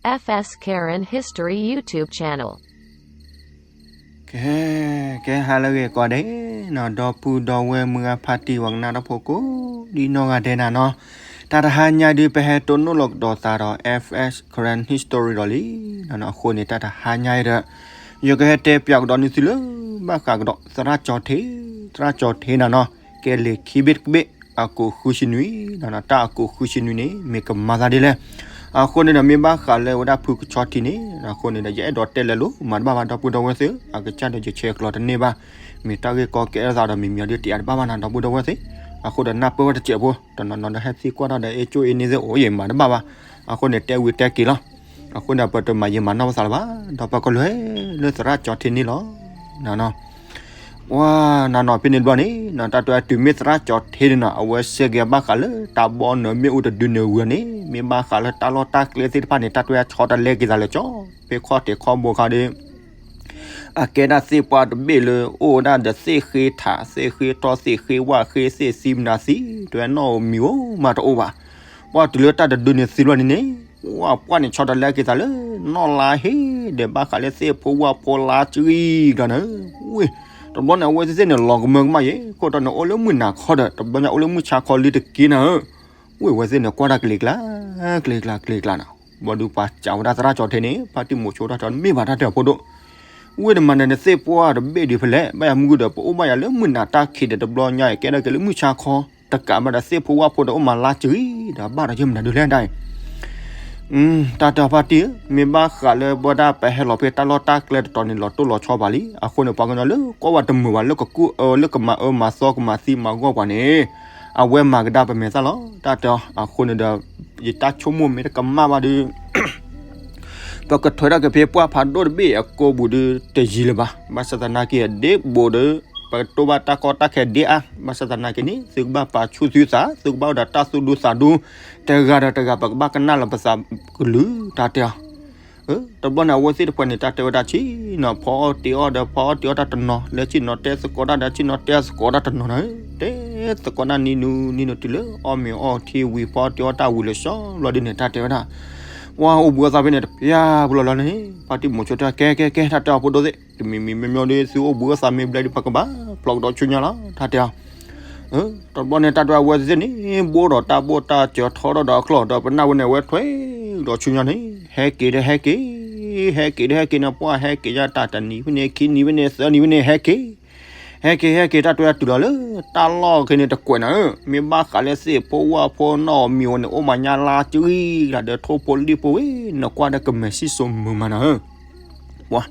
F S Karen History YouTube channel. ကဲ ကဲဟါလၢအဂ့ၤကိးဂၤဒဲးနီၤ, ဒီပုၢ်ဒီဝဲၢ်မုၢ်ဂၤဖါတံၢ် ပှၤကနၣ်တၢ်ဖိကိးဒံနီၢ်ဂၤဒဲးနီၤနီၤ, တၢ်တဟါညါဒုး ပဟဲတိၢ်နီၣ်လီၤကဒီးသးဒီး F S Karen History ဒီးလံနီၤနီၤ. အဃိန့ၣ် တၢ်တဟါညါအံၤဒီး ယကဟဲတဲပၠးကဒီးန့ၢ်သုလၢ ဘၣ်ဃးကဒီး သရၣ်ကၠီၤထ့, သရၣ်ကၠီၤထ့နီၤနီၤ, ကဲလံာ်ခံဘ့ၣ်တဘ့ၣ် အကိးဃုဆံနွံနီၤနီၤ, တၢ်အကိးဃုဆံနွံန့ၣ် မ့ၢ်ကမၤသးဒ်လဲၣ်. အဃိန့ၣ်ဒီး မ့ၢ်ဘၣ်ဃးလၢဝဲဒၣ်ဖုကဆီထံန့ၣ် အဃိန့ၣ်ဒီး ယအဲၣ်ဒိးတဲလဲၤလိာ်မၤတဘၣ်ဘၣ် ဒီပုၢ်ဒီဝဲၢ်သ့ၣ်, အကစၢ်ဒီးယဆဲးကျိးတန့ၢ်ဘၣ်, မ့ၢ်တၢ်ဂ့ၢ်ကီကဲထီၣ်သးဒီး မ့ၢ်မံၤအီၤဒုးတယာ်တဘၣ်ဘၣ်နီၤ ဒီပုၢ်ဒီဝဲၢ်သ့ၣ်. အဃိဒီးနၢ်ပၢၢ်ဝဲတစဲးဖိ တနီၤနီၤဒီးဟဲသံကွၢ်တၢ်ဒီး အ့ၣ်ကၠိအ့ၣ်န့ၣ်သ့ၣ်အိၣ်ယံၤမၤတဘၣ်ဘၣ်, အဃိန့ၣ်တဲဝံၤတဲက့ၤလီၤ. အဃိန့ၣ် ပတမၤယံၤမၤနီၢ်ပသးလၢၤဘၣ်, ဒီးပကလဲၤလၢသရၣ်ကၠီၤထ့န့ၣ်လီၤ. နီၤနီၤ ပှၤနီၤနီၤဖဲန့ၣ်တဘျီန့ၣ်နီၤ တၢ်တဲဝဲတုၤမ့ၢ်သရၣ်ကၠီၤထ့န့ၣ်နီၤ အဝဲစဲက့ၤဘၣ်ဃးလၢတၢ်ဘီနုာ်မ့ၣ်အူတဒုန့ၣ်ဝံၤန့ၣ် မ့ၢ်ဘၣ်ဃးလၢတၢ်လီၢ်တၢ်ကျဲသ့ၣ်တဖၣ်န့ၣ် တၢ်တဲဝဲဆီတလဲက့ၤသးလၢကၠီၤ ဖဲခီၣ်ထံးခီၣ်ဘိခါဒီး အကဲဒၣ်သ့ၣ်ပှၢ်တဘ့ၣ်လၢအိၣ်ဝဲဒၣ်ဒီးသ့ၣ်ဃ့ထး သ့ၣ်ဃ့ထီၣ် သ့ၣ်ဃ့ဝၣ်ဃ့ သ့ၣ်သံမနၤသံ တဲဝဲနီၣ်ဧိၤမံၤဧိၤမးတအိၣ်ဘၣ်. ပှၢ်တုၤလၢတၢ်တဒုန့ၣ်သံဘျီန့ၣ်န့ၣ် ပှၢ်ပှၢ်န့ၣ်ဆီတလဲက့ၤသးလၢ နီၢ်လါဟ့ဒီးဘၣ်ဃးလၢသ့ၣ်ဖိဝၣ်ဖိလါစံဂံၢ်ကျါန့ၣ် ဝ့ၢ် တဘျီန့ၣ် အဝဲသ့ၣ်န့ၣ် လီၤကမၢကမၣ်ယဲ ခိၣ်တီန့ၣ် အိၣ်လၢမုၢ်နၤခီဒီး တဘျီညါအိၣ်လၢမုၢ်ဆါခီလံတက့ၢ်နၤဧၢ ဝ့ၢ်ဝဲသ့ၣ်န့ၣ် ကွၢ်တၢ်ကျ့ၤကျါ ကျ့ၤကျါ ကျ့ၤကျါနီၤ. ဘၣ်ဒုးပှၤစံးဝဲဒၣ်သရၣ်ကၠီၤထ့န့ၣ် ဖါတံၢ်မိၤဆိတၢ်တဲမ့ၢ်ဘၣ်တၢ်တဲအဖိဒိၣ် ဝ့ၢ်တမၤန့ၣ် နသ့ၣ်ပှၢ်တဘ့ၣ်ဒံးဖဲလဲၣ် ဘၣ်ယၤမုၢ်ဂုၢ်ဒီး ပအိၣ်ဘၣ်ယၤလၢမုၢ်နၤတၢ်ခံးဒီး တဘျီညါအံၤ ကဲဒၣ်က့ၤလၢမုၢ်ဆါခီ တကးဘၣ်ဒီးသ့ၣ်ဖိဝၣ်ဖိဒီးအိၣ်မးလါစံဂံၢ်ဒီး ဘၣ်ဒီးယဲၢ်မနုၤဒုးလဲၣ်ဒၣ်အံၤ တၢ်တဲအီၤဖါတံၢ်ဧၢ မ့ၢ်ဘၣ်ဃးလၢဘၣ်ဒၣ်ပဟဲလီၤဖဲတၢ်လီၢ်တၢ်ကျဲတတီၤန့ၣ် လီၤတိၢ်လီၤဆီဘၣ်လံ. အဃိန့ၣ် ပှၤကညီလၢကွၢ်ဝဲတမုာ်ဘၣ် လၢကကူၣ်အၢ လၢကမၤအၢမၤသီ ကမၤသံမၤဂီၢ်ပှၤန့ၣ် အဝဲမၤကဒါပမဲာ်သၣ်လီၤ တၢ်တဲအီၤ. အဃိန့ၣ်ဒီး ယတၢ်ဆိကမိၣ်မ့ၢ်တကမၣ်ဘၣ်ဒီး ပကထွဲထီၣ်က့ၤဖဲပှၢ်ဖးဒိၣ်တဘ့ၣ်အကိာ်ပူၤဒီး တယံၤလၢၤဘၣ်. ဘၣ်ဆၣ်သနာ်က့ အဒ့ဘိးဒီး ပကတိၢ်ဘၣ်တၢ်ကီတၢ်ခဲဒ့အါ. ဘၣ်ဆၣ်သနာ်က့န့ၣ် သုကဘၣ်ပာ်ဆူၣ်သုသး သုကဘၣ်အိၣ်ဒီးတၢ်သူၣ်ဒူသးဒူ တဂၤဒီးတဂၤ ပကဘၣ်ကနၣ်လီၤပသးကလုာ် တၢ်တဲအီၤ. တဘျီန့ၣ် အဝဲသ့ၣ်တဖၣ်န့ၣ် တၢ်တဲဝဲဒၣ်ဆံးနီၤ ဖီအီၣ်တ့ၤအီၣ်ဒီး ဖီအီၣ်တ့ၤအီၣ်တၢ်တနီၤ လၢဆ့ၣ်နီၤတဲသကိးတၢ်ဒီး ဆ့ၣ်နီၤတဲသကိးတၢ်တနီၤန့ၣ် တဲသကိးတၢ်နံၤနုၤနံၤနုၤ တုၤလၢအီၣ်မ့ၤအီထံဝံၤ ဖီအီၣ်တ့ၤအီၣ်တၢ်ဝံၤလၢာ်ဆီဘျီဒ်န့ၣ် တၢ်တဲဝဲဒၣ် ပှၤအိၣ်ဘှံးအိၣ်သါဖဲန့ၣ် တပျၢ်ပလီၢ်လီၢ်န့ၣ် ဖါတံၢ်မိၤဆိတဲ ကဲကဲကဲ တၢ်တဲအီၤဖိဒိၣ်သ့ၣ် တမံၤမံၤမ့ၢ်မ့ၢ်ဒီး သုအိၣ်ဘှံးအိၣ်သါမ့ၢ်ဘျဲၣ်ဒီး ပကဘၣ်ဖျိးကဒီးဆူညါလီၤ တၢ်တဲအီၤ. တဘျီန့ၣ် တၢ်တဲအဝဲသ့ၣ်န့ၣ် ဘိးဒီးတၢ်ဘိၣ်တၢ်စၢၤထီဒီးအကျီၢ်ဒီး ပနၢ်ဝဲန့ၣ် အဝဲထွဲကဒီးဆူညါန့ၣ် ဟဲက့ၤဒီးဟဲက့ၤ ဟဲက့ၤဒီးဟဲက့ၤန့ၣ် ပှၢ်ဟဲက့ၤညါတၢ်တနံၤဖဲန့ၣ် ခံနံၤဖဲန့ၣ် သၢနံၤဖဲန့ၣ် ဟဲက့ၤ ဟဲက့ၤ ဟဲက့ၤ တၢ်တဲအီၤတုၤလီၤလၢ တၢ်လီၢ်ခဲန့ၣ်တကွဲးနၤဧၢ မ့ၢ်ဘၣ်ဃးလၢသ့ၣ်ဖိဝၣ်ဖိနီၣ်ဧိၤမံၤဧိၤန့ၣ် အိၣ်မးညါလါစံဂံၢ်လၢ်ဒီး ထိၣ်ဖိလံၣ်ဖိဝဲ နကွၢ်ဒီးကမဲာ်စံၣ်စိၤမုာ်မးနၤဧၢ ပှၤ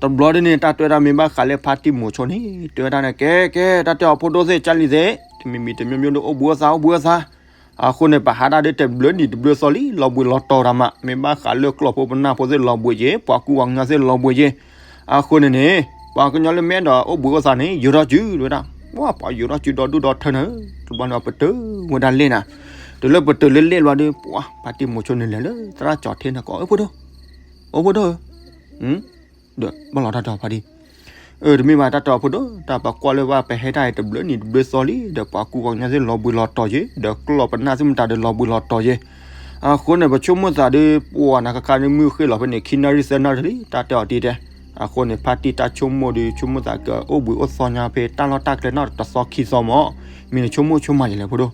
တဘျီဒ်န့ၣ် တၢ်တဲဝဲဒၣ်မ့ၢ်ဘၣ်ဃးလၢဖါတံၢ်မိၤဆိန့ၣ် တဲဝဲဒၣ်န့ၣ် ကဲကဲ တၢ်တဲအီၤဖိဒိၣ်သ့ၣ် ကၢ်လံၤသ့ၣ် တမံၤမံၤတမံၤမံၤဒီး အိၣ်ဘှံးအိၣ်သါ အိၣ်ဘှံးအိၣ်သါ အဃိန့ၣ် ပဟးဒၣ်ဒီးတဘျုးနံၤတဘျုးသီလံ လီၤဘှံးလီၤတီၤတၢ်မး မ့ၢ်ဘၣ်ဃးလၢကျီၢ်ဖိပနၢ်ဖိသ့ၣ် လီၤဘှံးက့ၤ ပှၤကူပှၤကညီသ့ၣ် လီၤဘှံးက့ၤ အဃိန့ၣ်န့ၣ် ပှၤကညီလၢမ့ၢ်အဲၣ်ဒိးအိၣ်ဘှံးအိၣ်သါန့ၣ် ယိၤထီၣ်စု တဲဝဲဒၣ် ပှၤ ပှၤယိၤထီၣ်စုဒီဒူၣ်ဒီထၢနၤဧၢ တဘျီန့ၣ် ပတုာ်ဝဲဒၣ်လ့ၣ်နၤ တုၤလၢပတုာ်လၢလ့ၣ်ဘျီဒီး ပှၤ ဖါတံၢ်မိၤဆိန့ၣ်လဲၤလၢ သရၣ်ကၠီၤထ့န့ၣ်ကိး အိၣ်ဖိဒိၣ် အိၣ်ဖိဒိၣ်ဧၢ ဒီးဘၣ်လီၤတၢ်တဲအီၤဖါတံၢ် အၢ တမ့ၢ်ဘၣ်တၢ်တဲအီၤဖိဒိၣ် တၢ်ပကွၢ်လၢဘၣ်ပဟဲတၢ်အံၤတဘျုးနံၤတဘျုးသီလံ ဒီးပှၤကူပှၤကညီသ့ၣ်လီၤဘှံးလီၤတီၤက့ၤ ဒီးကျီၢ်ပနၢ်သ့ၣ်မတၤဒီးလီၤဘှံးလီၤတီၤက့ၤ အဃိန့ၣ် ပဆိကမိၣ်သးဒီး ပှၤနၤခါခါန့ၣ် မုၢ်ဃ့ၢ်လီၤဖဲန့ၣ် ခံနၣ်ရံၣ်သၢနၣ်ရံၣ်လံ တၢ်တဲအီၤဒ်တဲ အဃိန့ၣ် ဖါတံၢ်တၢ်ဆိကမိၣ်ဒီး ဆိကမိၣ်သးကအိၣ်ဘှံးအိၣ်သီညါဖဲတၢ်လီၢ်တၢ်ကျဲနီၣ်တသီခံသီမး မ့ၢ်နဆိကမိၣ်ဆိကမးယလဲၣ်ဖိဒိၣ်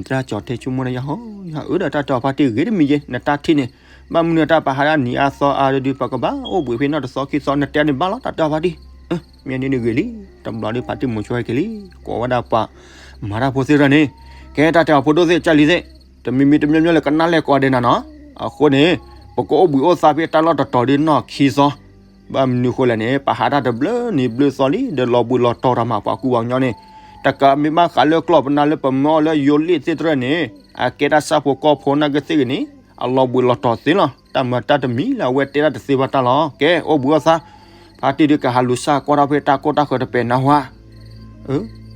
သရၣ်ကၠီၤထ့ဆိကမိၣ်န့ၣ် ယဟီ ယဟ အၢ ဒီးတၢ်တဲအီၤဖါတံၢ်ဂ့ၤတမံၤယဲ နတၢ်ထံၣ်န့ၣ် ဘၣ်မနုၤတၢ်ပဟးဒၣ်နံၤအါသီအါဒီး ပကဘၣ်အိၣ်ဘှံးဖဲနီၣ်တသီခံသီ နတဲန့ၣ်ဘၣ်လီၤ တၢ်တဲအီၤဖါတံၢ် မ့ၢ်န့ၣ်ဂ့ၤလံ တဘျီဒီးဖါတံၢ်မိၤဆိဟဲက့ၤလံ ကိးဝဲဒၣ်ပှၤ မၤတၢ်ဖိသ့ၣ်တဖၣ်န့ၣ် ကဲတၢ်တဲအီၤဖိဒိၣ်သ့ၣ် ကၢ်လံၤသ့ၣ် တမံၤမံၤတမံၤမံၤလၢကနၣ်လဲၣ်ကိးဂၤဒဲးနၤနီၤ အဃိန့ၣ် ပကအိၣ်ဘှံးအိၣ်သါဖဲတၢ်လီၢ်တတီၤဒီးနီၣ်ခံသီ ဘၣ်မနုၤဃိလဲၣ်န့ၣ် ပဟးတၢ်တဘျုးနံၤဘျုးသီလံ ဒီးလီၤဘှံးလီၤတီၤတၢ်မး ပှၤကူပှၤကညီန့ၣ် တကးမ့ၢ်ဘၣ်ဃးလၢကျီၢ်ပနၢ်လၢပမၢအီၤလၢယိၤလ့ၣ်သ့ၣ်တဖၣ်န့ၣ် အကဲတၢ်ဆၣ်ဖိကီၢ်ဖိနာ်က့သ့ၣ်ဂ့ၤန့ၣ် အလီၤဘှံးလီၤတီၤသ့လီၤ. တၢ်မၤတၢ်တမံၤလၢအဝဲတဲတၢ်တသ့ဘၣ်တၢ်လီၤ. ကဲ အိၣ်ဘှံးအိၣ်သါ ဖါတံၢ်ဒုးကဟးလူၤစၢ်ကွၢ်ထီၣ်ဖဲတၢ်ကိၢ်တၢ်ဃၢၤတပဲာ်နါဝါ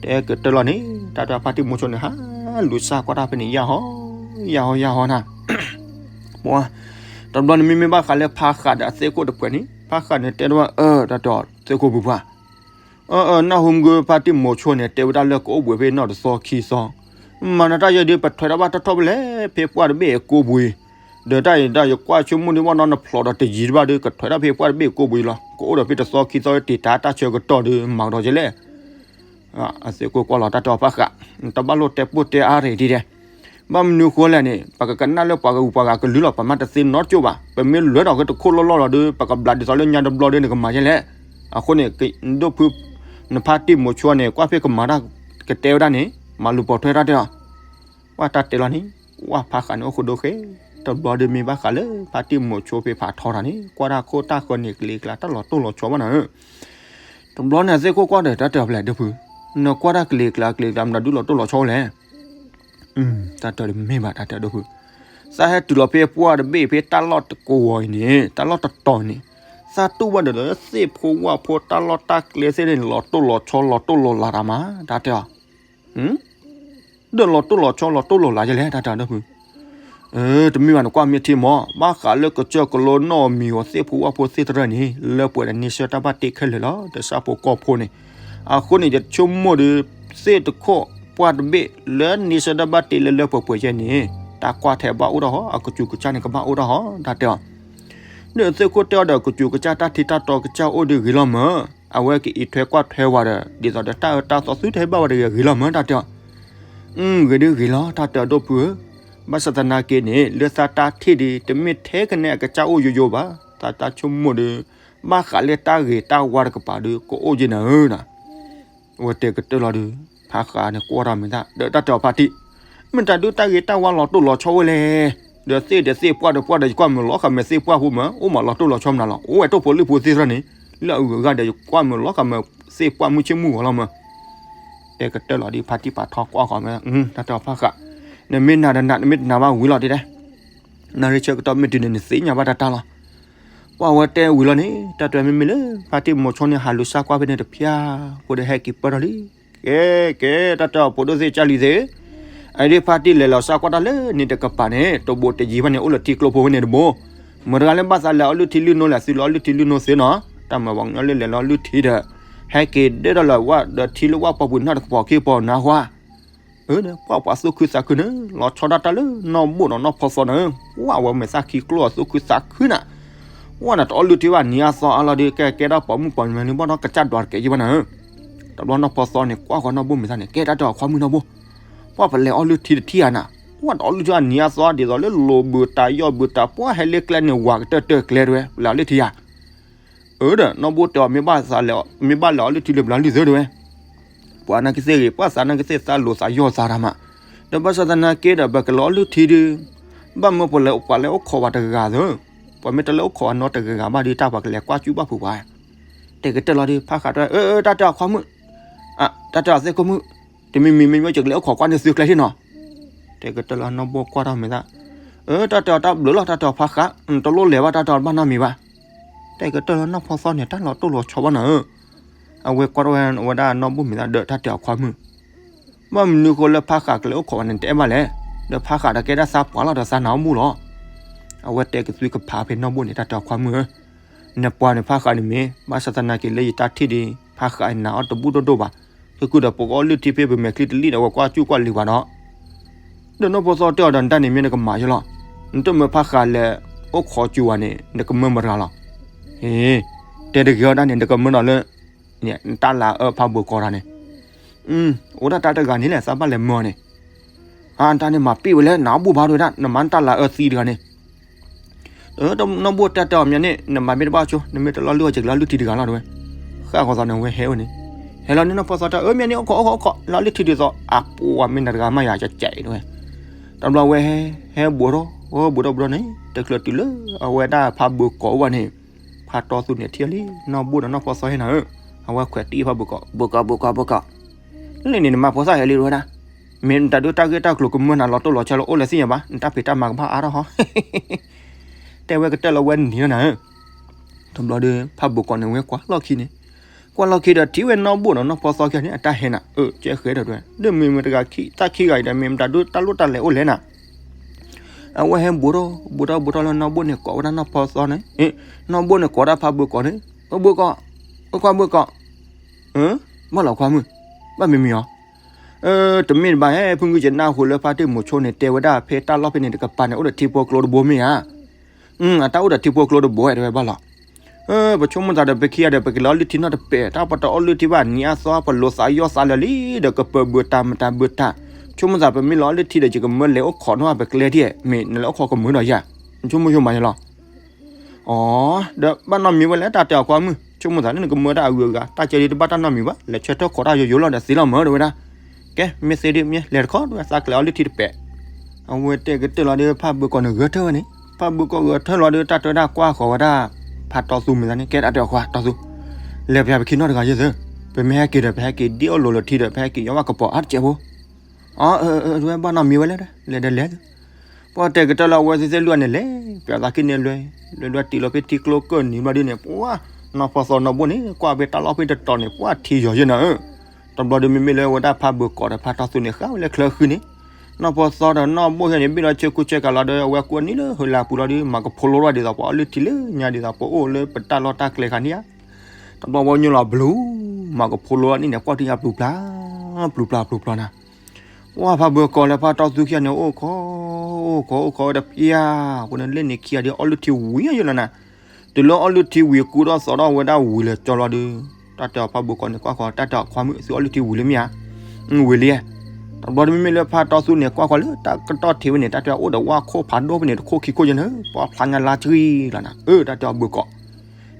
တဲကတၢၢ်လီၤန့ၣ် တၢ်တဲဖါတံၢ်မိၤဆိန့ၣ် ဟးလူၤစၢ်ကွၢ်တၢ်ဖဲန့ၣ် ယၢ်ဟီ ယၢ်ဟီ ယၢ်ဟီနၤ ပှၤ တဘျီန့ၣ်မ့မ့ၢ်ဘၣ်ဃးလၢဖးဃာ်ဒီးအသ့ၣ်ခိၣ်တဖုန့ၣ် ဖးဃာ်န့ၣ်တဲတဝဲ အၢ တၢ်တဲအီၤသ့ၣ်ခိၣ်ပူၤပှၤ အၢ အၢ နၢ်ဟူမုၢ်ဂၢၢ်ဖါတံၢ်မိၤဆိန့ၣ် တဲဝဲဒၣ်လၢကအိၣ်ဘှံးဖဲနီၣ်တသီခံသီ မၤနတၢ်ယဲဒုး ပထွဲထီၣ်ဘၣ်ထီၣ်ထီၣ်ဖဲလဲၣ် ဖဲပှၢ်တဘ့ၣ်အကိာ်ပူၤအံၤ ဒီးတၢ်အံၤဒီးယကွၢ်ဆိကမိၣ်ဒုးဘၣ်နီၤ နဖျိးဒီးတယံၤတဘၣ်ဒုး ကထွဲးဒၣ်ဖဲပှၢ်တဘ့ၣ်ကိးပူၤအံၤလီၤ. ကအိၣ်ဒီးဖဲတသီခံသီတ့ၤတၢ်တၢ်ဆၢကတီၢ်ဒုး မၤကဒီးကဲလဲၣ်. အသ့ၣ်ခိၣ်ကွၢ်လီၤ တၢ်တဲအီၤဖးဃး, တဘၣ်လိၣ်တဲပိၢ်တဲအါရ့ၤဒ်ဒဲး. ဘၣ်မနုၤဃိလဲၣ်န့ၣ် ပကကနၣ်လၢပှၤဂၤအူပှၤဂၤကလုၢ်လီၤ ပမၤတသ့နီတကၠိၣ်ဘၣ်. ပမ့ၢ်လဲၤထီၣ်က့ၤတခိၣ်လီၢ်လီၢ်လီၤဒီး ပကဘျးဒ်သိးလၢညါတဘျီဒီးနကမၤကဲလဲၣ်. အဃိန့ၣ် ဒိၣ်ဖု နဖါတံၢ်မိၤဆိန့ၣ် ကွၢ်ဖဲကမၤတၢ်ကတဲဝဲဒၣ်န့ၣ် မၤလူၤပိာ်ထွဲတၢ်တဲအီၤ ကွၢ်တၢ်တဲလီၤန့ၣ် ကွၢ်ဖးဃးန့ၣ်အိၣ်ဃုာ်ဒိၣ်ဃဲ, တဘျီဒုးမ့ၢ်ဘၣ်ဃးလၢဖါတံၢ်မိၤဆိဖဲဖးထီတၢ်န့ၣ် ကွၢ်တၢ်ခိၣ်တၢ်ဃၢၤန့ၣ် ကလံၤကျါတၢ်လီၤတိၢ်လီၤဆီဘၣ်နၤဧၢ. တဘျီန့ၣ်သ့ၣ်ခိၣ်ကွၢ်ဒီးတၢ်တဲအီၤဖဲလဲၣ်ဒိၣ်ဖု, နကွၢ်တၢ်ကလံၤကျါကလံၤကျါမတၤဒုးလီၤတိၢ်လီၤဆီလဲၣ်. တၢ်တဲအီၤတမ့ၢ်ဘၣ် တၢ်တဲအီၤဒိၣ်ဖု, သးဟဲတုၤလီၤဖဲပှၢ်တဘ့ၣ်ဖဲတၢ်လီၢ်တကိးဝီၤအံၤန့ၣ် တၢ်လီၢ်တတီၤန့ၣ် သးတူၢ်ဘၣ်ဒီးလၢသ့ၣ်ဖိဝၣ်ဖိတၢ်လီၢ်တၢ်ကျဲသ့ၣ်န့ၣ် လီၤတိၢ်လီၤဆီလီၤတိၢ်လီၤလးတၢ်မး တၢ်တဲအီၤ ဒီးလီၤတိၢ်လီၤဆီလီၤတိၢ်လီၤလးယဲလဲၣ် တၢ်တဲအီၤဒိၣ်ဖု. တမ့ၢ်ဘၣ်နကွၢ်မ့ၢ်ထံမီၤ ဘၣ်ဃးလၢကစၢၢ်ကလိနီၣ်မံၤအီၤသ့ၣ်ဖိဝၣ်ဖိသ့ၣ်တဖၣ်န့ၣ် လၢပှဲၤဒီးန့ဆၢၣ်တၢ်ဘၣ်တ့ခဲလၢာ်လီၤ တၢ်ဆၣ်ဖိကီၢ်ဖိန့ၣ်. အဃိန့ၣ် ယဆိကမိၣ်ဒီး သ့ၣ်တခိၣ်ပှၢ်တဘ့ၣ်လၢန့ဆၢၣ်တၢ်ဘၣ်တ့လၢလၢပှဲၤပှဲၤယဲန့ၣ် တၢ်ကွၢ်ထဲဘၣ်အိၣ်ထီၣ်ဟီ အကစူၤကစၢ်န့ၣ်ကဘၣ်အိၣ်ထီၣ်ဟီ တၢ်တဲအီၤ ဒီးသ့ၣ်ခိၣ်တဲအီၤဒီး ကစူၤကစၢ်တၢ်ထံတၢ်တီကစၢ်အိၣ်ဒုးဂ့ၤလီၤမၢ်, အဝဲကအံးထွဲကွၢ်ထွဲဝဲဒီး ဒ်သိးဒီးတၢ်အၢတၢ်သီသုတဟဲဘၣ်ဝဲတဂ့ၤဂ့ၤလီၤမၢ် တၢ်တဲအီၤ. ဂ့ၤဒုးဂ့ၤလီၤ တၢ်တဲအီၤဒိၣ်ဖုဧၢ, ဘၣ်ဆၣ်သနာ်က့န့ၣ် လၢသးတၢ်ထံၣ်ဒီး တမ့ၢ်ထဲကနဲအကစၢ်အိၣ်ယိယိဘၣ်, သးတၢ်ဆိကမိၣ်ဒီး ဘၣ်ဃးလၢတၢ်ဂ့ၤတၢ်ဝါတကပၤဒီး ကအိၣ်ယဲနၤဧၢနၤ အဝဲတဲကတၢၢ်လီၤဒီး ဖးဃးန့ၣ်ကွၢ်ထီၣ်မ့ၢ်သး ဒီးတၢ်တဲအီၤဖါတံၢ်, မ့ၢ်တၢ်ဒုးတၢ်ဂ့ၤတၢ်ဝါလီၤတိၢ်လီၤဆီဝဲလဲၣ်, ဒီးသ့ၣ်ဒီးသ့ၣ်ပှၢ်ဒီးပှၢ်ဒီး ယကွၢ်မုာ်လီၤဃာ်မ့ၢ်သ့ၣ်ပှၢ်ဖိမၢ် အိၣ်မးလီၤတိၢ်လီၤဆီမနုၤလီၤ အိၣ်ဝဲတိၢ်ဖိလံၣ်ဖိသ့ၣ်တဖၣ်န့ၣ်, လၢအဂုၤအဂၤဒီး ယကွၢ်မုာ်လီၤဃာ်မ့ၢ်သ့ၣ်ပှၢ်မုၢ်ဆ့ၣ်မုၢ်ဂီၤလီၤမၢ်, တဲကတၢၢ်လီၤဒီး ဖါတံၢ်ပာ်ထီၣ်ကွၢ်ဃီမ့ၢ် တၢ်တဲအီၤဖးဃး, နမ့ၢ်နာ်ဒီးနာ် နမ့ၢ်တနာ်ဘၣ်ဝံၤလီၤတဲဒဲး နၣ်ရံၣ်ဆၢကတီၢ်မ့ၢ်တုၤန့ၣ် နသ့ၣ်ညါဘၣ်တၢ်တၢ်လီၤ. ပှၤဝဲတဲဝံၤလီၤန့ၣ် တၢ်တဲမ့မ့ၢ်လၢ ဖါတံၢ်မိၤဆိန့ၣ် ဟးလူၤစၢ်ကွၢ်ဖဲန့ၣ်တဖျၢၣ် ဖိဒီးဟဲက့ၤပၢၢ်ထီၣ်လံ. ကဲ ကဲ တၢ်တဲအီၤဖိဒိၣ်သ့ၣ်ကၢ်လံၤသ့ၣ်, အဒ်ဖါတံၢ်လဲၤလီၤစၢ်ကွၢ်တၢ်လၢန့ၣ်တကပၤန့ၣ် တဘိးတယံၤဘၣ်န့ၣ် အိၣ်လၢထံကျိဖိဖဲန့ၣ်တဘိး, မတၤတဂၤလၢဘၣ်သးလဲၤအီလုၢ်ထံလုၢ်နိလဲၣ် သုလဲၤအီလုၢ်ထံလုၢ်နိသ့နီၤ, တၢ်မၤပှၤကညီလၢလဲၤလီၤအီလုၢ်ထံဒီး ဟဲက့ၤဒၢထီၣ်လၢဝဲဒီးထံလၢဝၣ်ပီပူၤနီတကပီၤခံပီၤနါဟါ အၢ ပှၤပှၤသူၣ်ခုသးခုန့ၣ် လီၤဆီဒၣ်တၢ်လၢနီၢ်ဘိၣ်ဒီးနီၢ်ဖီသီန့ၣ်, ဝဲအဝဲမဲာ်သၣ်ခံကျိအသူၣ်ခုသးခုနၤ, ဝဲန့ၣ်တအီလုၢ်ထံဘၣ်နံၤအသီအါလီၤဒီး ကဲကဲဒၣ်ပိာ်မုၣ်ပိာ်မၢၤန့ၣ် ဘၣ်ဒီးကစၢ်ဒွးတကဲးယံဘၣ်နၤဧၢ, တဘျီနီၢ်ဖီသီန့ၣ် ကွၢ်ဃီနီၢ်ဘိၣ်မဲာ်သၣ်န့ၣ် ကဲတၢ်တဲအီၤခွါမုၣ်နီၢ်ဘိၣ်, ပှၤပလဲၤအီလုၢ်ထံတထံၣ်ဧါနၤ, ဝဲတအီလုၢ်ထံဘၣ်နံၤအသီဒ်သိးလၢလိၤဘုးတၢ်ယီၢ်ဘုးတၢ် ပှၤဟဲလၢကျဲန့ၣ် ဝၤကတၢၢ်တၢၢ်ကျဲတဝဲ ပလဲၤအီလုၢ်ထံဧါ အၢဒီး နီၢ်ဘိၣ်တဲအီၤ မ့ၢ်ဘၣ်လဲၤအီလုၢ်ထံလၢပျၢၤလုၢ်သၢတဝဲ, ပှၤနာ်က့သ့ၣ်ဂ့ၤ ပှၤသးနာ်က့သ့ၣ်သးလိၤသးယီၢ်သးတၢ်မး, ဒီးဘၣ်ဆၣ်သနာ်က့ဒီး ပကလဲၤအီလုၢ်ထံဒုး, ဘၣ်မၢပှၤလဲၤပှၤလဲၤအိၣ်ခိးဝဲတဂၤသၢ, ပှၤမ့ၢ်တလဲၤအိၣ်ခိးဝဲနီတဂၤဂၤဘၣ်ဒီး တၢ်ပှၤကလဲၤကွၢ်ကူၣ်ဘၣ်ဖုးပှၤ, တဲကတၢၢ်လီၤဒီး ဖးဃးတဲ အၢ တၢ်တဲအီၤခွါမုၣ်, တၢ်တဲအီၤသ့ၣ်ခိၣ်မုၣ်, တမံၤမံၤမ့ၢ်မ့ၢ်ယကလဲၤအိၣ်ခိးကွၢ်န့ၢ်သုကျဲဟ့ၣ်နီၤ တဲကတၢၢ်လီၤနီၢ်ဘိၣ်ကွၢ်ထီၣ်မဲာ်သၣ်, အၢ တၢ်တဲအီၤတၢ်ဘျုးလီၤ တၢ်တဲအီၤဖးဃး, တလိၣ်လဲၤဘၣ် တၢ်တဲအီၤဘၣ်နီတမံၤဘၣ်, တဲကတၢၢ်လီၤနီၢ်ဖီသီန့ၣ် တၢ်လီၤတိၢ်လီၤဆီဘၣ်နၤဧၢ, အဝဲကွၢ်ထီၣ်ဝဲဝဲဒၣ်နီၢ်ဘိၣ်မဲာ်သၣ်ဒီး တၢ်တဲအီၤခွါမုၣ်, ဘၣ်မနုၤဃိလၢဖးဃးကလဲၤအိၣ်ခိးဝဲန့ၣ် တအဲၣ်ဘၣ်လဲၣ်, ဒီးဖးဃးဒီးကဲဒၣ်သးပှၢ်လီၤဒီးသးနၢ်အိၣ်မူလီၤ, အဝဲတဲကသွံကဖးဖဲနီၢ်ဘိၣ်န့ၣ် တၢ်တဲအီၤခွါမုၣ်ဧၢ နပှၤန့ၣ်ဖးဃးန့ၣ်မ့ၢ် ဘၣ်ဆၣ်သနာ်က့လၢယတၢ်ထံၣ်ဒီး ဖးဃးနၤအီၤတဘူၣ်ဒိၣ်ဒိၣ်ဘၣ်, ခဲကုဒီးပကအီလုၢ်ထံဖဲပမဲာ်ချံတလံၣ်ဒီး အဝဲကွၢ်ကူၣ်ကွၢ်လံၤပှၤဒီး, ဒီးနီၢ်ဖိသီတဲအီၤဒီး နတၢ်န့ၣ်မ့ၢ်နကမၤယလီၤ, နတမ့ၢ်ဖးဃးလဲၤအိၣ်ခိးစူၤဝဲန့ၣ် နကမၢမတၤလီၤ, ဟ့, တဲတဂ့ၤအီၤဒၣ်န့ၣ် နကမၢနီၤလၢ နတၢ်လၤအၢဖးဘိးကိးတၢ်န့ၣ်, အိၣ်ဒၣ်တၢ်တဂၤန့ၣ်လဲၣ် သးဘၣ်လဲၤမၢအီၤန့ၣ် အတၢ်န့ၣ်မၤပ့ၢ်ဝဲလဲၣ် နဘိၣ်ဘၣ်ဒဝဲဒၣ် နမၤနတၢ်လၤအၢသံတဂၤန့ၣ်, နီၢ်ဘိၣ်တဲတဲအီၤမ့ၢ်န့ၣ် နမၤမ့ၢ်တဘၣ်ဆိ နမ့ၢ်တလီၤလုၢ်အီၣ်က့ၤကလီၤလုၢ်ထံတဂၤလီၤတဝဲ, ဃၣ်ဃီသီန့ၣ် အဝဲဟဲအိၣ်န့ၣ်, ဟဲလီၤန့ၣ်နီၢ်ဖီသီတဲ အၢ မ့ၢ်န့ၣ် အိၣ်ခိးအိၣ်ခိးအိၣ်ခိး လီၤလုၢ်ထံဒ်သိး အပှၤမ့ၢ်နတဂၤမးယၤကဲးတဝဲ, တဘျီဝဲဟဲ ဟဲဘူးထီၣ် ဝဲဘူးထီၣ်ဘူးထီၣ်န့ၣ် တချုးတုၤလၢအဝဲဒၣ်ဖးဘိးကိးအိၣ်ဘၣ်န့ၣ်, ဖးတီသူန့ၣ်ထံၣ်လံ နီၢ်ဘိၣ်ဒီးနီၢ်ဖီသီဟဲနၤဧၢ, အဝဲခွဲးတံၢ်ဖးဘိးကိး ဘိးကိး ဘိးကိး ဘိးကိး လၢန့ၣ်န့ၣ် နမၤဖိသၣ်ဟဲလံဝဲဒၣ်, မ့ၢ်နတၢ်ဒုးတၢ်ဂ့ၢ်တၢ်ကျိၤကမၢနၤလီၤတိၢ်လီၤဆီလၢအိၣ်လဲၤသ့ၣ်ညါဘၣ် နတၢ်ဖံးတၢ်မၤကဘၣ်အါထီၣ်ဟီ, တဲဝဲကတၢၢ်လီၤဝဲနံၤလီၤနၤဧၢ, တဘျီဒီး ဖးဘိးကိးန့ၣ်ဝဲကွၢ်လီၢ်ခံန့ၣ်, ကွၢ်လီၢ်ခံဒီးထံၣ်ဝဲနီၢ်ဘိၣ်ဒီးနီၢ်ဖီသီခံဂၤန့ၣ် အတၢ်ဟဲနၤ အၢ ကဲဃဲဒီးတဝဲ ဒီးမ့ၢ်မတၤတဂၤခံ တၢ်ခံဂၤအံၤဒီး မ့ၢ်မတၤဒုးတၢ်လိၣ်တၢ်လဲၤအိၣ်လဲၣ်နၤ, အဝဲဟဲဘူးထီၣ် ဘူးထီၣ်ဘူးထီၣ်လၢနီၢ်ဘိၣ်န့ၣ်ကိးဝဲဒၣ်နီၢ်ဖီသီန့ၣ်, နီၢ်ဘိၣ်န့ၣ်ကိးဒၣ်ဖးဘိးကိးန့ၣ်, အိၣ်ဘိးကိး, အိၣ်ခွါဘိးကိး, ဘၣ်လီၤခွါမုၣ်, ဘၣ်မံမံၤအီၤ, အၢ တမ့ၢ်တဘၣ်ဧါ, ဖုဂုၢ်ယနၢ်ဟူလၢဖါတံၢ်မုာ်ဆိန့ၣ် တဲဝဲဒၣ်ဖဲတၢ်လီၢ်ဖဲန့ၣ်တကပၤန့ၣ် အိၣ်ဒီးထံဖိကျိတဘိမ့ၢ်ဧါ. အတၢ်အိၣ်ဒီးထံဖိကျိတဘိတဲဝဲဘၣ်လီၤ. ပဆိကမိၣ်သးဒီး ပခံဂၤဒီး ပကလဲၤအီၣ်လုၢ်ထံနီတပဲာ်, တၢ်ပတအီၣ်လုၢ်ထံဘၣ် နံၤအါသီအါ ပလိၤသးယီၢ်သးလၢာ်လံဒီး ကပၢၤဘၢတၢ်မတၤဘၢတၢ်. ဆိကမိၣ်သး ပမ့ၢ်လဲၤအီၣ်လုၢ်ထံဒီး ယကမၢလဲၤအိၣ်ခိးနီၢ်ပကျဲထံၣ်, မ့ၢ်နလဲၤအိၣ်ခိးကမုာ်ဒီးယၤ, ဆိကမိၣ်ယိာ်မးယလီၤ. အိ ဒီးဘၣ်နီတမံၤဝဲလဲၣ် တၢ်တဲအီၤခွါမုၣ်, ဆိကမိၣ်သးလၢနကမၢတၢ်အဂုၤအဂၤ, တၢ်ကဲဒ်တဘၣ်တၢ်နီတမံၤဘၣ်, လဲၤဆၢထၢၣ်ခိးတၢ်ယိယိလီၤဒီးသ့လီၤမၢ် တဲဝဲဒၣ်. ကဲ မ့ၢ်သ့ဒ်မ့ၢ် လဲၤတခီ တဲဝဲ သးကလဲၤအီၣ်လုၢ်ထံတပဲာ်. အဝဲတဲကတၢၢ်လီၤဒီး ဖါဘၢကီၢ်န့ၣ်ဂဲၤထၢၣ်ဝဲန့ၣ်, ဖါဘၢကီၢ်ဂဲၤထၢၣ်လီၤဒီး တၢ်တဲဝဲဒၣ်ကွၢ်ဃီၤဝဲဒၣ် ဖါတီသူမ့ၢ်သးန့ၣ်, ကဲတၢ်တဲအီၤခွါတီသူ, လဲၤပျးပခံနီတဂၤယဲၢ်သၢ, ပမ့ၢ်ဟဲက့ၤဒီး ပဟဲက့ၤဒ်အီၣ်လိၤလၢထံဒီး ပဟဲက့ၤယီၣ်ဘၣ်ကပီၤအါတကဲးဖိ. အၢ ဝဲဘၣ်နီတမံၤဝဲလဲၣ်, လဲၤဒီးလဲၤ. ပှၤတဲကတၢၢ်လၢအဝဲသ့ၣ်သ့ၣ်လွံၢ်န့ၣ်လဲၤ, ပျးသးက့န့ၣ်လွဲ, လွဲလွဲတံၢ်လီၤဖဲထံကျိကၢၢ်နံၤဘျီဒ်န့ၣ် ပှၤ နီၢ်ဖီသီနီၢ်ဘိန့ၣ် ကွၢ်ဖဲတၢ်လီၢ်ဖဲတတီၤန့ၣ် ပှၤထံယီၤယဲၢ်နၤဧၢ. တဘျီဒီးမ့မ့ၢ်လၢဝဲဒၣ်ဖါဘၢကီၢ်ဒီးဖါတီသူန့ၣ် ဃၣ်ဝဲလၢချၢဃံန့ၣ်, နီၢ်ဖီသီဒီးနီၢ်ဘိယဲၢ်န့ၣ် ဘ့ၣ်ဒီးဆ့ကူဆ့ကၤလီၤဒီး အဝဲကွၢ်နံၤလၢဟၢလၢပူၤလီၤဒီး မၤကဖိလီၤဒ်သိးပှၤအီၣ်လုၢ်ထံလၢညါ ဒ်သိးပှၤအိၣ်လၢပတၢ်လီၢ်တၢ်ကျဲခါန့ၣ်ဧါ. တဘျီဝဲညိလီၤဘျူး, မၤကဖိလီၤနံၤန့ၣ် ကွၢ်ထံယါပျူၤပျါ, ပျူၤပျါပျူၤပျါနၤ. ပှၤဖါဘၢကီၢ်လၢဖါတီသူခံဂၤန့ၣ် အိၣ်ခိး, အိၣ်ခိး အိၣ်ခိးဝဲဒီးဖျါ, အဃိန့ၣ်လၢန့ၣ်ခံဂၤဒီးအီၣ်လုၢ်ထံဝံၤယဲၢ်လီၤနၤ. တုၤလၢအီၣ်လုၢ်ထံဝံၤ ကူထီၣ်သိးထီၣ်ဝဲဒၣ်ဝံၤလၢာ်ကၠီလီၤဒီး တၢ်တဲအီၤဖါဘၢကီၢ်န့ၣ် ကွၢ်ဃီၤ တၢ်တဲအီၤခွါမုၣ် သုအီၣ်လုၢ်ထံဝံၤလၢမ့ၢ်ဧါ. ဝံၤလံဧါ. တဘျီတမ့မ့ၢ်လၢဖါတီသူန့ၣ် ကွၢ်ဃီၤလၢတၢ်ကတီၢ်ထံးဝဲန့ၣ် တၢ်တဲအီၤအိၣ်ဒီးဝၣ်ခိၣ်ဖးဒိၣ်ဖဲန့ၣ် တခိၣ်ခံခိၣ်ယဲၢ်န့ၣ် ပှၤဖျါညါလါဆှံလီၤနၤ. အၢ တၢ်တဲအီၤဘၢကီၢ်,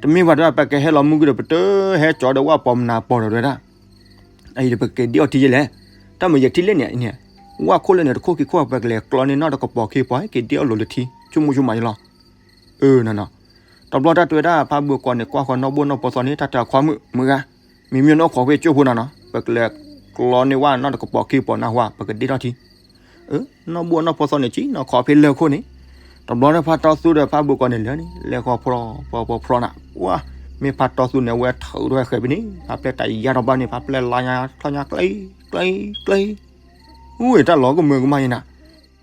တမ့ၢ်ဘၣ်ဒီး ပကဟဲလီၤမုၢ်ကွံာ်ဒီး ပတဟဲကၠီဒီးဝၣ်ပီၤမနၤပီၤဒီးဝဲဒၣ် အံၤဒီးပကက့ၤဒ့အီၣ်ထံယဲၢ်လဲၣ်. တၢ်မ့ၢ်ယထံၣ်လၢန့ၣ်, ဝၣ်ခိၣ်လၢန့ၣ် တခိၣ်ခံခိၣ် ပကလဲၤကျီန့ၢ်နီၢ်တကပီၤခံပီၤ က့ၤဒ့အီၣ်လိၤလၢထံ, ဆိကမိၣ်ဆိကမးယလီၤ. အၢ နီၢ်နီၢ်. တဘျီတၢ်တဲဝဲဒၣ်ဖါဘၢကီၢ်န့ၣ် ကွၢ်ဃီၤနီၢ်ဘိၣ်နီၢ်ပီသီန့ၣ် တၢ်တဲအီၤခွါမုၣ် မုၢ်ဂၤ, မ့မ့ၢ်နအိၣ်ခိးဖဲကၠိဖိနီၢ်နီၢ် ပကလဲၤကျီန့ၢ်ဝၣ်နီၢ်တကပီၤခံပီၤနၢ်ဟူဧါ ပကဒ့ထီၣ်ထံ. အၢ နီၢ်ဘိၣ်နီၢ်ပီသီန့ၣ် က့ၤနီၢ်ခိးဖဲလၢၢ်ခိၣ်န့ၣ်. တဘျီဒီးဖါတီသူဒီးဖါဘၢကီၢ်န့ၣ်လဲၤန့ၣ် လဲၤဃီၤဖျီဖျီဖျီဖျီနၤ. ပှၤ မ့ၢ်ဖါတီသူန့ၣ် အဝဲထုးထီၣ်ဝဲဃဲၤဖဲန့ၣ် ဖါပျဲၢ်တၢ်ယါထီၣ်ဘၣ်န့ၣ် ဖါပျဲၢ်လါညါထီၣ်ညါကျဲ ကျဲ ကျဲ. ဝ့ၢ်တၢ်လီၤကမၢကမၣ်ယဲၢ်နၤ.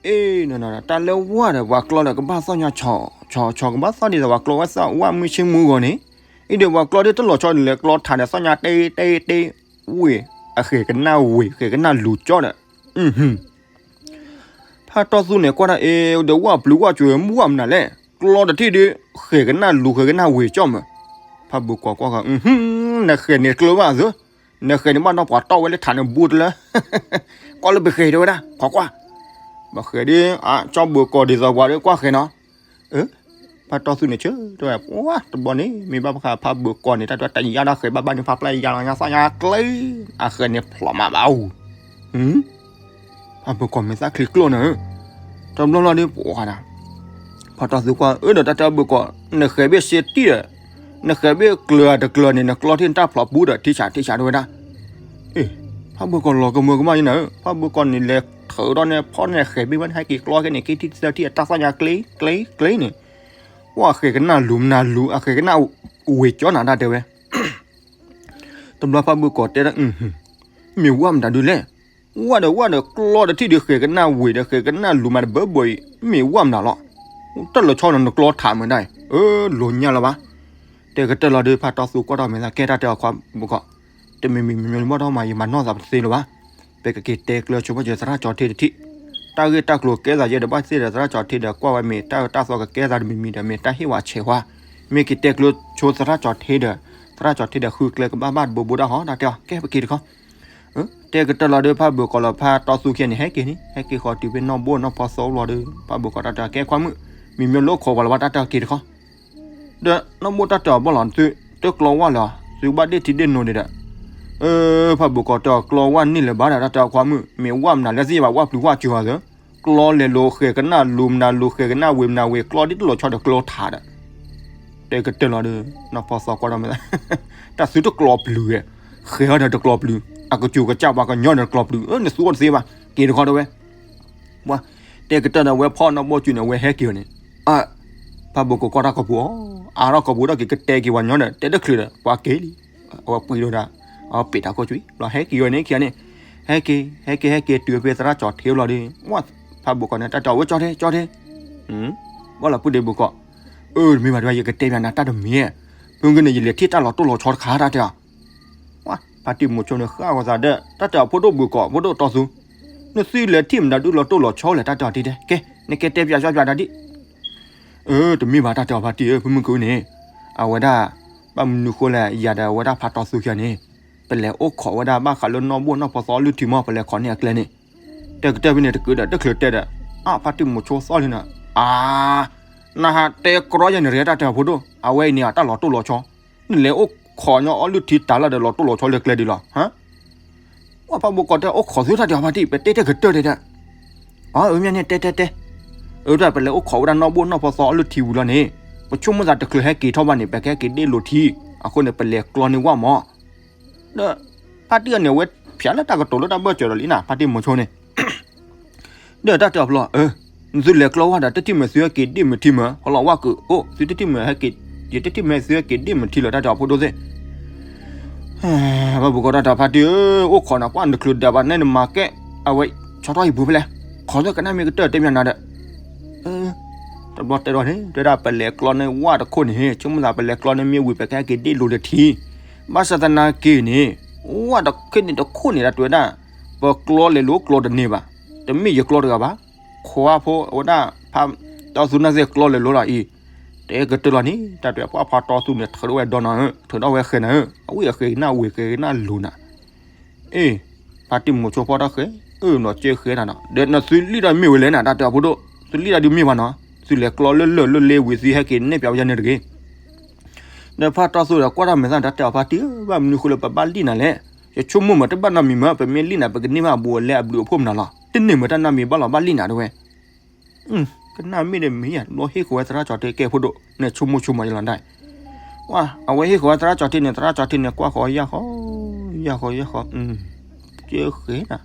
အ့ တၢ်လၢဝၣ်ဒီးပှၤကျီလၢကဘၣ်သီၣ်ညါဆီဆီဆီ ကဘၣ်သီၣ်ဒ်သိးပှၤကျီဝဲသီၣ်ဝၣ်မုၢ်ဆ့မုၢ်ဂီၤန့ၣ်, အံၤဒီးပှၤကျီဒ်တလီၤဆီန့ၣ် လဲၤကျီထးဒီးသီၣ်ညါတ့တ့တ့, ဝ့ၢ် အဃဲၤကနၣ်ဝ့ၢ် ဃဲၤကနၣ်လူၤကၠီဒီး ဖါတီသူန့ၣ် ကွၢ်တၢ်အံၤဒီး ဝၣ်ပျုၤဝၣ်စူၤမုၢ်ဝၣ်မနုၤလဲၣ်, ကျီတထံၣ်ဒီး ဃဲၤကနၣ်လူၤ ဃဲၤကနၣ်ဝ့ၢ်ကၠီမး. ဖါဘၢကီၢ်ကွၢ်ဃီၤ, နဃဲၤန့ၣ်ကျၢၤဘၣ်သု, နဃဲၤန့ၣ်ဘၣ်နီၢ်ပှၤတီၢ်ဝဲလၢထးန့ၣ်ဘူးတလၢ ကွၢ်လၢပဃဲၤတဲဝဲဒၣ် ခိးကွၢ်. ဘၣ်ဃဲၤဒီး ကၠီဘၢကီၢ်ဒ်သိးပှၤဒီးကွၢ်ဃဲၤနီၤ. ဖါတီသူန့ၣ်ဆၢတဲဝဲ ပှၤတဘျီန့ၣ် မ့ၢ်ဘၣ်ပဃးဖါဘၢကီၢ်န့ၣ် တၢ်တဲတၢ်ယါဒီးဃဲၤဘၣ်ဘၣ်န့ၣ် ဖါပျဲၢ်ယါလီၤညါသီၣ်ညါကျဲ, အဃဲၤန့ၣ်ဖျိးမးဘၣ်အူ ဖါဘၢကီၢ်မ့ၢ်သၣ်ချံကျိၣ်န့ၣ်, တဘျီလီၤဒီးပှၤဒၣ် ဖါတီသူကွၢ် အၢ ဒီးတၢ်တဲဘၢကီၢ် နဃဲၤဘ့ၣ်စ့တံၢ်ဒီး နဃဲၤဘ့ၣ်ကျၢၤတကျၢၤန့ၣ် နကျီထံၣ်နတၢ်ဖျိးဘူးဒီး ထံဆးထံဆးတဲဝဲဒၣ်. အ့ ဖါဘၢကီၢ်လီၤကမၢကမၣ်ယဲၢ်နၤဧၢ, ဖါဘၢကီၢ်န့ၣ်လဲၤထုးဒီးန့ၣ် ဖီန့ၣ်ဃဲၤဘ့ၣ်ဝဲန့ၣ် ဟဲက့ၤကျီက့ၤန့ၣ် က့ၤထံၣ်တၢ်သီၣ်ညါကျဲကျဲကျဲန့ၣ်, ပှၤအဃဲၤကနၣ်လူၤမနုၤလူၤ အဃဲၤကနၣ်ဝ့ၢ်ကၠီနၤတၢ်တဲဝဲ တဘျီဖါဘၢကီၢ်တဲဒၣ် မ့ၢ်ဝၣ်မတၤဒုလဲၣ်, ဝၣ်ဒီးဝၣ်ဒီးကျီတထံၣ်ဒီး ဃဲၤကနၣ်ဝ့ၢ်ဒီး ဃဲၤကနၣ်လူၤမးတဘၢဘၢအံၤ မ့ၢ်ဝၣ်မတၤလီၤ. တၢ်လီၤဆီန့ၣ် နကျီထးမးဒၣ်အံၤ အၢ လိၤညါလၢၤဘၣ်. တဲကတၢၢ်လီၤဒီး ဖါတီသူကွၢ်ထီၣ်မဲာ်သး ကဲတၢ်တဲအီၤခွါဘၢကီၢ်, တမံၤမံၤမံၤမံၤမီၢ်ထီၣ်မး ယမၤနီၢ်သးပတသ့လၢၤဘၣ်. ပကက့ၤတဲကျၢၤဆိဘၣ်စၢၤသရၣ်ကၠီၤထ့တထံၣ်, တၢ်ဂ့ၢ်တၢ်ကျိၤကဲသးယဲၢ်ဒီး ဘၣ်သ့ၣ်ဒီးသရၣ်ကၠီၤထ့ဒီး ကွၢ်ဝဲမ့ၢ်တၢ်အၢတၢ်သီကကဲသးတမံၤမံၤဒီး မ့ၢ်တၢ်ဟ့ၣ်ဝဲဆဲးဝဲ, မ့ၢ်က့ၤတဲကျၢၤဆိသရၣ်ကၠီၤထ့ဒီး သရၣ်ကၠီၤထ့ဒီးဃုကျဲကဘၣ်ဘၣ်တဘိဘိတၢ်ဟီ တၢ်တဲအီၤ ကဲပက့ၤတခီ တဲကတၢၢ်လီၤဒီး ဖါဘၢကီၢ်လီၤဖါတီသူခံဂၤန့ၣ် ဟဲက့ၤန့ၣ် ဟဲက့ၤဃီၤတုၤဖဲနီၢ်ဘိၣ်နီၢ်ဖီသီလီၤဒီး ဖါဘၢကီၢ်တၢ်တဲအီၤ ကဲခွါမုၣ် မ့ၢ်မ့ၢ်လိၣ်ခိးပှၤလၢၤဘၣ် တၢ်တဲအီၤက့ၤတခီ ဒီးနီၢ်ဘိၣ်တၢ်တဲအီၤဘၣ်လီၤ သုတကျီဝၣ်လၢၤ သုဘၣ်ဒ့ၣ်ထံဒ့ၣ်နိဒံးဒီး အၢ ဖါဘၢကီၢ်တဲအီၤ ကျီဝၣ်န့ၢ်လၢၤဘၣ်ဒီး တၢ်တဲအီၤခွါမုၣ် မ့ၢ်ဝၣ်မနုၤလဲၣ်သ့ၣ်ညါဘၣ် ဝၣ်ပျုၤဝၣ်စူၤအီၤသၢ ကျီလဲၤလိၤ ဃဲၤကနၣ်လူၤမနုၤလူၤ ဃဲၤကနၣ်ဝ့ၢ်မနုၤဝ့ၢ် ကျီဒ်တလီၤဆီဒီးကျီထးဒီး တဲကတၢၢ်လီၤဒီး နီၢ်ဖီသီကွၢ်ဒီးမဲာ်သၣ် တၢ်သုတကျီပျုၤဧါ, ဃဲၤအီၤဒီးတကျီပျုၤ, အကစူၤကစၢ်ပှၤကညီဒီး တကျီပျုၤ အၢ နသူအီၤတသ့ဘၣ် က့ၤတခီတဲဝဲ ပှၤ တဲကတၢၢ်ဒီး ဝဲဖီၣ်နီၢ်ဘိၣ်စုန့ၣ် ဝဲဟဲက့ၤအီၤန့ၣ် အ ဖါဘိၣ်ကီၢ်ကွၢ်တၢ်ကပူၤအီၤ အါထီၣ်ကပူၤဒီးက့ၤကတဲက့ၤပှၤညီဒီး တဲတချုးဒီး ပှၤက့ၤလံ အဝဲပှ့ၤဒီးဒၣ် အပ့ၤတၢ်ခိၣ်ကွံာ် ဘျီဟဲက့ၤဝဲန့ၣ်ခံဂၤန့ၣ် ဟဲက့ၤ ဟဲက့ၤ ဟဲက့ၤတုၤဖဲသရၣ်ကၠီၤထ့လီၤဒီး ဝၣ် ဖါဘိၣ်ကီၢ်န့ၣ် တၢ်တဲအီၤဝဲ ကၠီၤထ့ ကၠီၤထ့ ဘၣ်လီၤပုၢ်ဒ့ဘိၣ်ကီၢ် အၢ တမ့ၢ်ဘၣ်တဘၣ် ယကတဲပျးနၤတၢ်တမံၤ ဖုဂ့ၤန့ၣ် ယလဲၤထံၣ်တၢ်လီၤတိၢ်လီၤဆီတခါတၢ်တဲအီၤ ဝၣ် ဖါတံၢ်မိၤဆိန့ၣ်ဃၣ်ဂီၤသးဒီး တၢ်တဲအီၤ ဖိဒိၣ်ဘုၣ်ကီး ဖိဒိၣ်တီသူ, နသုလဲၤထံၣ်မတၤဒုလီၤတိၢ်လီၤဆီလဲၣ် တၢ်တဲအီၤတံၢ်တဲ, ကဲ နကဲတဲပၠးကၠီပၠးတၢ်ဒံး. အၢ တမ့ၢ်ဘၣ် တၢ်တဲအီၤဖါတံၢ်ဧၢ ဖုမုၢ်ကုန့ၣ်, အဝဲဒၣ် ဘၣ်မနုၤဃိလဲၣ် ယၤဒီးအဝဲဒၣ်ဖါတီသူခံဂၤန့ၣ် ပလဲၤအိၣ်ခိးဝဲဒၣ်ဘၣ်ဃးလၢနီၢ်ဘိၣ်နီၢ်ဖီသီအီလုၢ်ထံမး ပလဲၤခိးန့ၢ်အကျဲန့ၣ်, တဲကတၢၢ်ဖဲန့ၣ်တကုးဒီး တချုးတဲဒီး အါ ဖါတံၢ်မိၤဆိသီၣ်လံန့ၣ်, အါ နဟးတဲကြီယၤန့ၣ် တၢ်တဲအီၤ ဖိဒိၣ် အဝဲအံၤန့ၣ် အတၢ်လီၤတိၢ်လီၤဆီ, နလဲၤအိၣ်ခိးညီအီလုၢ်ထံတၢ်လီၢ်ဒီးလီၤတိၢ်လီၤဆီလၢကျဲဒံးလီၤ, ဟါ ဝဲဖါဘိၣ်ကီးတဲအိၣ်ခိးသုတၢ်တဲအီၤဖါတံၢ် ပတဲတဲကတၢၢ်တဲဒၣ်, အၢ မ့ၢ်န့ၣ်တဲတဲတဲ, အၢ ပလဲၤအိၣ်ခိးဝဲဒၣ်နီၢ်ဘိၣ်နီၢ်ဖီသီအီလုၢ်ထံဝံၤလီၤန့ၣ်, ပဆိကမိၣ်သးတချုးဟဲက့ၤထီၣ်ဘၣ်န့ၣ် ပကဟဲက့ၤဒ့ၣ်လိာ်ထံ, အဃိန့ၣ် ပလဲၤကျီန့ၢ်ဝၣ်မး, ဒီး ဖါတံၢ်အန့ၣ် အဝဲဖျါလၢတၢ်ကတိၤလၢတၢ်ဘၢၣ်စၢၤဒီးလံနၤ ဖါတံၢ်မိၤဆိန့ၣ် ဒီးတၢ်တဲအီၤဖျီ အၢ နသုလဲၤကျီဝၣ်ဒီး တထံၣ်မ့ၢ်သုဟဲက့ၤဒ့ၣ်မုာ်ထံမး ဟီလီၤဝၣ်ကုာ်အိၣ် သုတထံၣ်မ့ၢ်ဟဲက့ၤ ယတထံၣ်မ့ၢ်သုဟဲက့ၤဒ့ၣ်မုာ်ထံလၢ တၢ်တဲအီၤဖိဒိၣ်သ့ၣ်, ဘၣ်ဘုၣ်ကီးတၢ်တဲအီၤဖါတံၢ်ဧၢ အိၣ်ခိးနၤပှၢ်နချုးဒၣ်ဘၣ်နဲနမၤကဲ အဝဲဆီထီၣ်ဟံၣ်ပူၤဖဲလဲၣ်, ခိးသ့ၣ်ကနၣ်မ့ၢ်ကတၢၢ်တဲမ့ၢ်နၤဒီး တဘျီတဲဒီးန့ၣ် တဲဒၣ်ပလဲၤကျီန့ၢ်ဝၣ်တခိၣ်န့ၣ် ဆိကမိၣ်သးပလဲၤကျီန့ၢ်မ့ၢ်ဝံၤ ပကဟဲက့ၤဒ့ၣ်လိာ်တထံ, ဘၣ်ဆၣ်သနာ်က့န့ၣ် ဝၣ်တခိၣ်န့ၣ်တခိၣ်န့ၣ် တၢ်တဲဝဲဒၣ် ပကျီလဲၤလိာ်ကျီတန့ၢ်ဘၣ်, တမ့ၢ်ယကျီတဂၤဘၣ်, ခွါဖိအဝဲဒၣ်ဖါတီသူနၢ်သ့ၣ်ကျီလဲၤလိာ်လီၤအံၤ, တဲကတၢၢ်လီၤန့ၣ် တၢ်တဲပှၢ်ဖါတီသူန့ၣ် ထုးထီၣ်ဝဲဒီနီၤဧၢ ထုးထီၣ်ဝဲဃဲၤနၤဧၢ အဝံၣ်အဃဲၤကနၣ်ဝံၤဃဲၤကနၣ်လိၤနၤ အ့ ဖါတံၢ်မိၤဆိဖီၣ်တၢ်ဃဲၤ အၢ နီၢ်ကၢဃဲၤနၤနီၤ ဒီးနသုလံၣ်တၢ်မ့ၢ်ဝဲလဲၣ်နၤ တၢ်တဲအီၤဖိဒိၣ် သုလံၣ်တၢ်ဒုးမ့ၢ်ဘၣ်နီၤ သုလဲၤကျီလၢလၢၢ်လၢလ့ဝံၤ သုဟဲက့ၤနဲၣ်ပၠးဝဲယၤန့ၣ်တဂ့ၤ. ဒီးဖါတီသူဒီးကွၢ်တၢ်မဲာ်သၣ် တၢ်တဲအီၤဖါတံၢ်ဧၢ ဘၣ်မနုၤဃိလၢပဘၣ်လံၣ်နၤလဲၣ်, ယဆိကမိၣ်မးတဘၣ်နီတမံၤမး ပမ့ၢ်လံၣ်နၤ ပကန့ၢ်ဘၣ်အဘူးအလဲအဘျုးအဖှိၣ်မနုၤလီၤ တန့ၢ်မးတၢ်နီတမံၤဘၣ်လီၤ ဘၣ်လံၣ်နၤတဝဲ ကနၣ်မ့ၢ်ဒီးမ့ၢ်ယၤ ဘျီဟ့ၣ်ဃီၤဝဲသရၣ်ကၠီၤထ့ကဲဖိဒိၣ် နဆိကမိၣ်ဆိကမးယလီၤဒၣ်, ဝါ အဝဲဟ့ၣ်ဃီၤဝဲသရၣ်ကၠီၤထ့န့ၣ် သရၣ်ကၠီၤထ့န့ၣ် ကွၢ်ဃီၤယၢ်ဃီၤ ယၢ်ဃီၤယၢ်ဃီၤ, ကၢဃဲၤနၤ,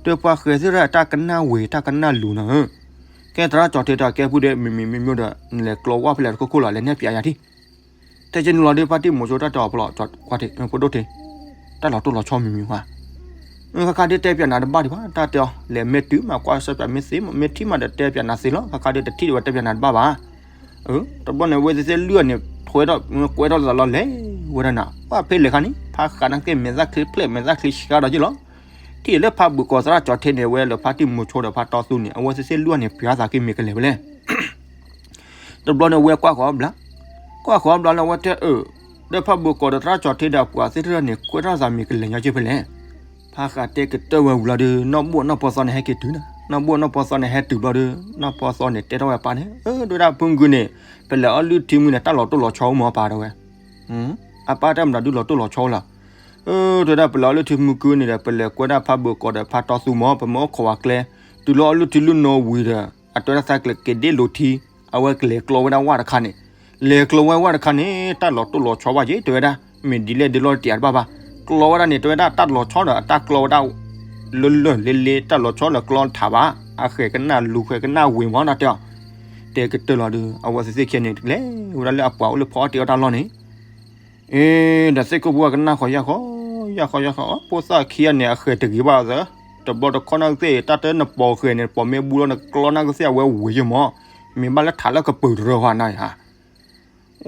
ဒီးပှၤဃဲၤသ့ၣ်တဖၣ်တၢ်ကနၣ်ဝံၤ တၢ်ကနၣ်လူၤနၤဧၢ, ကဲသရၣ်ကၠီၤထ့ဒီးကဲပုၢ်ဒီး မ့မ့ၢ်မ့မ့ၢ်ဒီး နလဲၤကျီဝၣ်ဖဲလဲၣ်တခိၣ်ခိၣ်လီၤ လဲၤနဲၣ်ပၠးယၤထံၣ် တဲကဲနုာ်လီၤဒီး ဖါတံၢ်မိၤဆိတၢ်တဲအီၤဖီလီၤ ကွၢ်ထံၣ် ဖိဒိၣ်ထံၣ်, တၢ်လီၤတိၢ်လီၤဆီမံၤမံၤဝါ, ခါခါဒ်တဲပၠးနၤတဘၣ်ဒံးဘၣ် တၢ်တဲအီၤ လဲၤမ့ၢ်တုၤမးကွၢ်ဆၢပၠးမ့ၢ်သ့ မ့ၢ်ထံၣ်မးဒီးတဲပၠးနၤသ့လီၤ ခါခါဒ်တထံၣ်ဒံးဝဲတဲပၠးနၤတဘၣ်ဘၣ်, တဘျီန့ၣ် အဝဲသ့ၣ်သ့ၣ်လွံၢ်အီၤန့ၣ် ထွဲထီၣ် ကွဲထီၣ်သးလီၤလဲၤဝဲဒၣ်နၤ ပှၢ်ဖဲလဲၣ်ခါန့ၣ် ဖးဃးနၤက့ၤမဲာ်သၣ်ချ့ဖျဲၣ်မဲာ်သၣ်ချ့ဆှါဒီးက့ၤလီၤ, ထံၣ်လၢဖးဘုးကီးသရၣ်ကၠီၤထ့န့ၣ် အဝဲလၢဖါတံၢ်မိၤဆိဒီးဖါတီသူန့ၣ် အဝဲသ့ၣ်သ့ၣ်လွံၢ်အီၤန့ၣ် ပၠးသးက့ၤမ့ၢ်ကလဲၤဝဲလဲၣ် တဘျီန့ၣ် ဝဲကွၢ်ဃီၤဘျါ, ကွၢ်ဃီၤဘျါလၢအဝဲတဲအၢ, ဒီးဖးဘိကိးဒီးသရၣ်ကၠီၤထ့ဒီးပှၤသ့ၣ်တဖၣ်န့ၣ် ကွဲထီၣ်သးမံၤကလဲၤညီက့ၤဖဲလဲၣ်. ဖးဃးတဲကတၢၢ်ဝဲဝံၤလီၤဒီး နီၢ်ဘိၣ်နီၢ်ဖီသီန့ၣ်ဟဲက့ၤတုၤနၤ, နီၢ်ဘိၣ်နီၢ်ဖီသီန့ၣ်ဟဲတုၤဘျီဒီး နီၢ်ဖီသီန့ၣ်တဲထီၣ်ဝဲအပၢ်န့ၣ် အၢ ဒိၣ်ဒၣ်ဖုဂုန့ၣ် ပလဲၤအီၣ်လုၢ်ထံမုၢ်န့ၣ် တၢ်လီၤတိၢ်လီၤဆီအိၣ်မးအပၢ်တဲဝဲ အပၢ်တဲမတၤဒုလီၤတိၢ်လီၤဆီလီၤ. အၢ တဲဒၣ်ပလဲၤအီၣ်လုၢ်ထံမုၢ်ကုန့ၣ်ဒီး ပလဲၤကွဲဒၣ်ဖးဘိကိးဒီးဖးတီသူမး ပမ့ၢ်အိၣ်ခိးဝဲကျဲ, တုၤလၢအီၣ်လုၢ်ထံလုၢ်နိဝံၤဒီး အတဲဒၣ်သးကလဲၤက့ၤဒ့ၣ်လိာ်ထံ, အဝဲကလဲၤကျီဝဲဒၣ်ဝၣ်တခါန့ၣ်, လဲၤကျီဝဲဝၣ်တခါန့ၣ် တၢ်လီၤတိၢ်လီၤဆီဘၣ်က့ၤ တဲဝဲဒၣ်, မ့ၢ်ဒ်လဲၣ်ဒ်လဲၣ်တယၤတဘၣ်ဘၣ်, ကျီဝဲဒၣ်န့ၣ် တဲဝဲဒၣ်တၢ်လီၤဆီဒီးအတၢ်ကျီဝဲဒၣ် လၢလၢၢ်လ့လ့ တၢ်လီၤဆီဒီးကျီထးဘၣ်, အဃဲၤကနၣ်လူၤဃဲၤကနၣ်ဝ့ၤမးနတဲအီၤ, တဲကတၢၢ်လီၤဒီး အဝဲသ့ၣ်သ့ၣ်ခံဂၤန့ၣ် တကလဲၤဝဲဒၣ်လၢအပှၤအိၣ်လၢဖီအီၣ်တ့ၢ်အီၣ်တၢ်လီၢ်န့ၣ် အ့ ဒီးသ့ၣ်ခိၣ်ဖိကနၣ်ဃီၤယၢ်ဃီၤ, ယၢ်ဃီၤယၢ်ဃီၤ, ဖိသၣ်ခံဂၤန့ၣ် အဃဲၤတဂ့ၤဘၣ်သၢ, တဘျီတခီၣ်နၢ်ကသ့ၣ် တၢ်တနပီၤဃဲၤန့ၣ် ပီၤမ့ၢ်ဘူးလီၤနကျီနၢ်ကသ့ၣ်အဝဲဝ့ၤယမး, မ့ၢ်ဘၣ်လၢထးလၢကပၢၤတရၢဃီနၤဧါ,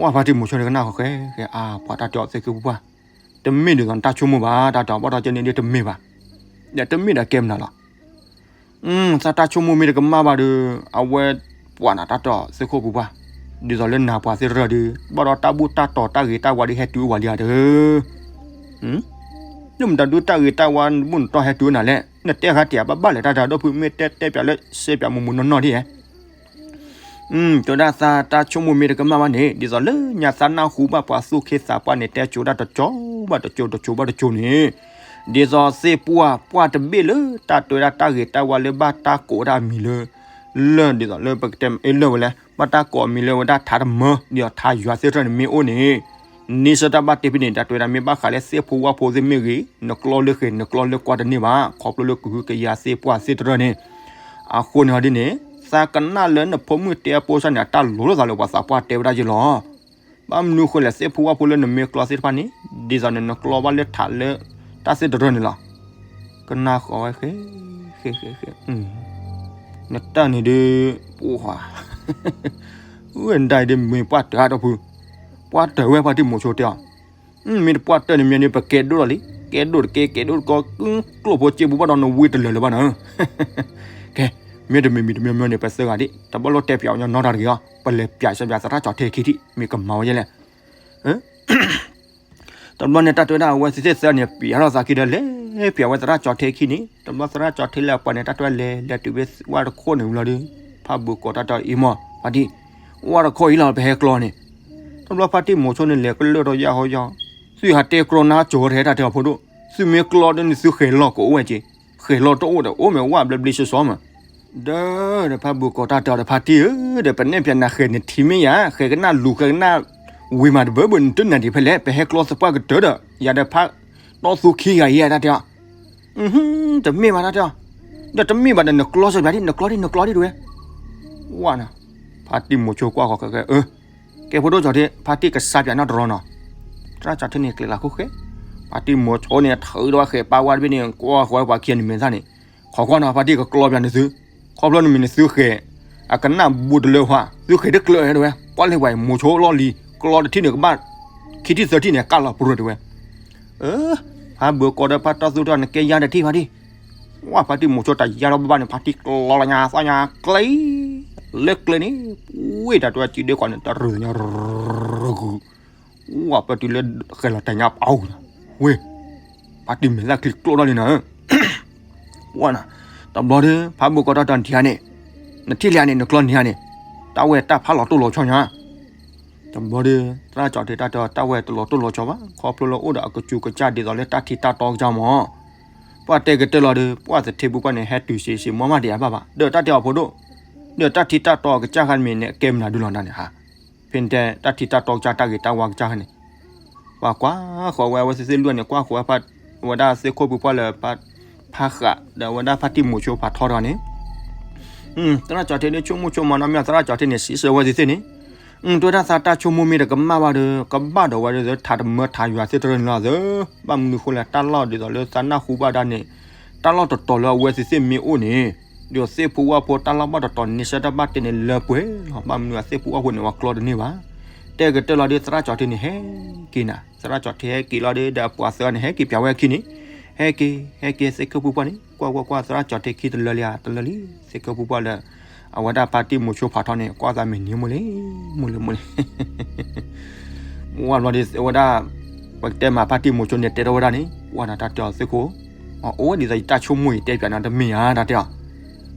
ဝဲဖါတံၢ်မိၤဆိန့ၣ်ကနၣ်ဃီၤဃဲၤဃဲၤ အါ ပှၤတၢ်တဲအီၤသ့ၣ်ခိၣ်ဖိပှၢ်, တမ့ၢ်ဒ်သိးနတၢ်ဆိကမိၣ်ဘၣ်, တၢ်တဲအီၤဘၣ်ထီၣ်ကဲန့ၣ်ဒ်တမ့ၢ်ဘၣ်, ဒီးတမ့ၢ်ဒီးကဲမနုၤလီၤ သးတၢ်ဆိကမိၣ်မ့ၢ်တကမၣ်ဘၣ်ဒီး အဝဲပှၤနၤတၢ်တီသ့ၣ်ခိၣ်ပူၤပှၢ်, ဒ်သိးလၢနၤပှၤသ့ၣ်တရၢဒီး ဘၣ်ဒီးတၢ်ဘူၣ်တၢ်တီၤတၢ်ဂ့ၤတၢ်ဝါဒ်ဟဲတုၤအိၣ်ဝဲလံဧါဒီး, လၢမတၤဒုတၢ်ဂ့ၤတၢ်ဝါနဘူၣ်နတီၢ်ဟဲတုၤနၤလဲၣ်, နတဲဃာ်တ့ၢ်ဘၣ်ဘၣ်လဲၣ် တၢ်တၢ်ဒိၣ်ဖုမ့ၢ်တဲတဲပၠးလၢစဲပၠးမူးမူးနီၢ်နီၢ်ဒ်ဧါ တဲဝဲဒၣ်သးတၢ်ဆိကမိၣ်မ့ၢ်တကမၣ်ဘၣ်န့ၣ် ဒ်သိးလၢညါသးနၢ်ဟူဘၣ်ပှၤသူၣ်က့သးပှၢ်န့ၣ် တဲကၠိဒၣ်တကၠိဘၣ်တကၠိတကၠိဘၣ်တကၠိန့ၣ်, ဒ်သိးသ့ၣ်ပှၢ်ပှၢ်တဘ့ၣ်လၢ တၢ်တဲဝဲဒၣ်တၢ်ဂ့ၤတၢ်ဝါလၢဘၣ်တၢ်ကိးဝဲဒၣ်အမံၤလၢ လၢဒ်သိးလၢပကတဲအ့လၢာ်ဝဲလဲၣ် ဘၣ်တၢ်ကိးအမံၤလၢဝဲဒၣ်ထးတမၢ ဒ်သိးထးယွၤသ့ၣ်တဖၣ်န့ၣ်မ့ၢ်အိၣ်န့ၣ် န့ဆၢၣ်တၢ်ဘၣ်တ့ဖဲန့ၣ် တၢ်တဲဝဲဒၣ်မ့ၢ်ဘၣ်ဃးလၢသ့ၣ်ဖိဝၣ်ဖိသ့ၣ်မ့ၢ်ဂ့ၤ နကျီလၢဃဲၤ နကျီလၢကွၢ်တန့ၢ်ဘၣ် ခီဖျိလၢကဟုကယာ်သ့ၣ်ပှၢ်သ့ၣ်တဖၣ်န့ၣ်, အဃိန့ၣ်ဒ်န့ၣ် သးကနၣ်လၢနဖိမုၣ်တဲအဖိစၢ်န့ၣ် အတၢ်လိၤလိာ်သးလၢပှၤသးပှၢ်တဲဝဲဒၣ်ယလီၤ. ဘၣ်မနုၤဃိလဲၣ် သ့ၣ်ဖိဝၣ်ဖိလၢနမ့ၢ်ကျီသ့ၣ်တဖၣ်န့ၣ် ဒ်သိးန့ၣ် နကျီဘၣ်လၢထးလၢတၢ်သ့ၣ်တဖၣ်န့ၣ်လီၤ. ကနၣ်ဃီၤဝဲဃဲ ဃဲ ဃဲ ဃဲ နတၢ်န့ၣ်ဒုး ပှၤ ဝဲဒၣ်အံၤဒ်မ့ၢ်ပှၢ်တၢၢ်အါဒီးဖု, ပှၢ်တၢၢ်ဝဲဖါတံၢ်မိၤဆိတဲအီၤ, မ့ၢ်တပှၢ်တၢၢ်န့ၣ်မ့ၢ်န့ၣ် ပကဲဒိၣ်လီၤလံ, ကဲဒိၣ်တကဲ ကဲဒိၣ်တကီ ကျိၣ်ဖိစ့ဖိဘၣ်ဒီးနဝ့ၢ်တလၢာ်လၢၤဘၣ်နီၤ. ကဲ, မ့တမံၤမံၤတမံၤမံၤန့ၣ် ပသၢဂၤဒ် တဘျီလၢတဲပၠးဝဲညီနီတဂၤတဂ့ၤအီၤ ပလဲၤပၠးစၢပၠးသရၣ်ကၠီၤထ့ခံထံၣ် မ့ၢ်ကမၤဝဲယဲလဲၣ်. တဘျီန့ၣ် တၢ်တဲဝဲဒၣ်အဝဲသ့ၣ်သၢန့ၣ် ပၠးထီၣ်သးခံဒီး လဲၤပၠးဝဲသရၣ်ကၠီၤထ့ခံန့ၣ်, တဘျီသရၣ်ကၠီၤထ့လၢအပှၤန့ၣ် တၢ်တဲဝဲလဲၤ လဲၤတုၤဝဲဝၣ်တခိၣ်န့ၣ်လီၤဒီး ဖးဘုးကိးတၢ်တဲအီၤအံၤမး ဖါတံၢ်, ဝၣ်တခိၣ်အံၤလီၤ ပဟဲကျီန့ၣ်. တဘျီဖါတံၢ်မိၤဆိန့ၣ် လဲၤကလၢာ်ထီၣ်ယၢ်ဟီယၢ်, သုဟးတဲကျီနါကၠီၤထဲတၢ်တဲအီၤဖိဒိၣ်, သုမ့ၢ်ကျီဒီးန့ၣ် သုဃဲၤလီၤကအိၣ်ဝဲက့ၤ, ဃဲၤလီၤတအိၣ်ဒီး အိၣ်မ့ၢ်ဝၣ်ဘျဲဘျဲစီစီမး ဒီးဖးဘုးကိးတၢ်တဲအီၤဒီး ဖါတံၢ်ဧၢ, ဒီးပနဲၣ်ပၠးနၤဃဲၤနထံမ့ၢ်ယၤ, ဃဲၤကနၣ်လူၤ ဃဲၤကနၣ်ဝ့ၤမးတဘၢဘၢ နတနၢၤဒံးဖဲလဲၣ်, ပဟဲကျီသပှၢ်ကတၢၢ်ဒီး ယၤဒီးဖါတီသူခံဂၤအံၤတၢ်တဲအီၤ. တမ့ၢ်ဘၣ်တၢ်တဲအီၤ, ဒီးတမ့ၢ်ဘၣ်ဒီး နကျီစၢပၠးဒ် နကျီဒ် နကျီဒ်တဝဲ, ဝၣ်နၤ, ဖါတံၢ်မိၤဆိကွၢ်ဃီၤဃဲၤဃဲၤ အၢ ကဲဖိဒိၣ်ကၠီၤထ့ ဖါတံၢ်ကစၢ်ပၠးနီတရီနီၤ. သရၣ်ကၠီၤထ့န့ၣ် ကျဲၤလၢခိၣ်ဃဲ, ဖါတံၢ်မိၤဆိန့ၣ် ထုးဒီးဃဲၤပာ်ဝါတဘ့ၣ်န့ၣ် ကွၢ်ဃီၤပှၤခံဂၤန့ၣ်မဲာ်သၣ်န့ၣ်, ခိးကွၢ်နီၤ ဖါတံၢ်ကကျီပၠးန့ၣ်သု, ခီဖျိနမံၤန့ၣ်သုဃဲၤ, အကနၣ်ဘူးတလၢဟွါ, သုဃဲၤတကျၢၤတဝဲ, ကွၢ်လံပှၤအံၤ မိၤဆိလီၢ်လံၤ, ကျီတထံၣ်န့ၣ်ကဘၣ်, ခံထံၣ်သၢထံၣ်န့ၣ် ကၢ်လီၤပရၢတဝဲ အၢ, ဖးဘၢကိးဒီးဖါတီသူထီၣ် နကဲယါတထံၣ်ဖါတံၢ်, ဝၣ်ဖါတံၢ်မိၤဆိတၢ်ယါထီၣ်ဘၣ်ဘၣ်န့ၣ် ဖါတံၢ်ကျီလီၤညါသီညါကျဲ, လၢကျဲန့ၣ်, ဝ့ၢ်တၢ်တဝဲစုဒ့ကီးန့ၣ် တရၢၢ်ညါရၢၢ်ဂုာ်, ဝၣ်ပၢၢ်တုၤလၢဃဲၤလီၤတၢ်ညါပအီၣ်, ဝ့ၢ်, ဖါတံၢ်မဲာ်သၣ်ချံကျိၣ်ထီၣ်လံနၤ ဝၣ်နၤ, တဘျီဒီး ဖးဘိကိးတၢ်တနထံၣ်ဧါန့ၣ်, နထံၣ်လံဧါန့ၣ် နကျီနံၤဧါန့ၣ်, တၢ်ဝဲတၢ်ဖးလီၤတိၢ်လီၤဆီညါ, တဘျီဒီး သရၣ်ကၠီၤထ့တၢ်တဲအီၤ တၢ်ဝဲတလီၤတိၢ်လီၤဆီဘၣ် ခီဖျိလၢအိၣ်ဒီးအကစူးကစၢ်ဒ်သိးလၢတၢ်ထံတၢ်တီကစၢ်မး, ပှၢ်တဲကတၢၢ်လီၤဒီး ပှၢ်သထ့ဖုပှၢ်န့ၣ် ဟဲတုၤစ့စ့မီၢ်မးတယၤဘၣ်ဘၣ် ဒီးတၢ်တဲအီၤဖိဒိၣ်, ဒီးတၢ်ထံတၢ်တီကစၢ်ခါမ့ၢ်န့ၣ် အကဲမနုၤဒုလီၤနၤန့ၣ်ဟါ ဖဲန့ၣ်တဲတၢ်ထံတၢ်တီကစၢ်တၢ်ဂ့ၤတၢ်ဝါကစၢ်ခါန့ၣ်, ပှၤကွၢ်ဃီၤဝဲအဝဲသ့ၣ်သ့ၣ်လွံၢ်န့ၣ် ကွၢ်ဃီၤဝဲ ဝဲဒၣ်သ့ၣ်ခိၣ်ဖုပှၢ်လၢ ဖးဃး ဒီးဝဲဒၣ်ဖါတံၢ်မိၤဆိဖးထီတဂၤန့ၣ်, သရၣ်ကၠီၤထ့ဒ်ဆိကမိၣ်ဆိကမးနီတမံၤ သရၣ်ကၠီၤထ့န့ၣ် စံးဆၢဝဲသ့ၣ်သ့ၣ်န့ၣ်, တဲဝဲဒၣ်သးတၢ်ဆိကမိၣ်မ့ၢ်တကမၣ်ဘၣ်ဒီး ကဘၣ်ဒီးဝဲဒၣ်ထးတမၢထးယွၤသ့ၣ်တရၢန့ၣ်လီၤသၢ, ဘၣ်မနုၤဃိလဲၣ် တၢ်လီၢ်ဒ်သိးလၢသးနၢ်ဟူဘၣ်ဒၣ်န့ၣ်, တၢ်လီၢ်တတီၤလၢအဝဲသ့ၣ်သ့ၣ်မ့ၢ်အိၣ်န့ၣ်, ဒီးသ့ၣ်ဖိဝၣ်ဖိတၢ်လီၢ်ဘၣ်တတီၤန့ၣ် စဲတၢ်ဘၣ်တဲန့ၣ်လၢပှဲၤလီၤ ဘၣ်မနုၤအသ့ၣ်ဖိဝၣ်ဖိန့ၣ် ပှၤကျီတန့ၢ်ဘၣ်. တဲကတၢၢ်လီၤဒီး သရၣ်ကၠီၤထ့န့ၣ် ဟဲက့ၤနၤ သရၣ်ကၠီၤထ့ဟဲက့ၤလီၤဒီး ဒီးအပှၤသၢဂၤန့ၣ် ဟဲက့ၤပၠးဝဲအခံန့ၣ်, ဟဲက့ၤ ဟဲက့ၤသ့ၣ်ခိၣ်ဖုပှၢ်န့ၣ် ကွၢ်ကွၢ်ကွၢ် သရၣ်ကၠီၤထ့ခံတလၢလံဧါ တလၢလံ, သ့ၣ်ခိၣ်ဖုပှၢ်လၢ အဝဲဒၣ်ဖါတံၢ်မိၤဆိဖးထီန့ၣ် ကွၢ်သးမ့ၢ်နံၤမိၢ်လံ, မိၢ်လံ မိၢ်လံ ဝဲဒၣ်, ပတဲမးဖါတံၢ်မိၤဆိန့ၣ် တဲထီၣ်ဝဲဒၣ်န့ၣ် ပှၢ်နၤတၢ်တဲအီၤသ့ၣ်ခိၣ်, အအိၣ်ဒ်သိးယတၢ်ဆိကမိၣ်အံၤတဲပၠးနၤတမ့ၢ်ဧါ တၢ်တဲအီၤ,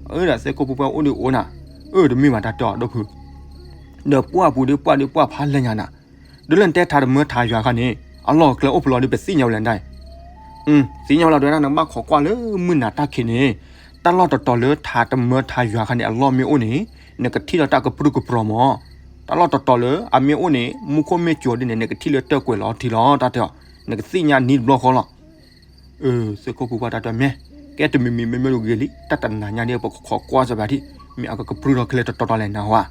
အၢဒီးသ့ၣ်ခိၣ်ဖုပှၢ်အိၣ်ဒံးအိၣ်နၤ, အၢတမ့ၢ်ဘၣ်တၢ်တဲအီၤဒိၣ်ဖု, ဒီးပှၢ်ပူၤဒ်ပှၢ်ဒ်ပှၢ်ဖးလဲၢ်ညါနၤ, ဒ်လဲၣ်နတဲထးတမၢထးယွၤခါန့ၣ် အလီၢ်အကျဲအိၣ်ဖဲလဲၣ်ဒီး ပသ့ၣ်ညါဝဲလဲၣ်ဒၣ် သ့ၣ်ညါဝဲလီၤ တဲဝဲဒၣ် နကဘၣ်ခိးကွၢ်လၢမုၢ်နၤတၢ်ခံးန့ၣ်, တၢ်လီၢ်တတီၤလၢထးတမၢထးယွၤခါန့ၣ် အလီၢ်မ့ၢ်အိၣ်န့ၣ်, နကထံၣ်လၢတၢ်ကပြုၢ်ကပြီၤမး, တၢ်လီၢ်တတီၤလၢအမ့ၢ်အိၣ်န့ၣ် မူခိၣ်မ့ၢ်စူၤဒ်န့ၣ် နကထံၣ်လၢတၢၢ်ကွဲၤလီၤထံလီၤ တၢ်တဲအီၤ, နကသ့ၣ်ညါနံၤတဘျီဃီလီၤ. အၢ သ့ၣ်ခိၣ်ဖုပှၢ်တၢ်တဲမ့ၢ်, ကဲတမံၤမံၤမ့မ့ၢ်ဒိၣ်ဂ့ၤလံ တၢ်တနၤညါဒ်ပခိးကွၢ်စၢၤဘၣ်ဒံး, မ့ၢ်အကကပြုၢ်ထီၣ်ခဲလၢာ်တတီၤတီၤလဲၣ်နဟါ,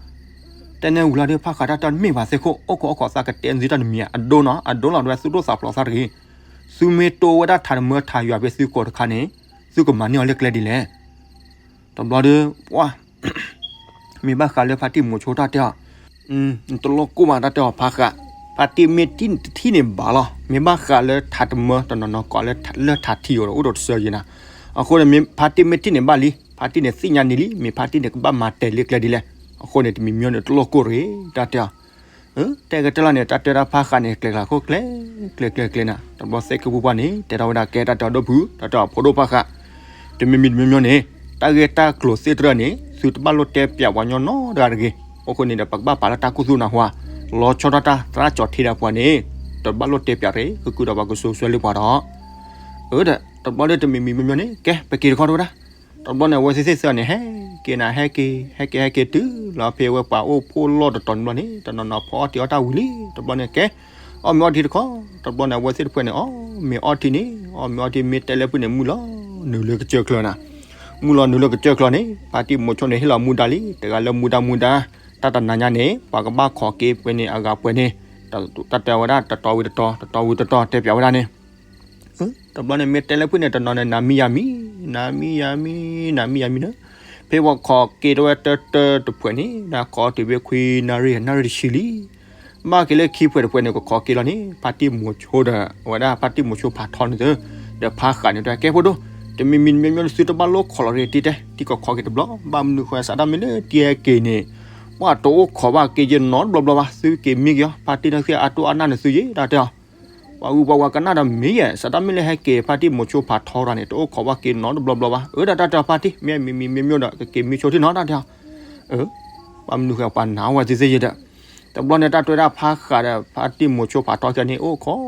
တဲန့ၣ်ဝံၤလီၤဒီး ဖးဃးတၢ်တဲမ့ၢ်ဘၣ်သ့ၣ်ခိၣ် အိၣ်ခိးအိၣ်ခိးသးကတဲနသုတၢ်တမံၤ အဒိနီၤ အဒိလီၤဒ်ဝဲသုဒိၣ်သးဖျိးသးတဂ့ၤ, သုမ့ၢ်တိဝဲဒၣ်ထးတမၢထးယွၤဖဲသုကိးတခါန့ၣ်, သုကမၤန့ၢ်အီၤလၢကျဲဒ်လဲၣ်. တဘျီဒီး ပှၢ် မ့ၢ်ဘၣ်ဃးလၢဖါတံၢ်မိၤဆိတၢ်တဲအီၤ, နတလိၣ်ကိၢ်ဘၣ်တၢ်တဲအီၤဖးဃး, ဖါတံၢ်မ့ၢ်တထံၣ်န့ၣ်ဘၣ်လီၤ မ့ၢ်ဘၣ်ဃးလၢထးတမၢတနီၤနီၤကိးလၢထးထံးအီၤဒီး အိၣ်ဒီးတစၢယံၤနၤ, အဃိန့ၣ် ဖါတံၢ်မ့ၢ်ထံၣ်န့ၣ်ဘၣ်လံ ဖါတံၢ်န့ၣ်သ့ၣ်ညါန့ၢ်လံ မ့ၢ်ဖါတံၢ်န့ၣ်ကဘၣ်မၤတဲာ်လၢကျဲဒ်လဲၣ်, အဃိန့ၣ် တမံၤမံၤန့ၣ်တလိၣ်ကိၢ်တဂ့ၤ တၢ်တဲအီၤ တဲကတၢၢ်လီၤန့ၣ် တၢ်တဲဒၣ်ဖးဃးန့ၣ် ကျဲၤကျဲၤခိၣ်ကျဲၤ, ကျဲၤကျဲၤကျဲၤနၤ, တဘျီသ့ၣ်ခိၣ်ဖုပှၢ်န့ၣ် တဲထီၣ်ဝဲဒၣ်ကဲတၢ်တဲအီၤဒိၣ်ဖု တၢ်တဲအီၤဖိဒိၣ်ဖးဃး, တမံၤမံၤတမံၤမံၤန့ၣ်, တၢ်ဂ့ၢ်တၢ်ကျိၤသ့ၣ်တဖၣ်န့ၣ် သုတဘၣ်လိၣ်တဲပၠးပှၤညီနီတဂၤတဂ့ၤ, အဃိန့ၣ်ဒီး ပကဘၣ်ပာ်လၢတၢ်ခူသူၣ်နၢ်ဟူဧါ, လီၤဆီဒၣ်တၢ်သရၣ်ကၠီၤထ့ဒီးပှၤန့ၣ်, တဘၣ်လိၣ်တဲပၠးတဂ့ၤ ကကုာ်ဒီးပှၤကစိၤဆှၢလၢပှၤဒီး, အၢဒီး တဘျီဒီးတမံၤမံၤမံၤမံၤန့ၣ် ကဲ ပက့ၤတခီတဝဲဒၣ် တဘျီန့ၣ် အဝဲသ့ၣ်သ့ၣ်သၢန့ၣ် ဟဲက့ၤနၤ ဟဲက့ၤ ဟဲက့ၤ ဟဲက့ၤတုၤလီၤဖဲဝဲပှၤအိၣ်ဖှိၣ်လီၢ်တတီၤန့ၣ်ဘျီန့ၣ် တနီၤနီၤဖီအီၣ်ထံအီၣ်တၢ်ဝံၤလံ တဘျီန့ၣ် ကဲ အီၣ်မ့ၤအီထံတခီ တဘျီန့ၣ် အဝဲသ့ၣ်တဖၣ်န့ၣ် အီၣ်မ့ၤအီထံန့ၣ် အီၣ်မ့ၤအီထံမ့ၢ်တဲလၢဖုၣ်န့ၣ် မုၢ်လီၤနုာ်လၢကစၢၢ်ချၢနၤ မုၢ်လီၤနုာ်လၢကစၢၢ်ချၢန့ၣ် ဖါတံၢ်မိၤဆိန့ၣ် ဟ့ၣ်လီၤမူဒါလံ တဂၤလၢမူဒါမူဒါ တၢ်တနၤညါန့ၣ် ပှၤကဘၣ်ခိးက့ၤပှဲၤန့ၣ် အဂၤပှဲၤန့ၣ် တၢ်တဲဝဲဒၣ် တတီၤဝံၤတတီၤ တတီၤဝံၤတတီၤ တဲပၠးဝဲဒၣ်န့ၣ် တဘျီန့ၣ် မ့ၢ်တဲလၢဖုၣ်န့ၣ် တနီၤန့ၣ် နၤမံယၤမံ, နၤမံယၤမံ, နၤမံယၤမံန့ၣ်, ဖဲပှၤခိးက့ၤတဝဲတၢတၢတဖှဲးန့ၣ် နၤခိးတုၤဖဲခွံနၣ်ရံၣ် နၣ်ရံၣ်တဆံလံ. ဘၣ်က့ၤလၢခံဖှဲးတဖှဲးန့ၣ် ကခိးက့ၤလီၤန့ၣ် ဖါတံၢ်မိၤဆိဒီး အဝဲဒၣ်ဖါတံၢ်မိၤဆိဖးထီန့ၣ်သု, ဒီးဖါဃးန့ၣ်တဲ ကဲဖိဒိၣ်, တမံၤမံၤတမံၤမံၤန့ၣ် သုတဘၣ်လိၣ်ခိးလီၤရ့တံတဲ, တံခိးခိးက့ၤတဘျီ, ဘၣ်မနုၤဃိ စးဒၣ်မ့ၢ်လၢတံဟဲက့ၤန့ၣ် ပှၤတအိၣ်ခိးဘၣ်က့ၤယဲနီတဘျီဘျီဘၣ်, သုက့ၤမံက့ၤအီၤ, ဖါတံၢ်န့ၣ်ဃ့အတိၢ်အနၢ်န့ၣ်သုယဲ တၢ်တဲအီၤ. ပှၤဂုၤပှၤဂၤကနၣ်ဒီးမ့ၢ်ယဲ, စးဒၣ်မ့ၢ်လၢဟဲက့ၤ ဖါတံၢ်မိၤဆိဖးထီတဂၤန့ၣ် တအိၣ်ခိးဘၣ်က့ၤနီတဘျီဘျီဘၣ်, အၢ ဒီးတၢ်တဲအီၤ ဖါတံၢ် မ့ၢ်မံၤမံၤမံၤမံၤဒီး ကက့ၤမံဆိထံၣ်နီတၢ်တဲအီၤ. အၢ ဘၣ်မနုၤဃိ ပှၤနာ်ဝဲသ့ၣ်သ့ၣ်ယဲဒီး, တဘျီန့ၣ် တၢ်တဲဝဲဒၣ်ဖါဃးဒီး ဖါတံၢ်မိၤဆိဖးထီခံဂၤန့ၣ် အိၣ်ခိး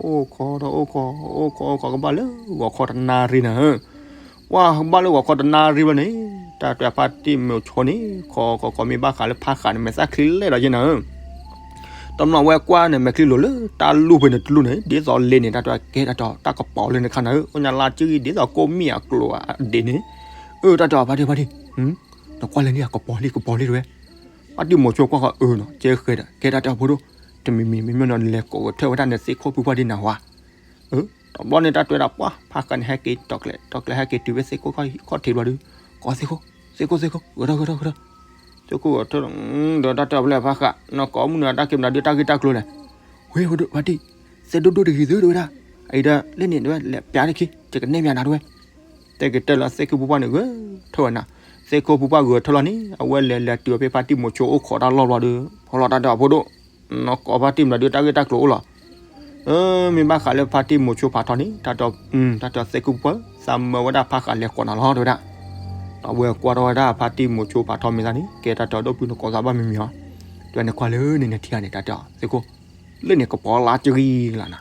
အိၣ်ခိးဒီးအိၣ်ခိး အိၣ်ခိးအိၣ်ခိးကဘၣ်လၢဂီၤခီတနၣ်ရံၣ်နၤဧၢ, ပှၤကဘၣ်လၢဂီၤခီတနၣ်ရံၣ်ဘၣ်န့ၣ် တၢ်တဲဖါတံၢ်မိၤဆိန့ၣ် ခိးခိးခိးမ့ၢ်ဘၣ်ဃးလၢဖါဃးန့ၣ် မဲာ်သၣ်ချံလဲၣ်ဒီးယဲနၤဧၢ. တဘျီအဝဲကွၢ်န့ၣ် မဲာ်ချံလိၤလၢတၢ်လူၢ်ဖဲန့ၣ်တလူၢ်န့ၣ် ဒ်သိးလ့န့ၣ် တၢ်တဲကဲတၢ်တဲတၢ်ကပီၤလၢန့ၣ်ခါနၤဧၢ, အိၣ်ညါလါကံၢ်ဂံၢ် ဒ်သိးကိးမံၣ်အကျိၤအဒ့န့ၣ်, အၢ တၢ်တဲအီၤ ဖါတံၢ် ဖါတံၢ် နကွၢ်လဲၣ်လံ အကပီၤလံ ကပီၤလံတဲဝဲ, ဖါတံၢ်မိၤဆိကွၢ်ဃီ အၢနီၤ ကဲဃဲဒီး ကဲတၢ်တဲအီၤဖိဒိၣ်, တမံၤမံၤမ့မ့ၢ်နီၤ နလဲၤကိးဂဲၤထၢၣ်ဝဲဒၣ်နသ့ၣ်ခိၣ်ဖုပှၢ်ဒ်နၤဝါ တဘျီန့ၣ် တၢ်တဲဝဲဒၣ်ပှၢ် ဖါဃးန့ၣ် ဟဲက့ၤတီၤကျဲၤ တီၤကျဲၤ ဟဲက့ၤတုၤဝဲသ့ၣ်ခိၣ်ခီၣ်ထံးဘျီဒီး, ကိးသ့ၣ်ခိၣ် သ့ၣ်ခိၣ် သ့ၣ်ခိၣ် ဂဲၤထၢၣ် ဂဲၤထၢၣ် ဂဲၤထၢၣ်, သ့ၣ်ခိၣ်ဂဲၤထၢၣ်, ဒီးတၢ်တဲအီၤဖဲလဲၣ် ဖါဃး နကိးမုၢ်နၤတၢ်က့ၤမနုၤဒုးတၢ်ဂ့ၢ်တၢ်ကျိၤလဲၣ်, ဝ့ၢ် ဖါတံၢ် သဲဒိၣ်ဒိၣ်တဂ့ၤသုတဲဝဲဒၣ်, အံၤဒီး လၢန့ၣ်တဲဝဲ လဲၤပျးတခ့ ယကနဲၣ်ပျးနၤတဲဝဲ, တဲက့ၤတဲလၢသ့ၣ်ခိၣ်ဖုပှၢ်န့ၣ် ဂဲၤထၢၣ်ဝဲနၤ, သ့ၣ်ခိၣ်ဖုပှၢ်ဂဲၤထၢၣ်လီၤန့ၣ် အဝဲလဲၤလဲၤတုၤဝဲဖဲဖါတံၢ်မိၤဆိအိၣ်ခိးတၢ်လီၢ်ဘျီဒီး, ဖီလီၤတၢ်တဲအီၤဖိဒိၣ်, နကိးဖါတံၢ်မနုၤဒုးတၢ်ဂ့ၢ်တၢ်ကျိၤအိၣ်လီၤ, မ့ၢ်ဘၣ်ဃးလၢဖါတံၢ်မိၤဆိဖးထီန့ၣ် တၢ်တဲအီၤ တၢ်တဲအီၤသ့ၣ်ခိၣ်ဖုပှၢ် သးမၢဝဲဒၣ်ဖါဃးလဲၤကိးနၤလီၤတဲဝဲဒၣ်, ဒီးအဝဲကွၢ်ထီၣ်ဝဲဒၣ်ဖါတံၢ်မိၤဆိဖးထီမ့ၢ်သးန့ၣ် ကဲတၢ်တဲအီၤဒိၣ်ဖု နကိးသးဘၣ်မံၤမံၤအီၤ, တဲန့ၣ်ကွၢ်လၢန့ၣ်နထံၣ်ဧါန့ၣ် တၢ်တဲအီၤသ့ၣ်ခိၣ်, လၢန့ၣ်ကပီၤလါကရံၣ်လီၤနၤ,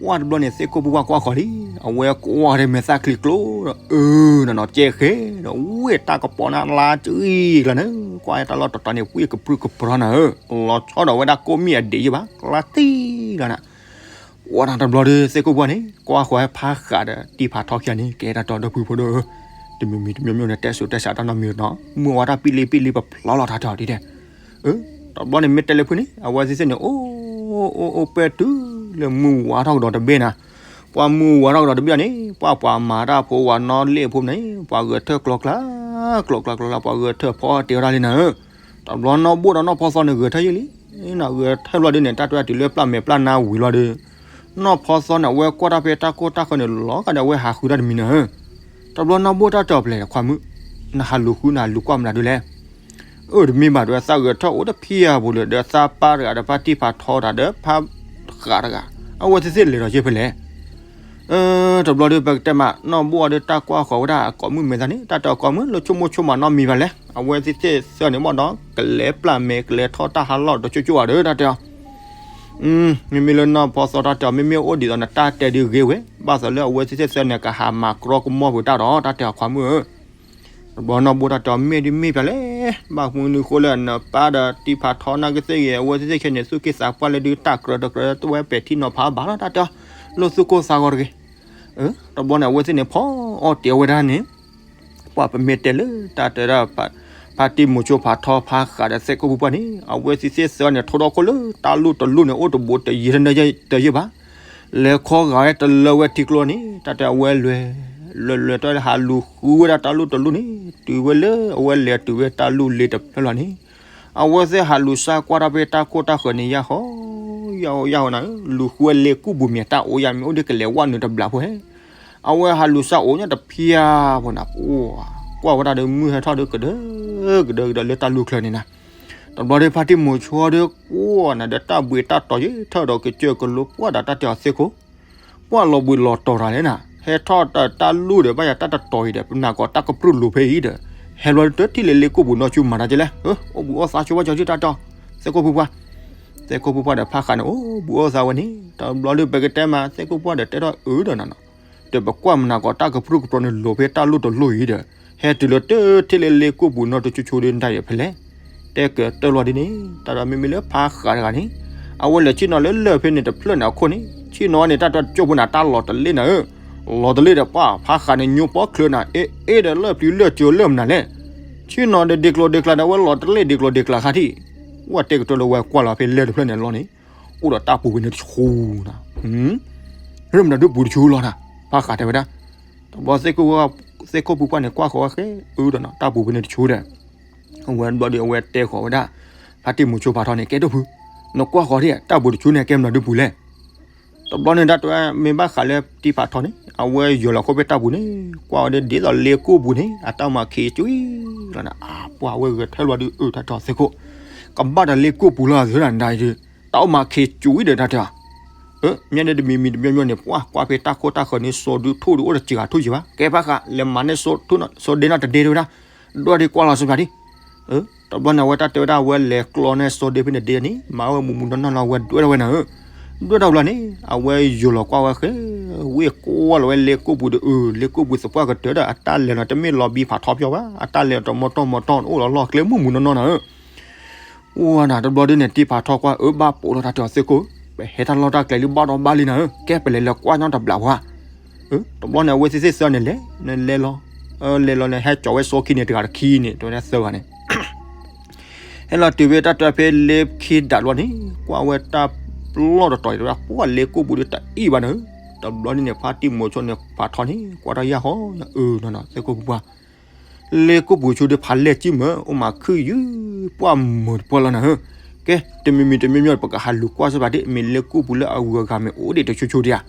ကွၢ်တဘျီန့ၣ် သ့ၣ်ခိၣ်ဖုပှၢ်ကွၢ်ဃီလံ, အဝဲကွၢ်ဒီးမဲာ်သၣ်ချံကျိဒီး အၢ နနီၤကဲဃဲဒီး ဝ့ၢ်တၢ်ကပီၤန့ၣ်လါကရံၣ်လီၤန့ၣ်, ကွၢ်တၢ်လီၢ်တတီၤန့ၣ် ပှ့ၢ်ကပြုၢ်ကပြီၤနၤဧၢ, လီၤဆီဒီးဝဲဒၣ်ကိးမံၣ်အဒ့ယဲဘၣ် ကျါတံၢ်လီၤနၤ, ကွၢ်တၢ်တဘျီဒီး သ့ၣ်ခိၣ်ပှၢ်န့ၣ် ကွၢ်ဃီဖါဃးဒီးတံၢ်ဖးထီခံဂၤန့ၣ် ကဲတၢ်တဲအီၤဒိၣ်ဖုဖိဒိၣ်ဧၢ, တမံၤမံၤတမံၤမံၤန့ၣ် တဲစိၤတဲဆးတၢ်နီတမံၤနီၤ, မုၢ်ဝါတၢ်ပံလံပံလံပဖျီလီၤတၢ်တဲအီၤဒ်တဲ တဘျီန့ၣ် မ့ၢ်တဲလၢဖုန့ၣ် အဝဲသ့ၣ်သ့ၣ်န့ၣ် အိၣ်အိၣ်အိၣ်ပဲတုၤလၢမုၢ်ဝါထီၣ်ကဒီးတဘ့ၣ်နၤ, ပှၤမုၢ်ဝါထီၣ်ကဒီးတဘ့ၣ်န့ၣ် ပှၤပှၤမၤတၢ်ဖိဝၤနီၣ်လ့ၣ်ဖိန့ၣ် ပှၤဂဲၤထၢၣ်ကျီကျါ ကျီကျါကျီကျါ ပှၤဂဲၤထၢၣ်ဖီအီၣ်တ့ၢ်ဝဲဒၣ်လံနၤဧၢ, တဘျီနီၢ်ဘိၣ်ဒီးနီၢ်ဖီသီန့ၣ် ဂဲၤထၢၣ်ယဲလံ, နဂဲၤထၢၣ်ဘျီဒုန့ၣ် တၢ်တဲတုၤလၢပျၢ်မဲာ်ပျၢ်နါဝံၤလီၤဒီး နီၢ်ဖီသီန့ၣ် အဝဲကွၢ်တၢ်ဖဲတၢ်ကိၢ်တၢ်ဃၢၤန့ၣ် လီၤဂာ်ဒီးအဝဲဟးဃုတၢ်တမံၤနၤဧၢ, တဘျီနီၢ်ဘိၣ်တၢ်တဲအီၤပျဲၢ်ခွါမုၣ်, နဟးလူၤဃုနဟးလူၤကွၢ်မနုၤဒုလဲၣ်, အၢ တမ့ၢ်ဘၣ်ဒီး သးဂဲၤထၢၣ်အိၣ်တဖံးအပူၤလၢ ဒီးသးပၢ်တဂၤဒီးဖါတံၢ်ဖးထီတဂၤဒီးဖါဃးတဂၤ အဝဲသ့ၣ်သ့ၣ်လဲၤဒီးယဲၢ်ဖဲလဲၣ်, တဘျီဒီး ပကတဲမး နီၢ်ဘိၣ်အီၤဒီးတၢ်ကွၢ်ဃီၤဝဲဒၣ်အကိးမုၣ်မဲာ်သးန့ၣ် တၢ်တဲအီၤကိးမုၣ် လၢဆိကမိၣ်ဆိကမးနီတမံၤဘၣ်လဲၣ်, အဝဲသ့ၣ်သ့ၣ်သၢန့ၣ်မ့ၢ်ဒီး ကလဲၤပျၢ်မဲာ် ကလဲၤထီၣ်တၢ်ဟးလီၢ်တကၠိကၠိဧါဒီး တၢ်တဲအီၤ မ့မ့ၢ်လၢနီၢ်ဖီသီတၢ်တဲအီၤ မ့မ့ၢ်အိၣ်ဒ်သိးနတၢ်တဲဒုးဂ့ၤဝဲ ဘၣ်သိးလၢအဝဲသ့ၣ်သ့ၣ်သၢန့ၣ် ကဟးမၤကြီကမီၢ်ပူၤတၢ်ဒီး တၢ်တဲအီၤခွါမုၣ်ဧၢ, တဘျီနီၢ်ဘိၣ်တၢ်တဲအီၤ မ့ၢ်ဒုးမ့ၢ်ပျဲလဲၣ်, ဘၣ်မနုၤဃိလၢနပၢ်ဒီးတံၢ်ဖးထီနာ်က့သ့ၣ်ဂ့ၤ အဝဲသ့ၣ်သ့ၣ်ခဲန့ၣ် သူၣ်က့သးပှၢ်လၢဒုးတၢ်ကြၢးတကြၢးတဝဲပဲာ်ထံနီၤဖးဘၣ်လီၤ တၢ်တဲအီၤ, လၢသူၣ်ကိၢ်သးဂီၤတဂ့ၤ, တဘျီန့ၣ် အဝဲသ့ၣ်န့ၣ် ဖီအီၣ်တ့ၢ်ဝဲဒၣ်န့ၣ် ပှၤပမ့ၢ်တဲလၢတၢ်တဲဒၣ် ဖါတံၢ်မိၤဆိဖးထီဖါဃးဒီးသ့ၣ်ခိၣ်ဖုပှၢ်န့ၣ် အဝဲသ့ၣ်သ့ၣ်သၢန့ၣ် ထိဒီခိၣ်လၢတၢ်လူၢ်တလူၢ်န့ၣ် အိၣ်တဘူးတယံၤတယံၤဘၣ်, လဲၤခီဂာ်ဝဲတလၢဝဲထံကျိန့ၣ် တၢ်တဲအဝဲလဲၤ လဲၤလဲၤတၢ်ဟးလူၤဃုဝဲဒၣ်တၢ်လူၢ်တလူၢ်န့ၣ် တုၤဝဲလၢအဝဲလဲၤတုၤဝဲတၢ်လူၢ်လ့တဖျၢၣ်လီၤန့ၣ် အဝဲသ့ၣ်ဟးလူၤစၢ်ကွၢ်တၢ်ဖဲတၢ်ကိၢ်တၢ်ဃၢၤန့ၣ် ယၢ်ဟီ ယၢ်ဟီ ယၢ်ဟီနၤဧၢ, လူၤဃုဝဲလ့ကူၣ်ပူၤမ့ၢ်တၢ်အိၣ်ယၤမ့ၢ်အိၣ်ဒ် ကလဲၤဝဲနုာ်တဘျီဖိဟဲ အဝဲဟးလူၤစၢ်အိၣ်ညါတဖံးဖိနၤ, ကွၢ်ဝဲဒၣ်ဒီးမုၢ်ဟဲထီၣ်ဒီးကဒၢ ကဒၢကဒၢလၢတၢ်လူၢ်ချၢန့ၣ်နၤ, တဘျီဒီးဖါတံၢ်မိၤဆိဒီးကွၢ်နၤဒီးတၢ်ဘှံးတၢ်တီၤယံၤထၢၣ်ဒီးကစၢၢ်ကလိပှၢ်ဒီးတၢ်တဲအီၤသ့ၣ်ခိၣ် ပှၢ်လီၤဘှံးလီၤတီၤတၢ်လဲၣ်နၤ, ဟဲထီၣ်တၢ်လူၢ်ဒီးဘၣ်ယၤတၢ်တတီၤအံၤဒီး ပနၢ်ကီးတၢ်ကပြုၢ်လိာ်ဖဲအံၤဒီး ဟဲဘျီဒီးတထံၣ်လၢလ့ကူၣ်ပူၤနီၢ်ဆူၣ်မၤတၢ်ကလဲၣ်, အိၣ်ဘှံးအိၣ်သါဆိဝဲကၠီကၠံတၢ်တီၤ, သ့ၣ်ခိၣ်ဖုပှၢ် သ့ၣ်ခိၣ်ဖုပှၢ်ဒီးဖါဃးန့ၣ် အိၣ်ဘှံးအိၣ်သါဝဲန့ၣ် တဘျီဒီးပကတဲမး သ့ၣ်ခိၣ်ဖုပှၢ်ဒီးတဲထီၣ်အၢဒီးနၤနီၤ, ဒီးပကွၢ်မနၢ်ကီးတၢ်ကပြုၢ်ကပြီၤန့ၣ်လိာ်ဖဲတၢ်လူၢ်တလူၢ်အံၤဒီး ဟဲတုၤလၢတထံၣ်လၢလ့ကူၣ်ပူၤနီၢ်တဆူၣ်ဆူၣ်ဒီးနတၢ်အံၤဖဲလဲၣ်, တဲကတၢၢ်လီၤဒ်န့ၣ် တၢ်ဒီးမ့မ့ၢ်လၢဖါဃးတဂၤန့ၣ် အဝဲလဲၤဆ့ၣ်နီၤလၢလၢၢ်ဖဲန့ၣ်တဖျၢၣ်န့ၣ်အခိၣ်န့ၣ် ဆ့ၣ်နီၤန့ၣ် တၢ်တကၠိၢ်ဖိန့ၣ် တၢ်လီၤတလ့ၣ်နၤဧၢ, လီၤတလ့ၣ်ဒီးပှၢ်ဖါဃးန့ၣ်ညိပီချၢနၤ အ့ၣ်အ့ၣ်ဒီးလၢၢ်ပျံၤလၢၢ်စၢၤလၢၢ်မနုၤလဲၣ်, ဆ့ၣ်နီၤဒီးဒ့ကျိၤဒ့ကျါဒီး အဝဲလီၤတလ့ၣ်ဒ့ကျိၤဒ့ကျါခါထံၣ်, ဝဲတဲကတၢၢ်လၢဝဲကွၢ်လီၤဖဲလၢၢ်တဖျၢၣ်န့ၣ်လီၤန့ၣ်, အိၣ်ဒီးတၢ်ပူၤဖဲန့ၣ်တဆူနၤ ရၢၢ်မနုၤဒုးပူၤတဆူလီၤနၤ, ဖါဃးတဲဝဲဒၣ်, တဘျီသ့ၣ်ခိၣ်ဖုပှၢ်န့ၣ် ကွၢ်ဃီၤဝဲဃဲအၢဒီးနီၤ တၢ်ပူၤဖဲန့ၣ်တဆူဒီး အဝဲဘျီဒီးအဝဲတဲဃီၤဝဲဒၣ် ဖါတံၢ်မိၤဆိဖးထီန့ၣ် ကဲဒိၣ်ဖု, နကွၢ်ဃီၤဒ် တၢ်ပူၤတဆူန့ၣ် ကဲမနုၤဒုပူၤလဲၣ်. တဘျီန့ၣ် တၢ်တဲမ့ၢ်ဘၣ်ဃးလၢတံၢ်ဖးထီန့ၣ် အဝဲယိၤလီၤဃိဖဲတၢ်ပူၤန့ၣ် ကွၢ်ဝဲဒ်သိးလ့ကိၣ်ပူၤန့ၣ် အတၢ်အိၣ်မးခ့ကွံာ်လီၤန့ၣ် အပှၤဝဲဂဲၤထၢၣ်လီၤဒု အၢ တၢ်တဲအီၤသ့ၣ်ခိၣ် ကဘၣ်ဒီးလ့ကိၣ်ပူၤလီၤသၢဒၣ်န့ၣ်ဒု တၢ်အိၣ်မးခ့ကွံာ်ဒီးတၢ်တဲအီၤ မ့ၢ်န့ၣ်တမံၤမံၤတမံၤမံၤန့ၣ် ပှၤကွၢ်ဖဲတၢ်ခိၣ်တၢ်ဃၢၤန့ၣ် စိဒုထိၣ်ဒုအိၣ်တစှၤထူၣ်ယံၤဘၣ် ကဲဖးဃး လဲၤမၤန့ၢ်စိဒ့နီတဒ့တဝဲဒၣ် ဒွဲၣ်ဒံးကွၢ်လီၤစှၤဒံး တဘျီန့ၣ် အဝဲတၢ်တဲဝဲဒၣ်အဝဲလဲၤကျီန့ၢ်စိဒ့ဖဲန့ၣ်ဒ့န့ၣ် မၤဝဲမူးမူးနီၢ်နီၢ်လီၤ အဝဲဒွဲၣ်ထီၣ်ဝဲနၤဧၢ ဒွဲၣ်ထီၣ်ဘျီန့ၣ် အဝဲယိၤလီၤကွၢ်ဝဲဃဲ ဝ့ၢ်ကွၢ်လီၤဝဲလ့ကိၣ်ပူၤဒီး အၢ လ့ကိၣ်ပူၤသပှၢ်ကတၢၢ်ဒီး အတၢ်လဲၤနီၤတမ့ၢ်လီၤဘံဖးထီပျီဘၣ် အတၢ်လဲၤနီၤတမီၢ်တီၢ်မီၢ်တီၢ်အိၣ်လီၤလီၢ်ကျဲမူးမူးနီၢ်နီၢ်နၤဧၢ ဝဲနၤ တဘျီဒ်န့ၣ် တံၢ်ဖးထီကွၢ် အၢ ဘၣ်ပိာ်လီၤတၢ်တဲအီၤသ့ၣ်ခိၣ် ပဟဲတၢ်လီၢ်တၢ်ကျဲလံဘၣ်ဒီးဘၣ်လံနၤဧၢ ကဲပလဲၤလၢကွၢ်ညီတဘျီဝဲ တဘျီန့ၣ် အဝဲသ့ၣ်သ့ၣ်သၢန့ၣ်လဲၤ လဲၤလီၤ လဲၤလီၤန့ၣ် ဟဲကၠီၤဝဲစိခံန့ၣ် တဂၤတခံန့ၣ် တဲဝဲဒၣ်သၢဂၤန့ၣ် ဟဲလီၤတုၤဖဲတၢ်တဲဖဲလ့ခံဒးတဘျီန့ၣ် ကွၢ်ဝဲတၢ်ပျီၢ်တတီၤအံၤ တဲဝဲဒၣ်ပှၤလ့ကိၣ်ပူၤဒီးတအံၣ်ဘၣ်နၤဧၢ တဘျီန့ၣ်န့ၣ် ဖါတံၢ်မိၤဆိန့ၣ် ဖးထီန့ၣ် ကွၢ်တၢ်ယၢ်ဟီ အၢ နီၢ်နီၢ် သ့ၣ်ခိၣ်ပူၤပှၢ် လ့ကိၣ်ပူၤဆိဒီးဖးလဲၢ်ကံၢ်မၢ အိၣ်မးခုၣ်ယုၢ်ပှၢ်မုာ်တပှၢ်လီၤနၤဧၢ ကဲ တမံၤမံၤတမံၤမံၤ ပကဟးလူၤကွၢ်စ့ၢ်ကီးဒ် မ့ၢ်လ့ကိၣ်ပူၤလၢအဂုၤအဂၤမ့ၢ်အိၣ်ဒံးတဆိဆိဒံးဧါ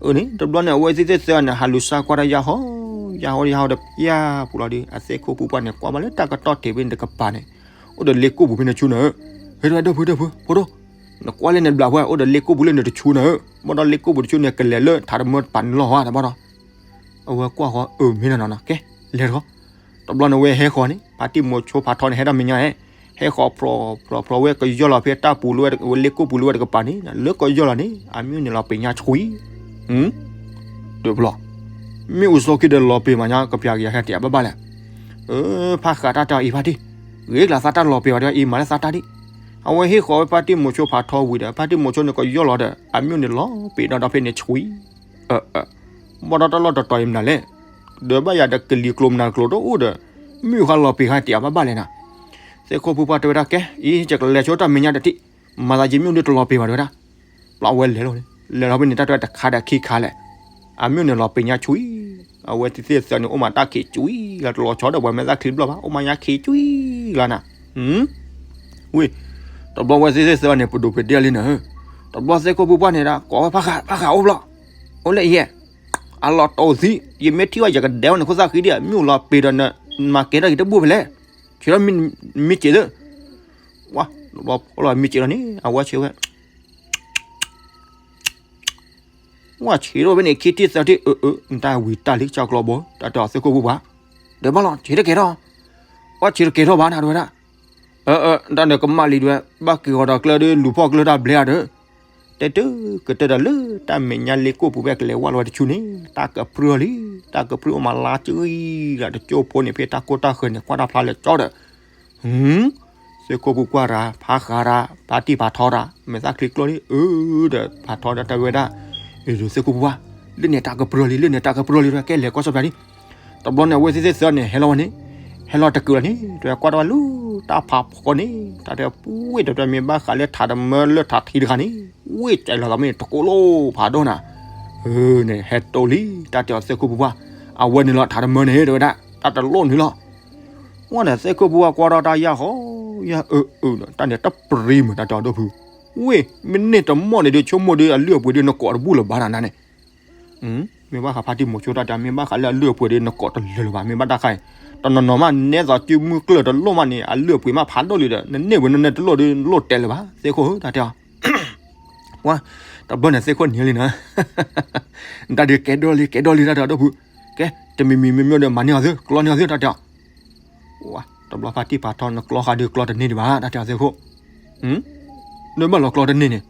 အၢန့ၣ် တဘျီန့ၣ် အဝဲသ့ၣ်သ့ၣ်သၢန့ၣ် ဟးလူၤစၢ်ကွၢ်တၢ်ယၢ်ဟီ ယၢ်ဟီယၢ်ဟီဒီး ပျၢ်ပူၤလီၤဒီး အသ့ၣ်ခိၣ်ပူၤပှၢ်န့ၣ် ကွၢ်ဘၣ်လၢတၢ်ကတီၢ်ထံးဖဲန့ၣ်တကပၤန့ၣ် အိၣ်ဒီးလ့ကိၣ်ပူၤဖဲန့ၣ်ဆူနၤဧၢ ဟဲဒီး ဒီပုၢ်ဒီပုၢ် ဖိဒိၣ် နကွၢ်လၢန့ၣ်ဘျးဖဲ အိၣ်ဒီးလ့ကိၣ်ပူၤလၢန့ၣ်တဆူနၤဧၢ ဘၣ်ဒီးလ့ကိၣ်ပူၤတဆူန့ၣ် ကလဲၤလၢထးတမၢတပၤန့ၣ်လီၤဧါ တဘၣ်ဒီး အဝဲကွၢ်ဃီ အၢ မ့ၢ်နီၢ်နီၢ်နီၢ် ကဲ လဲၤတခီ တဘျီန့ၣ်ဝဲဟဲဃီၤန့ၣ် ဖါတံၢ်မိၤဆိဖးထီန့ၣ် ဟဲတၢ်မဲာ်ညါ ဟဲဃီၤဖြီဖြီဖြီဝဲကယီၢ်လီၤဖဲတၢ်ပူၤလၢဝဲလ့ကိၣ်ပူၤလၢဝဲတကပၤန့ၣ် လၢကယီၢ်လီၤန့ၣ် အမ့ၢ်န့ၣ်လီၤပ့ၤညါဆှံ ဒုးပျီ မ့ၣ်အူစီခံဒီးလီၤပ့ၤမးညါ ကပျၢ်ကယၤဟဲတ့ၢ်အဘၣ်ဘၣ်လဲၣ် အၢ ဖးဃးတၢ်တဲအီၤအံၤဖါတံၢ် ဂ့ၤကျါသးတၢ်လီၤပ့ၤဝဲဒၣ်အံၤ မၤလၢသးတၢ်ဒံး အဝဲဟ့ၣ်ဃီၤဝဲဖါတံၢ်မိၤဆိဖးထီဝံၤဒီး ဖါတံၢ်မိၤဆိန့ၣ်ကယီၢ်လီၤဒီး အမ့ၢ်န့ၣ်လီၤပ့ၤဒီးဒီးဖဲန့ၣ်ဆှံ အၢ ဘၣ်ဒီးတၢ်လီၢ်တတီၤအံၤမနုၤလဲၣ် ဒီးဘၣ်ယၤဒီးကလံၤကျိၤမနုၤကျိၤတအိၣ်ဒီး မ့ၣ်အူဃါလီၤပ့ၤဃါတ့ၢ်အဘၣ်ဘၣ်လဲၣ်နၤ သ့ၣ်ခိၣ်ဖိပှၢ်တဲဝဲဒၣ် ကဲ အံၤ ယကလဲၤဆိတၢ်မဲာ်ညါတထံၣ် မၤသးယမ့ၣ်အူဒုးတလီၤပ့ၤဘၣ်တဲဝဲဒၣ် ပျၢ်ဝဲလဲၤလီၤန့ၣ် လဲၤလီၤဖဲန့ၣ် တၢ်တဲတခါဒီးခံခါလဲၣ် အမ့ၢ်န့ၣ်လီၤပ့ၤညါဆှံ အဝဲသ့ၣ်သၢန့ၣ် အိၣ်မးတၢ်ခံးကွံာ်လီၤ တလီၤဆီဒီးပှၤမဲာ်သၣ်ချံဘျီၣ်ဘၣ် အိၣ်မးညါခံးကွံာ်လီၤနၤ ဝ့ၢ် တဘျီဝဲသ့ၣ်သ့ၣ်သၢန့ၣ် ပဒိၣ်ပဒ့လံနၤ တဘျီသ့ၣ်ခိၣ်ဖိပှၢ်န့ၣ်ဒၣ် ကိးဝဲဖးဃး ဖးဃးအိၣ်ဘျီၣ် အိၣ်လၢအံၤ အလီၤတိၢ်သံ ယမ့ၢ်ထံၣ်ဘၣ်ယကဒဲးဝဲန့ၣ် ခိၣ်သၣ်ဃံဒံး မ့ၣ်အူလီၤပ့ၤဒီးန မၤကဲထီၣ်က့ၤတဘူၣ်ဖဲလဲၣ် ဆံးထီၣ်မ့ၢ်စ့းသၢ ဝါ တဘျီဖိလီၤမ့ၢ်စ့းလီၤန့ၣ် အဝဲဆံးဝဲ ဝဲဆံးထီၣ်ဖဲန့ၣ်ခံထံၣ်သၢထံၣ် အၢ အၢ နတၢ်ဝံၤတၢ်လံ ကၠီကျီဘိ တၢ်တဲအီၤသ့ၣ်ခိၣ်ဖိပှၢ် ဒီးဘၣ်လီၤ ဆံးတကဲထီၣ် ဝဲဆံးတကဲထီၣ်ဘၣ်နၤတဲဝဲဒၣ် အၢ အၢ တၢ်န့ၣ်ကမၣ်လံဒဝဲ ဘၣ်က့ၤဂီၤဒီးကျၢၢ်ဒီးလူၤဖီၣ်ကျၢၢ်တၢ်ဘျဲဧါဒီး တဲတုၤကတၢၢ်ဒီးလၢတၢ်မဲာ်ညါလ့ကိၣ်ပူၤဖဲကလဲၤဝဲလီၤဝဲတဆူန့ၣ် တၢ်ကပြုၢ်လံ တၢ်ကပြုၢ်အိၣ်မးလါကံလီၤ တကၠိဖိန့ၣ်ဖဲတၢ်ကိၢ်တၢ်ဃၢၤန့ၣ် ကွၢ်တၢ်ဖျါလၢာ်ကၠီဒီး သ့ၣ်ခိၣ်ဖိပှၢ်တၢ် ဖးဃးတၢ် ဖါတံၢ်ဖးထီတၢ် မဲာ်သၣ်ချံကျိၣ်လံ အၢ ဒီးဖးထီဒီးတဲဝဲဒၣ် အၢ သ့ၣ်ခိၣ်ဖိပှၢ် လၢန့ၣ်တၢ်ကပြုၢ်လံ လၢန့ၣ်တၢ်ကပြုၢ်လံ ကဲလဲၤကွၢ်စီဖျါဒံး တဘျီန့ၣ် အဝဲသ့ၣ်သ့ၣ်သၢန့ၣ် ဟဲလီၤဝဲန့ၣ် ဟဲလီၤတကုာ်လီၤန့ၣ် တဲကွၢ်တၢ်ဝဲလူၤတၢ်ဖးဖီန့ၣ် တၢ်တဲပှ့ၤဒီးတဲမ့ၢ်ဘၣ်ဃးလၢ ထးတမၢလၢထးထံတဂၤန့ၣ် ဝ့ၢ်ကဲလီၤသးမ့ၢ်တကိးလိာ်ဖးဒိၣ်နၤ အၢ န့ၣ် ဟဲတိၢ်လံ တၢ်တဲအီၤသ့ၣ်ခိၣ်ဖိပှၢ် အဝဲန့ၣ်လီၤ ထးတမၢန့ၣ် တဲဝဲဒၣ် တၢ်တလိၣ်န့ၣ်လီၤ ဝဲန့ၣ်သ့ၣ်ခိၣ်ဖိပှၢ်ကွၢ်ထီၣ်တၢ်ယၢ်ဟီ ယၢ်အၢအၢ တၢ်န့ၣ်တပရံမုာ် တၢ်တဲအီၤဒိၣ်ဖု ဝ့ၢ် မ့ၢ်န့ၢ်တမီၢ်န့ၣ်ဒီး ဆိကမိၣ်ဒီးအလုၢ်အပှ့ၤဒီးနကိးတဘူၣ်လၢၤဘၣ်နၤန့ၣ် မ့ၢ်ဘၣ်ဃးဖါတံၢ်မိၤဆိတၢ်တဲ မ့ၢ်ဘၣ်ဃးလၢအလုၢ်အပှ့ၤဒီးနကိးတလၢာ်လၢၤဘၣ် မ့ၢ်ဘၣ်တၢ်ဃါအံၤ တနီၤနီၤမး နဲသိးစုမုၢ်ကျၢၢ်တလိၣ်မးန့ၣ် အလုၢ်အပှ့ၤမးဖးဒိၣ်လံဒီး နန့ၢ်ဝဲနန့ၢ်တလိၣ်ဒီး လိၣ်တဲလၢၤဘၣ် သ့ၣ်ခိၣ်ဧၢ တၢ်တဲအီၤ ပှၤ တဘျီန့ၣ်သ့ၣ်ခိၣ်န့ၢ်လံနၤ နတၢ်ဒုးကဲဒိၣ်လံ ကဲဒိၣ်လံ တၢ်တဲအီၤဒိၣ်ဖု ကဲ တမံၤမံၤမ့ၢ်မ့ၢ်ဒီး မၤန့ၢ်အီၤသု ကျီန့ၢ်အီၤသု တၢ်တဲအီၤ ဝါ တဘျီဖါတံၢ်ဖးထီ နကျီဃာ်ဒုးကျီတန့ၢ်ဒံးဘၣ် တၢ်တဲအီၤသ့ၣ်ခိၣ် ဒ်ဘၣ်လီၤကျီတန့ၢ်န့ၣ်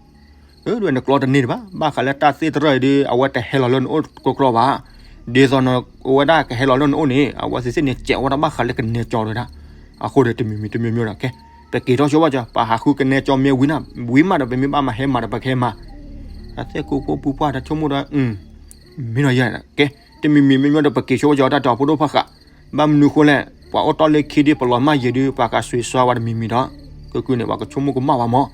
အၢ ဒ်နကျီတန့ၢ်ဒံးဘၣ် ဘၣ်ဃးလၢတၢ်သ့ၣ်တရၢၣ်အံၤဒီး အဝဲတဟဲလီၤလၢနအိၣ်ကျီကျီဘၣ် ဒ်သိးန အဝဲဒၣ်ကဟဲလီၤလၢနအိၣ်န့ၣ် အဝဲသ့ၣ်သ့ၣ်န့ၣ် စဲးဝဲဒၣ်ဘၣ်ဃးလၢကနဲကၠီဝဲဒၣ် အဃိဒီးတမံၤမံၤတမံၤမံၤဒီး ကဲ ပက့ၤထီၣ်ဆိဘၣ်ကၠီ ပဟးဃုကနဲကၠီမ့ၢ်ဝံၤမး ဝံၤမးဒီး ပမ့ၢ်ဘၣ်မၤဟဲမၤဒီး ပကဟဲမၤ အသ့ၣ်ခိၣ်ဖိပူၤပှၢ်တၢ်ဆိကမိၣ်ဒီး မ့ၢ်နီၤယဲ ကဲ တမံၤမံၤမ့ၢ်မ့ၢ်ဒီး ပက့ၤဆိဘၣ်ကၠီ တၢ်တဲအီၤဖိဒိၣ်ဖးဃး ဘၣ်မနုၤဃိလဲၣ် ပှၤအိၣ်တီၢ်လၢခံဒ်ပလီၤမၢ်ယံၤဒုး ပှၤကဆွံးစွါဝဲတမံၤမံၤဒီး ကကုန့ၣ် ပှၤကဆိကမိၣ်ကမၣ်ဝဲမး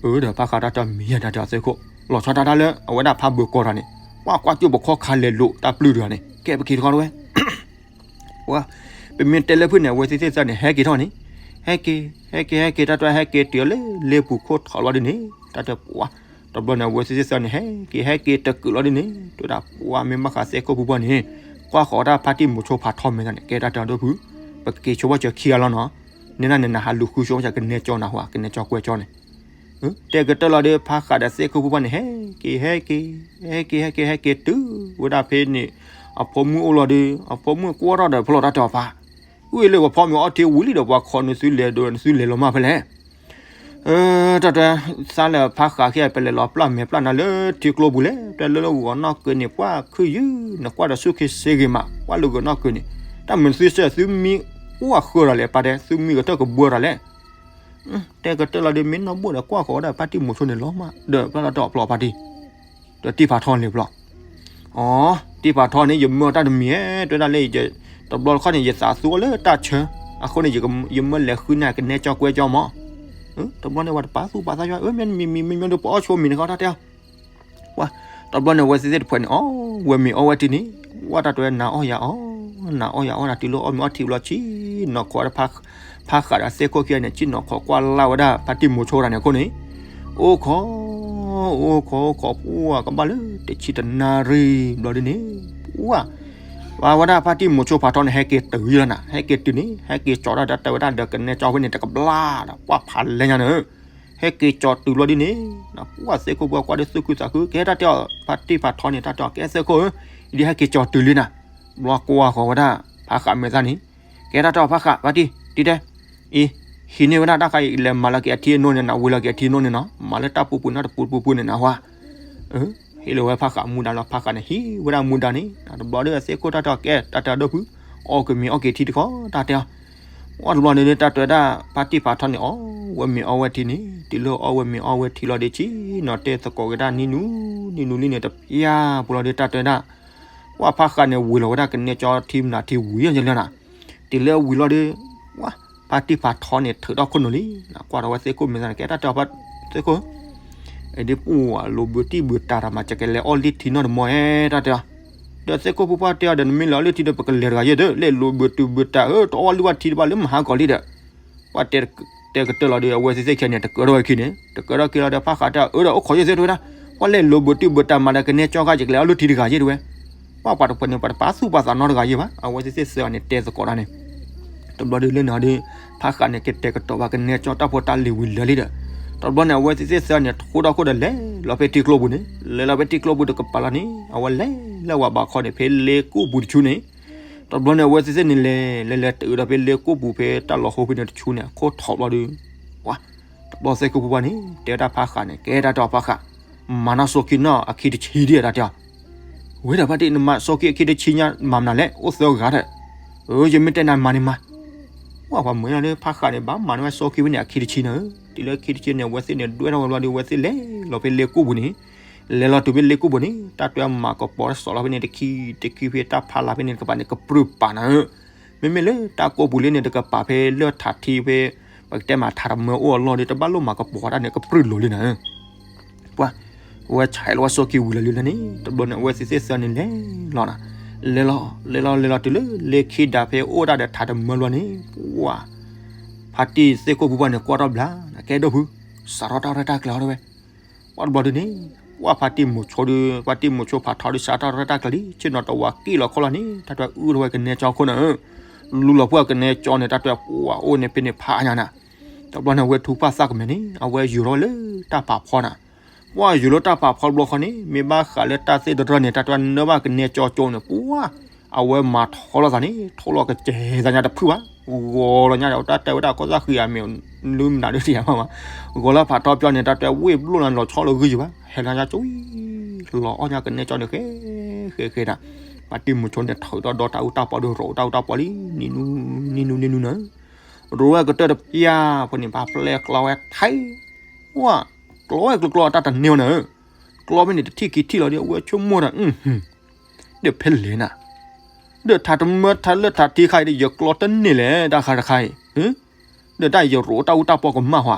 အၢ ဒီးဖးဃးတၢ်တဲအီၤမ့ၢ်ယဲ တၢ်တဲအီၤသ့ၣ်ခိၣ် လီၤဆီတၢ်တၢ်လၢအဝဲဒၣ်ဖးဘၢၤကီၢ်တၢ်န့ၣ် ပှၤကွၢ်ကၠိပခီၣ်ခါလဲၤလိာ်တၢ်ပျုၢ်တဂၤန့ၣ် ကဲပက့ၤတခီတဝဲ ပှၤ ပမ့ၢ်တဲလၢဖုၣ်န့ၣ် အဝဲသ့ၣ်သ့ၣ်သၢန့ၣ် ဟဲက့ၤထီၣ်န့ၣ် ဟဲက့ၤ ဟဲက့ၤ ဟဲက့ၤ တၢ်တဲဟဲက့ၤတုၤလၢလ့ပူၤခိၣ်ထီၣ်လီၤဒ်န့ၣ် တၢ်တဲပှၤ တဘျီန့ၣ် အဝဲသ့ၣ်သ့ၣ်သၢန့ၣ် ဟဲက့ၤ ဟဲက့ၤတကုာ်လီၤဒ်န့ၣ် တဲဝဲဒၣ် ပှၤမ့ၢ်ဘၣ်ဃးသ့ၣ်ခိၣ်ဖိပှၢ်န့ၣ် ကွၢ်ဃီၤဝဲဒၣ်ဖါတံၢ်မူၤဆိဖးထီမဲာ်သၣ်န့ၣ် ကဲတၢ်တဲအဒိၣ်ဖု ပက့ၤဆိဘၣ်စၢၤခံဂၤလီၤနီၤ, န့ၢ်နၤန့ၣ် နဟးလူၤဃုဆိဘၣ်စၢၤကနဲကၠီနၤဟူဧါ ကနဲကၠီကွဲကၠီန့ၣ် တဲကတၢၢ်လီၤဒီး ဖးဃးဒီးသ့ၣ်ခိၣ်ဖိပှၢ်န့ၣ် ဟဲက့ၤ ဟဲက့ၤ ဟဲက့ၤ ဟဲက့ၤ ဟဲက့ၤတုၤဝဲဒၣ်ဖဲန့ၣ် အဖိမုၣ်အိၣ်လီၤဒီး အဖိမုၣ်ကွၢ်ထီၣ်ဒီးဖျီၣ်တၢ်တဲအီၤဖး ဝံၤလၢပှၤဖီမ့ၤအီထံဝံၤလံဒီး ပှၤခိးနသုလဲၤဒီး နသုလဲၤလီၤမၢ်ဖဲလဲၣ် တၢ်တဲ သးလၢဖးဃးခံဂၤ ပလဲၤလီၤပျၢ်မဲာ်ပျၢ်နါလၢထံကျိပူၤလဲၣ်, တၢ်လၢလၢဂီၤနီၢ်ကၢန့ၣ် ပှၤခုယုၢ် နကွၢ်ဒီးဆူၣ်ခ့စ့ဂ့ၤမး ကွၢ်လၢဂီၤနီၢ်ကၢန့ၣ် တၢ်မုာ်သုစၢၤသုမံအိၣ်အဃၢၤဒီးလဲၣ် ပာ်တဲ သုမံကတၢၢ်ကဘှၢဒီးလဲၣ် တဲကတၢၢ်လီၤဒီး မ့ၢ်နီၢ်ဘိၣ်ဒီးကွၢ်ဃီၤဝဲဒၣ်ဖါတံၢ်မူၤဆိန့ၣ်လီၤမး ဒီးဖျီၣ်တၢ်တဲအီၤဖျီၣ်ဖါတံၢ် ဒီးတံၢ်ဖးထီန့ၣ်ဖျီၣ် အီ တံၢ်ဖးထီန့ၣ် ယမၢတၢ်တမံၤဧါ တဲဝဲဒၣ်လၢ တဘျီတခီၣ်န့ၣ် ယသးသူအီၤလၢတၢ်ဆၢ အဃိန့ၣ် ယမၢလဲၤဃုန့ၢ်ကနဲကၠီကွဲကၠီမး တဘျီန့ၣ် ပှၤတပာ်သူၣ်ပာ်သးယွၤ အၢ မ့ၢ်မံၤမံၤမံၤမံၤဒီး ပအီၣ်ဆိမံၤန့ၣ်ဃီတၢ်တဲအီၤ ပှၤ တဘျီန့ၣ် အဝဲသ့ၣ်သ့ၣ်တဖၣ်န့ၣ် အီၣ်ဝဲမ့ၤအီၣ်ဝဲထံန့ၣ် ဝဲတၢ်တဲဝဲ နၤအီၣ်ယၤအီၣ် နၤအီၣ်ယၤအီၣ် နၤတုၤလၢအီၣ်မ့ၤအီၣ်ထံဘျီ ဆ့ၣ်နီၤခိးဝဲဒၣ် ဖးဃးဒီးသ့ၣ်ခိၣ်ခံဂၤန့ၣ် ဆ့ၣ်နီၤခိးကွၢ်လၢ်ဝဲဒၣ် ဖါတံၢ်မူၤဆိတၢ်န့ၣ်အဃိန့ၣ် အိၣ်ခိး အိၣ်ခိး အိၣ်ခိး ပှၤကဘၣ်လၢတဆံတနၣ်ရံၣ်ဘျီဒ်န့ၣ် ပှၤ ပှၤဝဲဒၣ်ဖါတံၢ်မူၤဆိဖးထီန့ၣ် ဟဲက့ၤတုၤယဲလီၤနၤ ဟဲက့ၤတုၤန့ၣ် ဟဲက့ၤကၠီၤတၢ်ဒီးတဲဝဲဒၣ် ဒီးကနဲကၠီဖဲန့ၣ် တကဘျါဒီး ပှၤဖးလဲၢ်ညါန့ၣ် ဟဲက့ၤကၠီၤတုၤဘျီဒ်န့ၣ် ပှၤသ့ၣ်ခိၣ်ပှၤကွၢ်ဒီးသူၣ်ခုသးခု ကဲတၢ်တဲအီၤ ဖါတံၢ်ဖးထီန့ၣ် တၢ်တဲအီၤ ကဲသ့ၣ်ခိၣ်ဧၢ ယဒ်ဟဲက့ၤကၠီၤတုၤလံနၤ ဘျီကွၢ်ဃီၤဝဲဒၣ် ဖးဃးမဲာ်သၣ်န့ၣ် ကဲတၢ်တဲအီၤဖးဃး ဖါတံၢ် တံၢ်တဲ အံၤ ဟံးန့ၢ်ဝဲဒၣ်တၢ်ခါအံၤ လဲၤမၤလီၤက့ၤအထံအနိန့ၣ်နၤ ဝံၤလီၤက့ၤအထံအနိန့ၣ်နီၤ မၤလၢတၢ်ပူၤပူၤနီတပူၤပူၤပူၤန့ၣ်နၤဝဲ ဟ့ၣ်လီၤဝဲဖးဃးမူဒါလီၤ ဖးဃးန့ၣ် ဟံးဝဲဒၣ်မူဒါန့ၣ် တဘျီဒီးသ့ၣ်ခိၣ်တၢ်တဲအီၤ ကဲတၢ်တဲအီၤဒိၣ်ဖု အီၣ်က့ၤမ့ၤအီၣ်က့ၤထံတခီ တၢ်တဲအီၤ ဝံၤတဘျီန့ၣ် တၢ်တဲဝဲဒၣ် ဖါတံၢ်ဖးထီန့ၣ် အီၣ်ဝဲမ့ၤအီၣ်ဝဲထံန့ၣ် တုၤလၢအီၣ်ဝဲမ့ၤအီၣ်ဝဲထံလီၤဒီး ဆ့ၣ်နီၤတဲသကိးက့ၤတၢ်နံၤနူၤ နံၤနူၤလံန့ၣ် တပျၢ်ပူၤလီၤဒီး တၢ်တဲဝဲဒၣ် ပှၤဖးဃးန့ၣ် ဝံၤလီၤဝဲဒၣ်ကနဲကၠီထံမနုၤထံဝံၤယဲလၢနၤ တုၤလၢဝံၤလီၤဒီး ပှၤ ဖါတံၢ်ဖးထီန့ၣ် ထုးထီၣ်ခိၣ်နူာ်လံ ကွၢ်ထီၣ်ဝဲသ့ၣ်ခိၣ်မဲာ်သၣ်န့ၣ် ကဲတၢ်တဲအီၤ သ့ၣ်ခိၣ် ဒ်ပှၤလိၤဘုးတံၢ်ဘုးတၢ်တၢ်မၤ ကကလဲၤအီၣ်လံထံနီတမီၤဧဲ တၢ်တဲအီၤ ဒီးသ့ၣ်ခိၣ်ဖိပှၢ်တဲအီၤဒီး နမ့ၢ်လဲၤအီၣ်လံထံဒီး ပကလဲၤတဂၤယဲၢ်ဒီး လဲၤလိၤဘုးတုၤဘုးတၢ်ဧၢ တအီၣ်လံဝဲထံတဘၣ်လၢမဟါကီၤလံဒီး ပှၤတဲကတၢၢ်လီၤဒီး အဝဲသ့ၣ်သ့ၣ်ခံဂၤန့ၣ် တကၢထီၣ်ဝဲခံန့ၣ် တကၢထီၣ်က့ၤလီၤဒီး ဖးဃးတဲအီၤ အၢဒီးအိၣ်ခိးယဲၢ်သ့ၣ်တဲဝဲဒၣ် ပှၤလဲၤလိၤဘုးတုၤဘုးတၢ်မၤဒီးကနဲကၠီဂၤ ယကလဲၤအီၣ်လံထံတဂၤယဲၢ်တဲဝဲ ပှၤပှၤတဖၣ်န့ၣ် ပှၤတပာ်သူၣ်ပာ်သးနီတဂၤယဲၢ်ဘၣ် အဝဲသ့ၣ်သ့ၣ်သၢဂၤန့ၣ် တဲသကိးတၢ်န့ၣ် တဘျီဒီးလၢန့ၣ်ဒီး ဖးဃးန့ၣ် ကတဲာ်ကတီၤဘၣ်ကနဲကၠီတၢ်ဖိတၢ်လံၤဝံၤလၢာ်လံဒီး တဘျီန့ၣ် အဝဲသ့ၣ်သ့ၣ်သၢဂၤန့ၣ် ထိၣ်ထီၣ်ခိၣ်ဒီးလဲၤလီၤဖဲထံကျိပူၤန့ၣ် လဲၤလီၤဖဲထံကျိပူၤတကပၤလီၤန့ၣ် အဝဲလဲၤလၢဝၤဘးခီန့ၣ် ဖဲလ့ကိၣ်ပူၤတဆူန့ၣ် တဘျီန့ၣ် အဝဲသ့ၣ်သ့ၣ်န့ၣ်လဲၤ လဲၤလဲၤတုၤဒီးဖဲလ့ကိၣ်ပူၤဖဲတၢ်လီၤဟိဖဲန့ၣ် တဆူန့ၣ် အခိၣ်ထီၣ်ဘျီဒီး ပှၤ တဘျီသ့ၣ်ခိၣ်ဖိပှၢ်န့ၣ် တဲဝဲဒၣ်ဖးဃးန့ၣ် ကဲတၢ်တဲအီၤဖးဃး မၤနီၢ်စီၤကံနီၢ်အခံတဆံဒံးတၢ်တဲအီၤ ဝဲဒၣ်ဖါတံၢ် နမၤစီၤကံအခံတဆံညါ မၤမနုၤလဲၣ် အိၣ်သၢဂၤဒီး အၢ ယမ့ၢ်တဲနၤမၤန့ၣ်မၤ ပှၤပှၤမၢလီၤဒီး ဖးဃးန့ၣ် ဘၣ်မၤန့ၢ်ဝဲစီၤကံဖဲန့ၣ် အခံတဆံန့ၣ်ဧၢ တုၤလၢခံတဆံန့ၣ် အဝဲသ့ၣ်န့ၣ် ဒွဲၣ်ထီၣ်ဝဲဘျီဒီး အဝဲသ့ၣ်လဲၤလီၤဖဲလ့ကိၣ်ပူၤန့ၣ် လဲၤလီၤတုၤဖဲလ့ကိၣ်ပူၤန့ၣ် တၢ်တွဲမၤကပီၤတစီၣ်လီၤဖဲန့ၣ် တခံ တခံဖဲတၢ်ဖးလၢ်ဖဲန့ၣ် တကပၤန့ၣ် ကပြုၢ်ပာ်နၤဧၢ မ့မ့ၢ်လၢတၢ်ကိၣ်ပူၤလံန့ၣ် တကပၤဖဲလၢထးထံဖဲ ပကတဲမးထးတမၢအိၣ်အလီၢ်ဒီး တဘၣ်လိၣ်မၤကပီၤတၢ်န့ၣ် ကပြုၢ်လိာ်လံနၤဧၢ ပှၤ အဝဲဆဲးလီၤဝဲစီၤကံဝံၤလီၤလံလၢန့ၣ် တဘျီန့ၣ် အဝဲသ့ၣ်သ့ၣ်သၢန့ၣ်လဲၤလီၤနၤ လဲၤလီၤ လဲၤလီၤ လဲၤလီၤတုၤလၢလ့ခံဒၣ်ဖဲအိၣ်ဒၣ်ဒီးထးတမၢဘျီန့ၣ် ပှၤ ဖါတံၢ်သ့ၣ်ခိၣ်ဖိပှၢ်န့ၣ် ကွၢ်ထီၣ်ဘျါ ကဲဒိၣ်ဖု စးထီၣ်တၢ်ရဲၣ်တၢ်ကျဲၤအီၤတဲဝဲ ပှၤတဘျီဒုန့ၣ် ပှၤဖါတံၢ်မူၤဆိဒီး ဖါတံၢ်မူၤဆိဖးထီဒီး စးထီၣ်တၢ်ရဲၣ်တၢ်ကျဲၤလံ ဆ့ၣ်နီၤတဝၤကံၣ်လီၤခီလီၤန့ၣ် တၢ်တွဲအုၣ်ထီၣ်ဝဲကနဲကၠီခိၣ်နၤဧၢ လူလီၤပှၢ်ကနဲကၠီန့ၣ် တၢ်တွဲပှၤအိၣ်န့ၣ်ဖဲန့ၣ်ဖးညါနၤ တဘျီန့ၣ် အဝဲထူၣ်ပှၢ်သၣ်ကမဲာ်န့ၣ် အဝဲယူၤထီၣ်ဝဲလၢတၢ်ပာ်ဖီနၤ ပှၤယူၤလၢတၢ်ပာ်ဖီတဘျီဃီန့ၣ် မ့ၢ်ဘၣ်ဃးလၢတၢ်သ့ၣ်တရၢန့ၣ် တၢ်တွဲနၢဘၣ်ကနဲကၠီကၠိန့ၣ် ပှၤ အဝဲမၤထီလီၤသးန့ၣ် ထိၣ်လီၤကစဲၤသးညါတဖုဘၣ် ဂီၤလီၤညါဒီး တၢ်တဲဝဲဒၣ်ကီၢ်သၣ်ဃံအမ့ၢ် နုမနုၤဒုးတယၤမးဘၣ် ဂီၤလၢဖးထီပျီန့ၣ် တၢ်တဲဝ့ၢ်ဘျိၣ်လၢလီၤဆီလီၤဂုၢ်ယၤဘၣ် ဟဲလီၤညါကၠီ လီၤအီၣ်ညါကနဲကၠီန့ၣ် ဃဲဃဲဃဲဒၣ် ဖါတံၢ်မူၤဆိန့ၣ် ထုးထီၣ်ဒီတၢ်အူတၢ်ပီဒီး ရိးတၢ်အူတၢ်ပီလံ နံၤနူနံၤနူနံၤနူနၤ ရိးဝဲကတၢၢ်တပျၢ်ဖိန့ၣ် ပှၤပျဲကျီဝဲထဲ ဝါ ကျီဝဲကျီကျီတၢ်တန့ၢ်ဝဲနၤဧၢ ကျီဖဲန့ၣ်တထံၣ်ခံထံၣ်လီၤဒီး အဝဲဆိကမိၣ်ဒီး ဒီးဖဲလဲၣ်နၤ ဒီးထးတမၢထးလၢထးထံခါအံၤဒီး ယကျီတန့ၢ်လဲၣ် တၢ်ခါတခါအံၤ ဒီးတၢ်ယရိးတၢ်အူတၢ်ပီကမၣ်ဟါ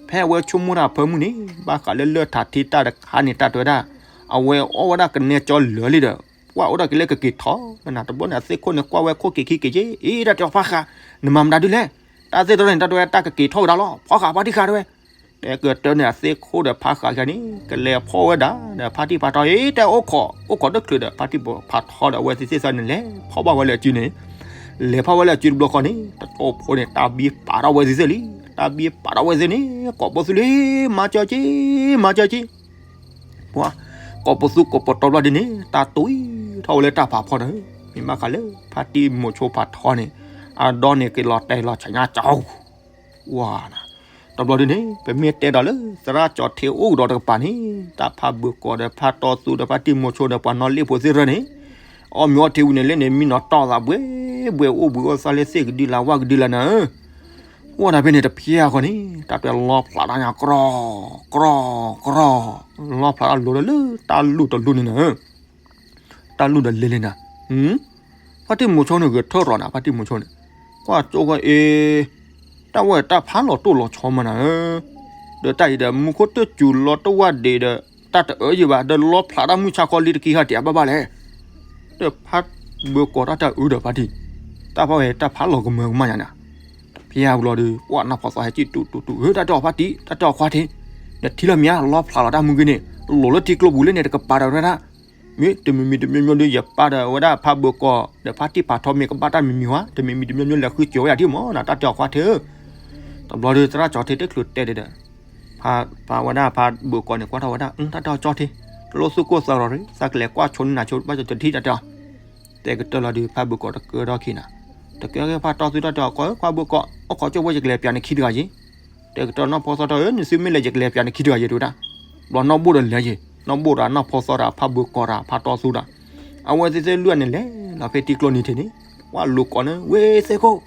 ဖဲအဝဲဆိကမိၣ်တၢ်အဖၢမုၢ်န့ၣ် ဘၣ်ဃးလၢလၢၢ်ထးထံတၢ်တခါန့ၣ် တၢ်တဲဝဲဒၣ် အဝဲအီၣ်ဝဲဒၣ်ကနဲကၠီလၢာ်လံဒီး ပှၤအိၣ်ဒၣ်က့ၤလၢကက့ၤထီၣ်လၢနၤ တဘျီန့ၣ် အသ့ၣ်ခိၣ်န့ၣ် ကွၢ်ဝဲခိၣ်က့ၤခံက့ၤယ့ၢ် အ့ တၢ်တဲအီၤဖးဃး နမၤမတၤဒုလဲၣ် တၢ်သ့ၣ်တဖၣ်န့ၣ် တၢ်တဲဝဲတၢ်ကက့ၤထီၣ်ဝဲဒၣ်လီၤ, ဖီဃာ်ဖါတံၢ်ဃာ်တဲဝဲ, တဲကတၢၢ်န့ၣ် အသ့ၣ်ခိၣ်ဒီးဖါဃာ်ဃာ်န့ၣ် ကလဲၤဖီၣ်ဝဲဒၣ်ဒီးဖါတံၢ်ဖါထီအံၤ တဲအိၣ်ခိး အိၣ်ခိးတချုးဒီး ဖါတံၢ်ဖါထီဒီးအဝဲသ့ၣ်သ့ၣ်သၢန့ၣ် လဲၤဖီၣ်ဘၣ်ဝဲလၢအစုန့ၣ်, လဲၤဖီၣ်ဝဲလၢအစုတဘျီဃီန့ၣ် တကၠိဖိန့ၣ် တၢ်ဘံပာ်ထီၣ်ဝဲသ့ၣ်သ့ၣ်လံ, တၢ်ဘံပာ်ထီၣ်ဝဲသ့ၣ်န့ၣ် ကိးပသူလံ, မၤစၢၤက့ၤ, မၤစၢၤက့ၤ ပှၤ ကိးပသူကိးပတီၤဘျီဒ်န့ၣ် တၢ်တွံၢ်ထီၣ်ဝဲလၢတၢ်ဖးဖီန့ၣ်, မ့ၢ်ဘၣ်ဃးလၢ ဖါတံၢ်မိၤဆိဖးထီန့ၣ် အဒီန့ၣ် က့ၤလီၤတဲာ်လီၤဆးညါကၠီ, ဝါ, တဘျီဒ်န့ၣ် ပမ့ၢ်တဲဒီးလၢ သရၣ်ကၠီၤထံအိၣ်ကဒီးတကပၤန့ၣ် တၢ်ဖးဘၢၣ်ကီၤဒီးဖါတီသူဒီးဖါတံၢ်မိၤဆိဒီးပှၤနီၣ်လ့ၣ်ဖိသ့ၣ်ရၢန့ၣ် အီၣ်မ့ၤအီထံဝံၤန့ၣ် လၢန့ၣ်မံနီၤတီၢ်သးဘှဲဘှဲ အိၣ်ဘှံးအိၣ်သါလၢသ့ၣ်ကဒုလၢဝၣ်ကဒုလၢနၤဧၢ အိၣ်ဒၣ်ဖဲန့ၣ်တဖျဲဃီန့ၣ် တၢ်တဲလီဖျးတၢ်ညါ ကရီ, ကရီ, ကရီ, လီဖျးတၢ်လိၤဒီးလၢတၢ်လူၢ်တလူၢ်န့ၣ်နၤ, တၢ်လူၢ်ဒီးလဲၤလဲၤနၤ, ဖါတံၢ်မိၤဆိန့ၣ်ဂဲၤထၢၣ်ရီၤနၤ ဖါတံၢ်မိၤဆိန့ၣ်, ကွၢ်ကၠိဃီအ့, တၢ်ဝဲတၢ်ဖးလီၤတိၢ်လီၤဆီမးနၤဧၢ, ဒီးတၢ်အံၤဒီး မူခိၣ်တစူၤလီတဝၣ်ဒံးဒီး တၢ်တအၢယံၤဘၣ် ဒီးလီဖျးတၢ်မုၢ်ဆါခီလံတကံဟးတံၢ်အဘၣ်ဘၣ်လဲၣ် ဒီးဖးဘၢၣ်ကီၤတၢ်တၢ်အုးဒီးဖါတံၢ်, တၢ်ဖးဝဲတၢ်ဖးလီၤကမၢကမၣ်ညါန့ၣ်, တဖျဲဘျီဒီး ပှၤနီၢ်ဖီသီဟဲကံၣ်တူတူတူ ဧၢ တၢ်တဲအီၤဖါတံၢ် တၢ်တဲအီၤခွါထံး, နထံၣ်လၢမ့ၢ်ဧါ လီဖျးလီၤတၢ်မုၢ်ဂ့ၤန့ၣ် လိၤလၢထံကျိပူၤလၢန့ၣ်တကပၤဒီးဝဲဒၣ်, မ့ၢ်တမံၤမံၤတမံၤမံၤဒီး ယပၢ်ဒီးဝဲဒၣ်ဖးဘၢၣ်ကီၤ ဒီးဖါတံၢ်ဖးထီမ့ၢ်ကဘၣ်တၢ်မံၤမံၤဝဲ တမံၤမံၤတမံၤမံၤလဲၤဃုစၢၤဝဲယၤဒ်မးနၤ တၢ်တဲအီၤခွါထံးဧၢ တဘျီဒီး သရၣ်ကၠီၤထံးတချုးတဲဒံးဒီး ဖးဝဲဒၣ်ဖးဘၢၣ်ကီၤန့ၣ် ကွၢ်ထီၣ်ဝဲဒၣ် တၢ်တဲအီၤကၠီထံး, တလိၣ်သူၣ်ကိၢ်သးဂီၤရံၣ် သးကလဲၤကွၢ်ဆိန့ၢ်နၤဆိဘၣ်ကၠီၤတထံၣ် တၢ်တဲအီၤ, တဲကတၢၢ်လီၤဒီး ဖးဘၢၣ်ကီၤတကၢထီၣ်ခံနၤ, တကၢထီၣ်ဖးတီသူတၢ်တဲအီၤ ကွၢ်ဧၢ ဖးဘၢၣ်ကီၤ အိၣ်ခိးကၠိဖိ ယကလဲၤပျးနခံတဂၤယ့ၤ, တဲကတၢၢ်နီၢ်ဖီသီထီၣ်ဧၢ နသုမ့ၢ်လဲၤ ယကလဲၤပျးနခံတဂၤယ့ၤ တဝဲဒၣ်, ဘျီနီၢ်ဘိၣ်ဒီးလဲၤယ့ၤ နီၢ်ဘိၣ်ဒီးနီၢ်ဖီသီဒီးဖးဘၢၣ်ကီၤဒီးဖးတီသူဒီး, အဝဲသ့ၣ်သ့ၣ်လွံၢ်န့ၣ်လဲၤလီၤဖဲထံကျိနံၤထံးန့ၣ်, ဝဲလိၤကိးန့ၣ် ဝ့သ့ၣ်ခိၣ်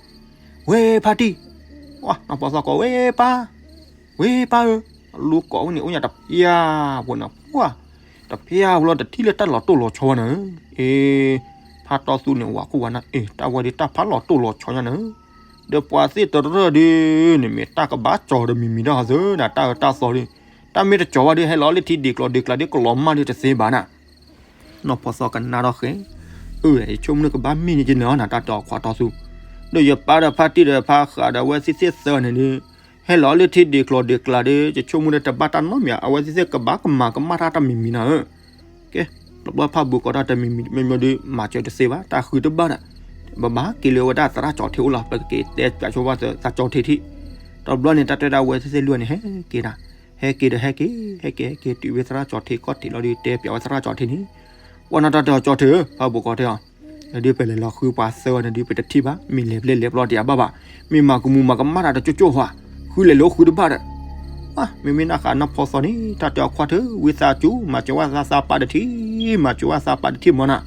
ဝ့ဖါတံၢ်, ဝဲနီၢ်ဖီသီကိး ဝ့ပၢ်, ဝ့ပၢ်ဧၢ, လိၤကိးဝဲန့ၣ် အိၣ်ညါတဖျဲဖိန့ၣ် ပှၤ, တဖျဲဖိလီၤတထံၣ်လၢတၢ်လီၤတိၢ်လီၤဆီဘၣ်နၤဧၢ, အ့, ဖးတီသူန့ၣ် ဝၤခိၣ်ဝၤနၢ် အ့ တၢ်ဝဲဒၣ်တၢ်ဖးလီၤတိၢ်လီၤဆီညါနၤဧၢ, ဒီးပှၤသ့ၣ်တရၢၢ်ဒုန့ၣ် မ့ၢ်တၢ်ကဘၣ်ကၠီၤဒီးမံၤမံၤဒၣ်ဟီသၢနၤ တၢ်အၢတၢ်သီဒီး, တၢ်မ့ၢ်တကၠီၤဘၣ်ဒီး ဟဲလီၤလၢထံဒ့ၣ်ကျီၤဒ့ၣ်ကျးဒီး ကလီၤမၢ်ဒီးတသ့ဘၣ်နၤ နီၢ်ဖီသီကနၣ်ထီၣ်ဃဲ, အၢ ယဆိကမိၣ်န့ၣ်ကဘၣ်မ့ၢ်န့ၣ်က့ၤနၤအီၤနၤ တၢ်တဲအီၤခွါတီသူ, ဒီးယပၢ်ဒီးဖါတံၢ်ဒီးဖါဃးဒီးအဝဲသ့ၣ်သ့ၣ်သၢန့ၣ်ဒီး, ဟဲလီၤလၢထံဒ့ၣ်ကျီၤဒ့ၣ်ကျးဒီး ယဆိကမိၣ်ဒီးတဘၣ်တၢ်နီတမံၤ အဝဲသ့ၣ်သ့ၣ်ကဘၣ်ကမၤကမၣ်တၢ်တၢ်မံၤမံၤနၤဧၢ, ကဲ, တဘျီဖးဘၢၣ်ကီၤတၢ်တမံၤမံၤဒီး မၤစၢၤတသ့ဘၣ် တၢ်ဃုတဘၣ်ဒီး, ပဘၣ်က့ၤလၢဝဲဒၣ်သရၣ်ကၠီၤထံးအိၣ်လီၤ ပက့ၤတဲပၠးဆိဘၣ်သရၣ်ကၠီၤထံးထံး, တဘျီန့ၣ် တၢ်တဲဒၣ်ဝဲသ့ၣ်သ့ၣ်လွံၢ်န့ၣ် ဟဲက့ၤနၤ, ဟဲက့ၤဒီးဟဲက့ၤ, ဟဲက့ၤဟဲက့ၤတုၤဝဲသရၣ်ကၠီၤထံးခီၣ်ထံးလီၤဒီး တဲပၠးဝဲသရၣ်ကၠီၤထံးန့ၣ်, ပှၤနီၢ်တၢ်တဲအီၤကၠီၤထံးဧၢ ဖးဘၢၣ်ကီၤတဲအီၤ ဒီးပလဲၤလီၤဃုပှၤသၢဂၤန့ၣ်ဒီး ပတထံၣ်ဘၣ် မ့ၢ်လဲၤဖဲလဲၣ်လဲၤဘျီဒံးအဘၣ်ဘၣ်, မ့ၢ်မၤကမူၤမၤကမၣ်တၢ်တကၠိကၠိဟါ, ဃုလဲၤလိာ်ဃုတဘၣ်ဒီး, မ့မ့ၢ်နၢ်ဃးနီၢ်ဖီသီန့ၣ် တၢ်တဲအီၤခွါထံး ဝံသးစူၤ မၤစၢၤဝဲသးသးပာ်တထံၣ်, မၤစၢၤဝဲသးပာ်တထံၣ်မၢ်နၤ,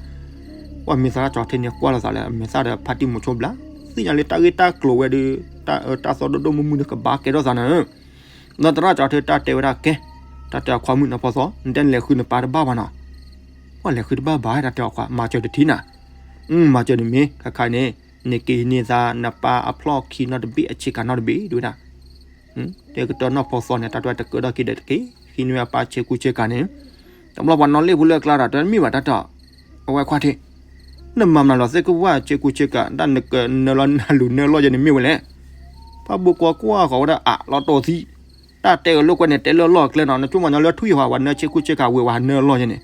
ကွၢ်မ့ၢ်သရၣ်ကၠီၤထံးန့ၣ် ကွၢ်လိာ်သးလၢအမဲာ်သၣ်ဒီးဖါတံၢ်မိၤဆိဘျါ, သ့ၣ်ညါလၢတၢ်ဂ့ၢ်တၢ်ကျိၤဝဲဒီး တၢ်အၢတၢ်သီဒိၣ်ဒိၣ်မုၢ်မုၢ်ဒီးကဘၣ်ကဲထီၣ်သးနၤဧၢ ဒီးသရၣ်ကၠီၤထံးတၢ်တဲဝဲဒၣ်ကဲ, တၢ်တဲအီၤခွါမုၣ်နီၢ်ဖီသီ နတဲနလဲၤဃုနပၢ်တဘၣ်ဘၣ်နီၤ, ပှၤလဲၤဃုတဘၣ်ဘၣ် တၢ်တဲအီၤခွါ မၤစၢၤတထံၣ်နၤ, မၤစၢၤတမ့ၢ် ခဲခါန့ၣ် နက့ၤဟံးန့ၢ်သးနပၢ်အဖျီၣ်ခံနီတဘ့ၣ်အဆ့ကၤနီတဘ့ၣ် ဒ်ဝဲဒၣ် တဲကတၢၢ်နီၢ်ဖီသီန့ၣ် တၢ်တဲတကၢထီၣ်က့ၤဒီးတက့ၢ် ဟံးန့ၢ်အပၢ်ဆ့ကူဆ့ကၤန့ၣ်, တဘျီပှၤနီၣ်လ့ၣ်ဖိလၢအကျါဒီး တမ့ၢ်ဘၣ်တၢ်တဲအီၤ, အဝဲခွါထံး နမၤမနုၤလီၤသ့ၣ်ကဝၢ်ဆ့ကူဆ့ကၤ တၢ်နကနၢလီၤနလူၤနၢလီၢ်ယဲန့ၣ်မ့ၢ်ဝဲလဲၣ်, ဖးဘၢၣ်ကီၤကွၢ်ဃီၤဝဲဒၣ်အးလီၤတိၢ်သံ, တၢ်တဲအလိာ်ကွဲန့ၣ် တဲလၢလီၢ်အကျဲနီၤ နဆိကမိၣ်ညီလၢထွံၣ်ဟီ ပှၤနၢဆ့ကူဆ့ကၤဝဲ ပှၤနၢလီၢ်ယဲန့ၣ်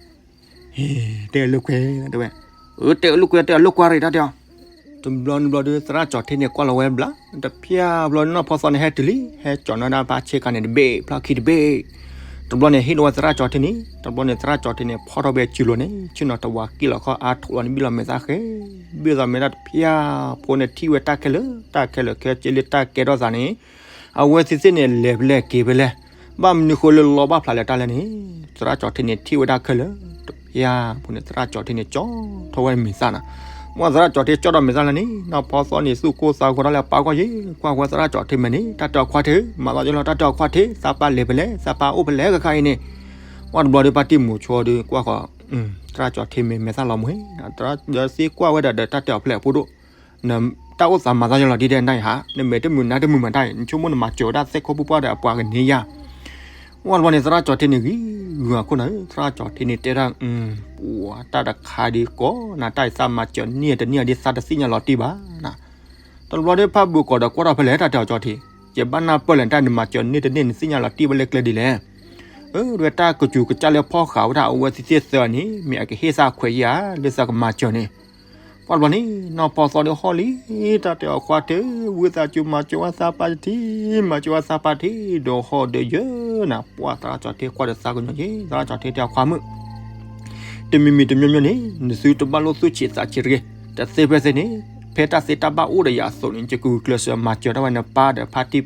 တဲလိာ်ကွဲ တဲဝဲ, အၢ တဲလိာ်ကွဲ တဲလိာ်ကွဲရ့ၣ် တၢ်တဲအီၤ, တဘျီနဘျီဒီး သရၣ်ကၠီၤထံးန့ၣ် ကွၢ်လီၤဝဲဘျါ, တဖျါဘျီနီၢ်ဖီသီန့ၣ် ဟဲတုၤလံ ဟဲကၠီၤနၢ်ဒၣ်ပၢ်ဆ့ကၤန့ၣ်တဘ့ၣ် ဖျီၣ်ခံတဘ့ၣ်, တဘျီန့ၣ် ဟ့ၣ်လီၤဝဲသရၣ်ကၠီၤထံးန့ၣ် တဘျီန့ၣ် သရၣ်ကၠီၤထံးန့ၣ် ဖီၣ်ထီၣ်ဝဲစုလိၤန့ၣ် ဆ့ၣ်နီၤတဝၤကံၣ်လီၤခီအါထီၣ်လီၤန့ၣ် ဘံၣ်လီၤမဲာ်တၢ်တဖျါ, ဘံၣ်လီၤမဲာ်တၢ်တဖျါဖိန့ၣ် ထံၣ်ဝဲတၢ်ခဲလၢာ် တၢ်ခဲလၢာ်ခဲဆ့လၢတၢ်ကဲထီၣ်သးန့ၣ် အဝဲသ့ၣ်သ့ၣ်န့ၣ် လဲၤဖဲလဲၣ်က့ၤဖဲလဲၣ်, ဘၣ်မနုၤဃိလၢလီဘၣ်ဖျါလဲၣ်တၢ်လဲၣ်န့ၣ်, သရၣ်ကၠီၤထံးန့ၣ် ထံၣ်ဝဲဒၣ်ခဲလၢာ်တဖျါဖိန့ၣ် သရၣ်ကၠီၤထံးန့ၣ် ကၠီထီၣ်ဝဲမဲာ်သၣ်နၤ, မ့ၢ်သရၣ်ကၠီၤထံးကၠီထီၣ်မဲာ်သၣ်လၢန့ၣ် နီၢ်ဖီသီန့ၣ် သူၣ်ကိၢ်သးဂီၤထီၣ်လၢပၢ်ဂီၢ်ယ့ၣ် ကွၢ်ဃီသရၣ်ကၠီၤထံးမဲာ်န့ၣ် တၢ်တဲအီၤခွါထံး မၤသးယလီၤ တၢ်တဲအီၤခွါထံး သးပၢ်လဲၤဖဲလဲၣ် သးပၢ်အိၣ်ဖဲလဲၣ်ခဲခါအံၤန့ၣ်, ကွၢ်တဘျီဒီး ပၢ်တံၢ်မိၤဆိဒီး ကွၢ်ဃီ သရၣ်ကၠီၤထံးမဲာ်မဲာ်သၣ်လီၤမ့ၢ် ဒီးသံကွၢ်ဝဲဒၣ်ဒီး တၢ်တဲအီၤဖဲလဲၣ်အဖိဒိၣ် တၢ်အိၣ်သးမၤသးယလီၤဒ်ဒဲးနၤအံၤဟး နမဲာ်တမုာ်နါတမုာ်မးတၢ်အံၤ နဆိကမိၣ်နမၤစၢၤဝဲဒၣ်သ့ၣ်ခိၣ်ဖိပှၢ်ဒီးအပှၤကန့ၢ်ယၤ, ဝံၤတဘျီန့ၣ် သရၣ်ကၠီၤထံးန့ၣ်ဂံၢ်ဂုၤအခိၣ်နၤဧၢ သရၣ်ကၠီၤထံးန့ၣ်တဲဒၣ် ပှၤတၢ်တခါဒ်ကီးနၤ တၢ်အံၤသးမၤစၢၤန့ၢ်တန့ၢ်ဒ်သးတသ့ၣ်ညါလီၤတံၢ်ဘၣ်နၤ, တ တဘျီဒီးဖးဘုးကီးဒီးကွၢ်ထီၣ်ဖဲလဲၣ် တၢ်တဲအီၤကၠီထံ, ယဘၣ်နၢ်ပၢၢ်လဲၣ် တၢ်နမၤစၢၤန့ၢ်တန့ၢ် နသ့ၣ်ညါလီၤတံၢ်ဘၣ်လၢကျဲဒ်လဲၣ်. အၢ တဝဲတၢ်ကစူၤကစၢ်လၢဖီၣ်ဃာ်ဝဲဒၣ်အဝဲသ့ၣ်သ့ၣ်သၢန့ၣ် မ့ၢ်အကဟ့ၣ်သးခွဲးယံၤဧါ လၢသးကမၤစၢၤန့ၣ်. ပှၢ်တဘျီန့ၣ် နီၢ်ဖီသီဒီးဟီၣ်လံ, တၢ်တဲအီၤခွါထံ, ဝံသးစူၤမၤစၢၤဝဲသးပၢ်တထံ, မၤစၢၤဝဲသးပၢ်တထံ, မၤစၢၤဝဲသးပၢ်တထံဒီးဟီၣ်ဒီးယၢနၤ, ပှၢ်သရၣ်ကၠီထံကွၢ်ဒီးသးကညီၤက့ၤ, သရၣ်ကၠီထံတဲအီၤခွါမုၣ် တမံၤမံၤတမံၤမံၤန့ၣ် နသုတဘၣ်လိၣ်သူၣ်ဆံးသးဆံးတဂ့ၤ, တသ့ဖဲသ့န့ၣ်, ဖဲတၢ်သ့တၢ်ဘၣ်အိၣ်ဒီးယၤအသိးန့ၣ် ယကဂုာ်ကျဲးစၢးမၤစၢၤဒၣ်ဝဲနပၢ်ဒီးဖါတံၢ်ဖးထီ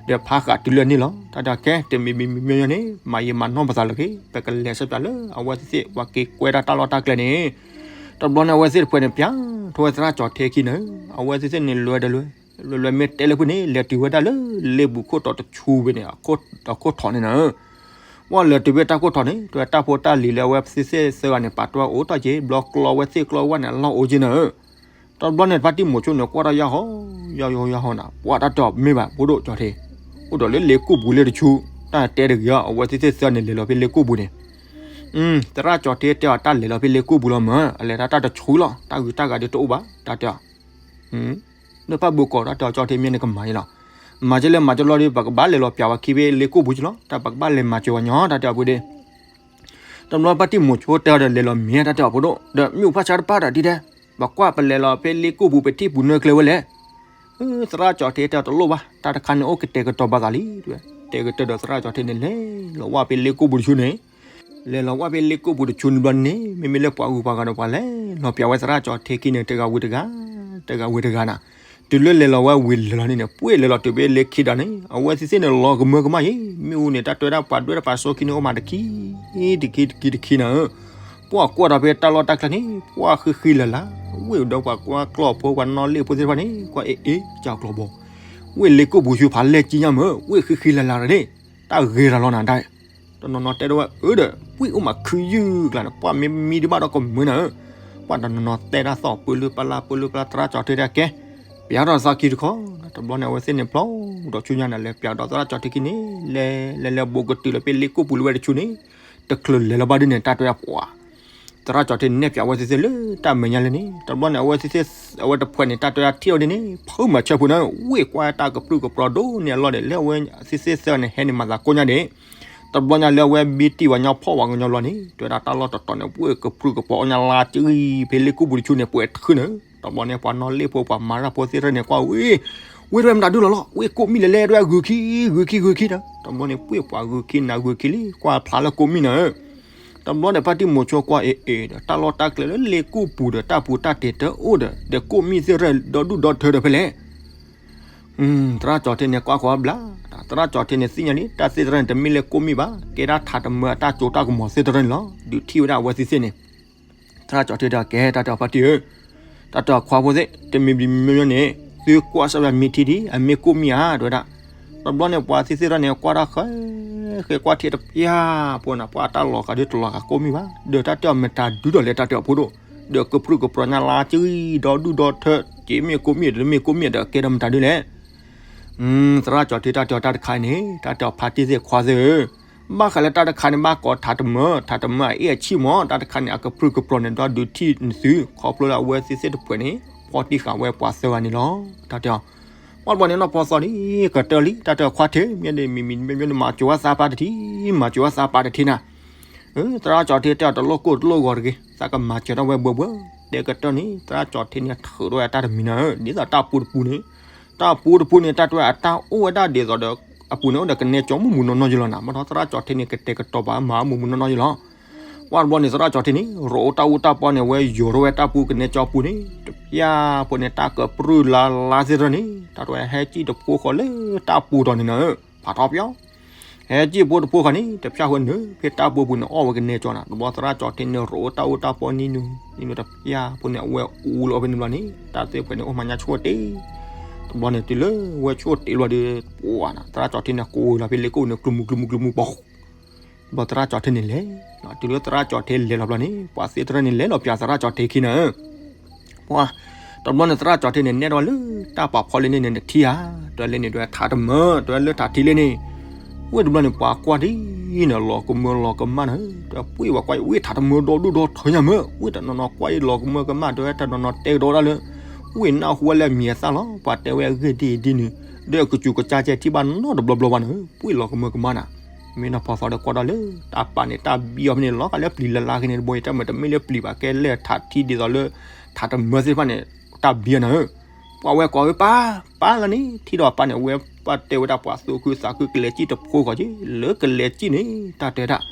ဒီးဖါဃးတုၤလၢန့ၣ်လီၤ. တၢ်တဲအီၤကဲ တမံၤမံၤမံၤမံၤန့ၣ် မၤယံာ်မၤနီၢ်ပသးလၢၤက့ၤ, ပကလဲၤဆၢပၠးလၢအဝဲသ့ၣ်သ့ၣ် ပှၤက့ၤကွဲတၢ်တၢ်လီၢ်တၢ်ကျဲန့ၣ်. တဘျီန့ၣ် အဝဲသ့ၣ်တဖုန့ၣ် ပၠးထီၣ်ဝဲသရၣ်ကၠီထံခံန့ၣ်, အဝဲသ့ၣ်သ့ၣ်န့ၣ် လွဲဒီးလွဲ, လွဲလွဲမ့ၢ်တဲလၢဖုန့ၣ် လဲၤတုၤဝဲဒၣ်လၢလ့ပူၤခိၣ်တီတဆူဘ့ၣ်န့ၣ် အခိၣ်ထီၣ်န့ၣ်နၤ ပှၢ်လဲၤတုၤဖဲတၢ်ခိၣ်ထီၣ်န့ၣ် တဝဲတၢ်ဖိတၢ်လံၤလၢအဝဲသ့ၣ်သ့ၣ်သၢဂၤန့ၣ် ပာ်တၢ်အိၣ်တီၢ်က့ၤ ဘျီကျီဝဲသ့ၣ်ကျီဝဲန့ၣ် အလီၢ်အိၣ်က့ၤနၤ. တဘျီန့ၣ် ဖါတံၢ်မိၤဆိန့ၣ် ကွၢ်ထီၣ်ယၢ်ဟီ ယၢ်ဟီယၢ်ဟီနၤ, ပှၢ်တၢ်တဲအီၤမ့ၢ်ဘၣ် ဖိဒိၣ်ကၠီထံ, အိၣ်ဒီးလၢလ့ကိၣ်ပူၤလၢတဆူ, တၢ်တဲတဂ့ၤအီၤ အဝဲသ့ၣ်သ့ၣ်သၢန့ၣ် လဲၤလီၤဖဲလ့ကိၣ်ပူၤန့ၣ် သရၣ်ကၠီထံတဲအီၤ တၢ်လဲၤလီၤဖဲလ့ကိၣ်ပူၤလီၤမၢ်, အလဲၤတၢ်တၢ်တဆူလီၤ, တၢ်ဂုၤတၢ်ဂၤဒ်တအိၣ်ဘၣ် တၢ်တဲအီၤ. လၢဖးဘိကီး တၢ်တဲအီၤကၠီထံမ့ၢ်နကမၤအံၤလီၤ. မၤက့လၢမၤက့လီၤဒီး ပကဘၣ်လဲၤလီၤပၠးဝဲခံဖဲလ့ကိၣ်ပူၤက့လီၤ, တၢ်ပကဘၣ်လဲၤမၤစၢၤဝဲညီ တၢ်တဲအီၤပူၤဒ့ၣ်. တဘျီဖါတံၢ်မိၤဆိတဲအီၤဒီး လဲၤလီၤမ့ၢ် တၢ်တဲအီၤဖိဒိၣ်, ဒီးမ့ၣ်အူဖၣ်ဆါတပၢ်ဒီးဒ်တဲ, ပကွၢ်ပလဲၤလီၤဖဲလ့ကိၣ်ပူၤ ပထံၣ်ပူၤနၢကျဲဝဲလဲၣ်. သရၣ်ကၠီထံတဲအီၤတလိၣ်ဘၣ်, တၢ်တခါန့ၣ်အိၣ်ကတဲာ်ကတီၤပာ်သးလံ, တဲာ်ကတီၤဒီးသရၣ်ကၠီထံန့ၣ် လဲၤလီၤဝဲဖဲလ့ကိၣ်ပူၤတဆူန့ၣ် လဲၤလီၤဝဲဖဲလ့ကိၣ်ပူၤတဆူန့ၣ်ဘျီန့ၣ် မ့မ့ၢ်လၢပှၤဂုၤပှၤဂၤဒီးပှၤလဲၤလီၤပၠးဝဲသရၣ်ကၠီထံခံန့ၣ် တဂၤဝံၤတဂၤ, တဂၤဝံၤတဂၤနၤ. တုၤလၢလဲၤလီၤဝဲဝံၤလၢာ်လီၤန့ၣ်န့ၣ် ပှ့ၢ်လဲၤလီၤတုၤဖဲလ့ခံဒီးန့ၣ် အဝဲသ့ၣ်သ့ၣ်န့ၣ် လီၤကမၢကမၣ်ယံၤ, မ့ၣ်အူန့ၣ် တၢ်တွဲဒၣ်ပှၤဒွဲၣ်တၢ်ပှၤစိခံန့ၣ် အိၣ်မးတခံ, တခံတခံတခံနၤဧၢ. ပှၢ်ကွၢ်ထီၣ်ဖဲတၢ်လီၢ်တၢ်ကျဲန့ၣ် ပှၢ်ဃံဃံလၤလၤ, ဝ့ၢ်ဒီးပှၤကွၢ်ကျီၢ်ဖိ ပှၤနီၣ်လ့ၣ်ဖိသ့ၣ်တဖၣ်န့ၣ် ကွၢ်အ့ၣ်အ့ၣ် ကၢ်ကျီၢ်ဘီ, ဝ့ၢ်လ့ကိၣ်ပူၤဆူဖးလဲၢ်ကံညါမၢ်, ဝ့ၢ်ဃံဃံလၤလၤဒီးန့ၣ် တၢ်ဂ့ၤတၢ်လီၤနၤဒၣ် တနီၤနီၤတဲဒၣ်ဝဲအၢဒီး ပှ့ၢ်အိၣ်မးခုယုၢ်ကျါန့ၣ် ပှၢ်မ့ၢ်မံတဘၣ်ဒီးကမၢနၤဧၢ. ပှၢ်တနီၤနီၤတဲဒၣ်သီၣ်ပၢလၢပလၢ်ပၢလၢပလၢ် သရၣ်ကၠီထံတဲကဲ, ပၠးထီၣ်သးခံတခီ, တဘျီန့ၣ် အဝဲသ့ၣ်န့ၣ် ပျီဒီးဆူညါန့ၣ် လဲၤပၠးဒီးသရၣ်ကၠီထံခံန့ၣ် လဲၤလဲၤလဲၤဘူးကတုၤလီၤဖဲလ့ကိၣ်ပူၤလၢဝဲတဆူန့ၣ်, တချုးလဲၤလီၤဘၣ်ဒ်န့ၣ် တၢ်တဲဒၣ်ပှၢ် သရၣ်ကၠီထံန့ၣ် နဲၣ်ပၠးဝဲသ့ၣ်သ့ၣ်လၢတၢ်မဲာ်ညါလၢန့ၣ်, တဘျီန့ၣ် အဝဲသ့ၣ်သ့ၣ် အဝဲတဖုန့ၣ် တၢ်တဲဒၣ်ထံၣ်အီၤဒ်န့ၣ် ဖုမၤဆၢဖိန့ၣ် ဝ့ၢ်ကွၢ်တၢ်ကပြုၢ်ကပြီၤဒိၣ်န့ၢ်အလီၢ်ဒီး လၢအဝဲသ့ၣ်သ့ၣ်သၢန့ၣ် ဟဲန့ၣ်မၤသးကိးညါဒၣ် တဘျီညါလၢအဝဲဘံတံၢ်ဝဲညီဖီၣ်ဝဲကညီဘျီန့ၣ် တဲဝဲဒၣ်တၢ်လီၢ်တတီၤန့ၣ် ဝ့ၢ်ကပြုၢ်ကပြီၤအီၣ်ညါလါကဂံၢ် ဖဲလ့ကိၣ်ပူၤတဆူန့ၣ် ပှဲၤတဃုန့ၣ်, တဘျီန့ၣ် ပှၤနီၣ်လ့ၣ်ဖိပှၤမၤတၢ်ဖိသ့ၣ်တဖၣ်န့ၣ် ကွၢ်ဝဲ ဝ့ၢ်တဝဲမတၤဒုလီၤလီၤ ဝ့ၢ်ကိးမံၣ်လဲၤလဲၤတဝဲဂုၤခံ ဂုၤခံဂုၤခံဒီး တဘျီန့ၣ် ပှ့ၢ်ပှၤဂုၤခံနၤဂုၤခံလံ ကွၢ်ဖျါလၢကိးမံၣ်နၤဧၢ တဘျီဒီးဖါတံၢ်မိၤဆိကွၢ်အ့ၣ်အ့ၣ်ဒီး တၢ်လီၢ်တၢ်ကျဲလၢလ့ကိၣ်ပူၤဒီး တၢ်ပူၤတၢ်တဲာ်တအိၣ်ဒီး ဒီးကိးမံၣ်သ့ၣ်တဖၣ်ဒီဒူၣ်ဒီထၢဒီးဖဲလဲၣ်. သရၣ်ကၠီထံန့ၣ် ကွၢ်ကွၢ်ဘျါ, သရၣ်ကၠီထံန့ၣ် သ့ၣ်ညါလံ တၢ်သ့ၣ်တဖၣ်န့ၣ် တမ့ၢ်လၢကိးမံၣ်ဘၣ်, ကဲဒၣ်ထးတမၢအတၢ်စိတၢ်ကမီၤသ့ၣ်တဖၣ်န့ၣ်လီၤ. ဒုးထံၣ်ဝဲဒၣ်အဝဲသ့ၣ်သ့ၣ်န့ၣ် သရၣ်ကၠီထံတဲအီၤ ကဲ တၢ်တဲအီၤဖါတံၢ်ဧၢ, တၢ်တဲအီၤခွါဖိသ့ၣ် တမံၤမံၤမံၤမံၤန့ၣ် သုကွၢ်စၢ်ဝဲမ့ၢ်ထံဒံး အမ့ၢ်ကိးမံၣ်ဧါ တဲဝဲဒၣ်. တဘျီန့ၣ် ပှၤသ့ၣ်သ့ၣ်တဖၣ်န့ၣ် ကွၢ်တၢ်ဃဲ ဃဲကွၢ်ထံတပျၢ်ဖိန့ၣ် ပှၤတၢ်လီၤဃာ်ဒုးတလီၤဃာ်ကိးမံၣ်ဘၣ်, ဒီးတၢ်တဲအီၤမတၤဒုးဒီးလဲၣ် တၢ်တဲအီၤဖိဒိၣ်, ဒီးကပြုၢ်ကပြီၤညါလါကဂံၢ်ဒီဒူၣ်ဒီထၢ က့ၤမ့ၢ်ကိးမံၣ်ဒီး တမ့ၢ်ကိးမံၣ်ဒီး ကဲဒီးမတၤဒုးလဲၣ်. သရၣ်ကၠီထံတၢ်တဲအီၤတၢ်တခါအံၤန့ၣ် တၢ်တဲအီၤဖါတံၢ်သ့ၣ်ခွါသ့ၣ်ဧၢ, ဘၣ်ဃးလၢတၢ်တခါန့ၣ် ဘၣ်ကိးထးတမၢ, ထးတမၢအအ့ၣ်အဆံၣ်မး, တၢ်တခါန့ၣ် အကပြုၢ်ကပြီၤန့ၣ် ဒီဒုးထံၣ်နသု ခီဖျိလၢအဝဲသ့ၣ်သ့ၣ်တဖုန့ၣ် ဖီၣ်တံၢ်ဃာ်ဝဲပှၤသၢဂၤန့ၣ်လီၤ. တၢ်တဲအီၤ ပှၤတဘျီန့ၣ် နီၢ်ဖီသီန့ၣ် ကတၢၢ်လံ, တၢ်တဲအီၤခွါထံၣ် မ့ၢ်ဒ်မံၤမံၤမ့ၢ်မ့ၢ် နမၤစၢၤဝဲသးပၢ်တထံၣ်, မၤစၢၤဝဲသးပၢ်တထံၣ်နၤ. သရၣ်ကၠီထံတဲအီၤတလိၣ်ကိၢ်တလိၣ်ဂီၤတဂ့ၤ, သးကမၤစၢၤထီၣ်ဝဲဘှဲဘှဲ, တဲကတၢၢ်န့ၣ် သရၣ်ကၠီထံန့ၣ် ထုးထီၣ်ဝဲတၢ်တမံၤနၤဧၢ, ဒ်သိးတၢ်ပူတပူန့ၣ် တၢ်ပူတပူန့ၣ် တၢ်တဲအတၢ်အိၣ်ဝဲဒၣ်ဒ်သိးဒီး အပူၤန့ၣ်အိၣ်ဒီးကနဲကၠီမူးမူးနီၢ်နီၢ်ယလီၤနၤ, ဘၣ်ဒီးသရၣ်ကၠီထံန့ၣ် ကတဲာ်ကတီၤပာ်မၤမူးမူးနီၢ်နီၢ်ယလီၤ. ပှၤတဘျီန့ၣ် သရၣ်ကၠီထံန့ၣ် ရိးအိၣ်တၢ်အူတၢ်ပီန့ၣ် ဝဲယိၤထီၣ်ဝဲတၢ်ပူကနဲကၠီပူန့ၣ် တပျၢ်ဖိန့ၣ် တၢ်ကပြုၢ်လါလါသ့ၣ်တဖၣ်န့ၣ် တၢ်တဲဝဲဟဲစံၣ်တဖိဃီလၢတၢ်ပူၤတီၤန့ၣ်နၤဧၢ, ဖးထီပျီ ဟဲစံၣ်ဖိတဖိဃီန့ၣ် တပျၢ်ဃီနုာ်ဖဲတၢ်ပူၤပူၤန့ၣ် အီၣ်ဝဲကနဲကၠီနၤ, တဘျီသရၣ်ကၠီထံန့ၣ် ရိးအိၣ်တၢ်အူတၢ်ပီနံၤနုာ် နံၤနုာ်တပျၢ်ဖိန့ၣ် အဝဲအူလီၤဖဲန့ၣ်ဘျီန့ၣ် တၢ်သ့ၣ်ဖဲန့ၣ် အိၣ်မၤညါဆိၣ်တ့ၢ် တဘျီန့ၣ် တုၤလၢဝဲဆိၣ်တ့ၢ်လီၤဒီး ပှၤနၤ သရၣ်ကၠီထံန့ၣ် ကိးလီၤဖဲလ့ကိၣ်န့ၣ် ကျူးမူးကျူးမူးကျူးမူးပီ ဘျီသရၣ်ကၠီထံန့ၣ်လဲၤ, တုၤလၢသရၣ်ကၠီထံလဲၤလီၤဘျီန့ၣ် ပှၤသ့ၣ်တဖၣ်န့ၣ် လဲၤလီၤပၠးသရၣ်ကၠီထံခံနၤဧၢ, ပှၤ တဘျီန့ၣ် သရၣ်ကၠီထံန့ၣ် နဲၣ်ထီၣ်ဝဲလၢတၢ်ပာ်ဖီလၢန့ၣ်န့ၣ် နထံဧါ, တဲလၢန့ၣ် တဲဝဲထးတမၢ, တဲဝဲလၢထးထံလၢန့ၣ်, ဝ့ၢ်တဘျီန့ၣ် ပှၤကွၢ်ဒ်န့ၣ် လီၤကမၢလီၤကမၣ်နၤဧၢ, တဲပှ့ၤဝဲကွၢ်အံၤ ဝ့ၢ်ထးတမၢဒီဒူၣ်ဒီထၢညါမၢ, ဝ့ၢ်တနီၤနီၤကွၢ်အံၤလီၤကမၢကမၣ် တဲဝဲတနီၤနီၤတဲကဒီးဒၣ်လၢ ဝ့ၢ်နၢ်ဟူဝဲလၢအမံၤအသၣ်လီၤ. ပှၤတဲဝဲအဂ့ၢ်ဒ်အံၤဒ်နုၤ, ဒီးအကစူၤကစၢ်ကဲထံၣ်ဘၣ်နီတဘျီဘျီဘၣ်န့ၣ်, ပှ့ၤလီၤကမၢကမၣ်နၤ. မ့ၢ်နီၢ်ဖီသီဒီးကွၢ်ဒီးလၢ တၢ်ပာ်န့ၣ် တၢ်ဘံအီၤဖဲန့ၣ် လီၤဃာ်လၢပျံၤလၢ်လၢ်က့ၤန့ၣ်တဘိအံၤ တၢ်မၤတမ့ၢ်လၢပျံၤဘၣ် ကဲလၢထးထံဒ်သိးလၢ ထးတမၢသ့ၣ်တဖၣ်န့ၣ် တၢ်ဘံအီၤနၤဧၢ. ပှၤဝဲကိးဧၢ ပၢ်, ပၢ်လီၤန့ၣ် ထံၣ်ဒီးပၢ်န့ၣ် အဝဲပှၤသူၣ်ခုသးခုကလဲၤစံၣ်တဖိဃီက့ၤ လၢကလဲၤစံၣ်န့ၣ် တၢ်တဲဒၣ်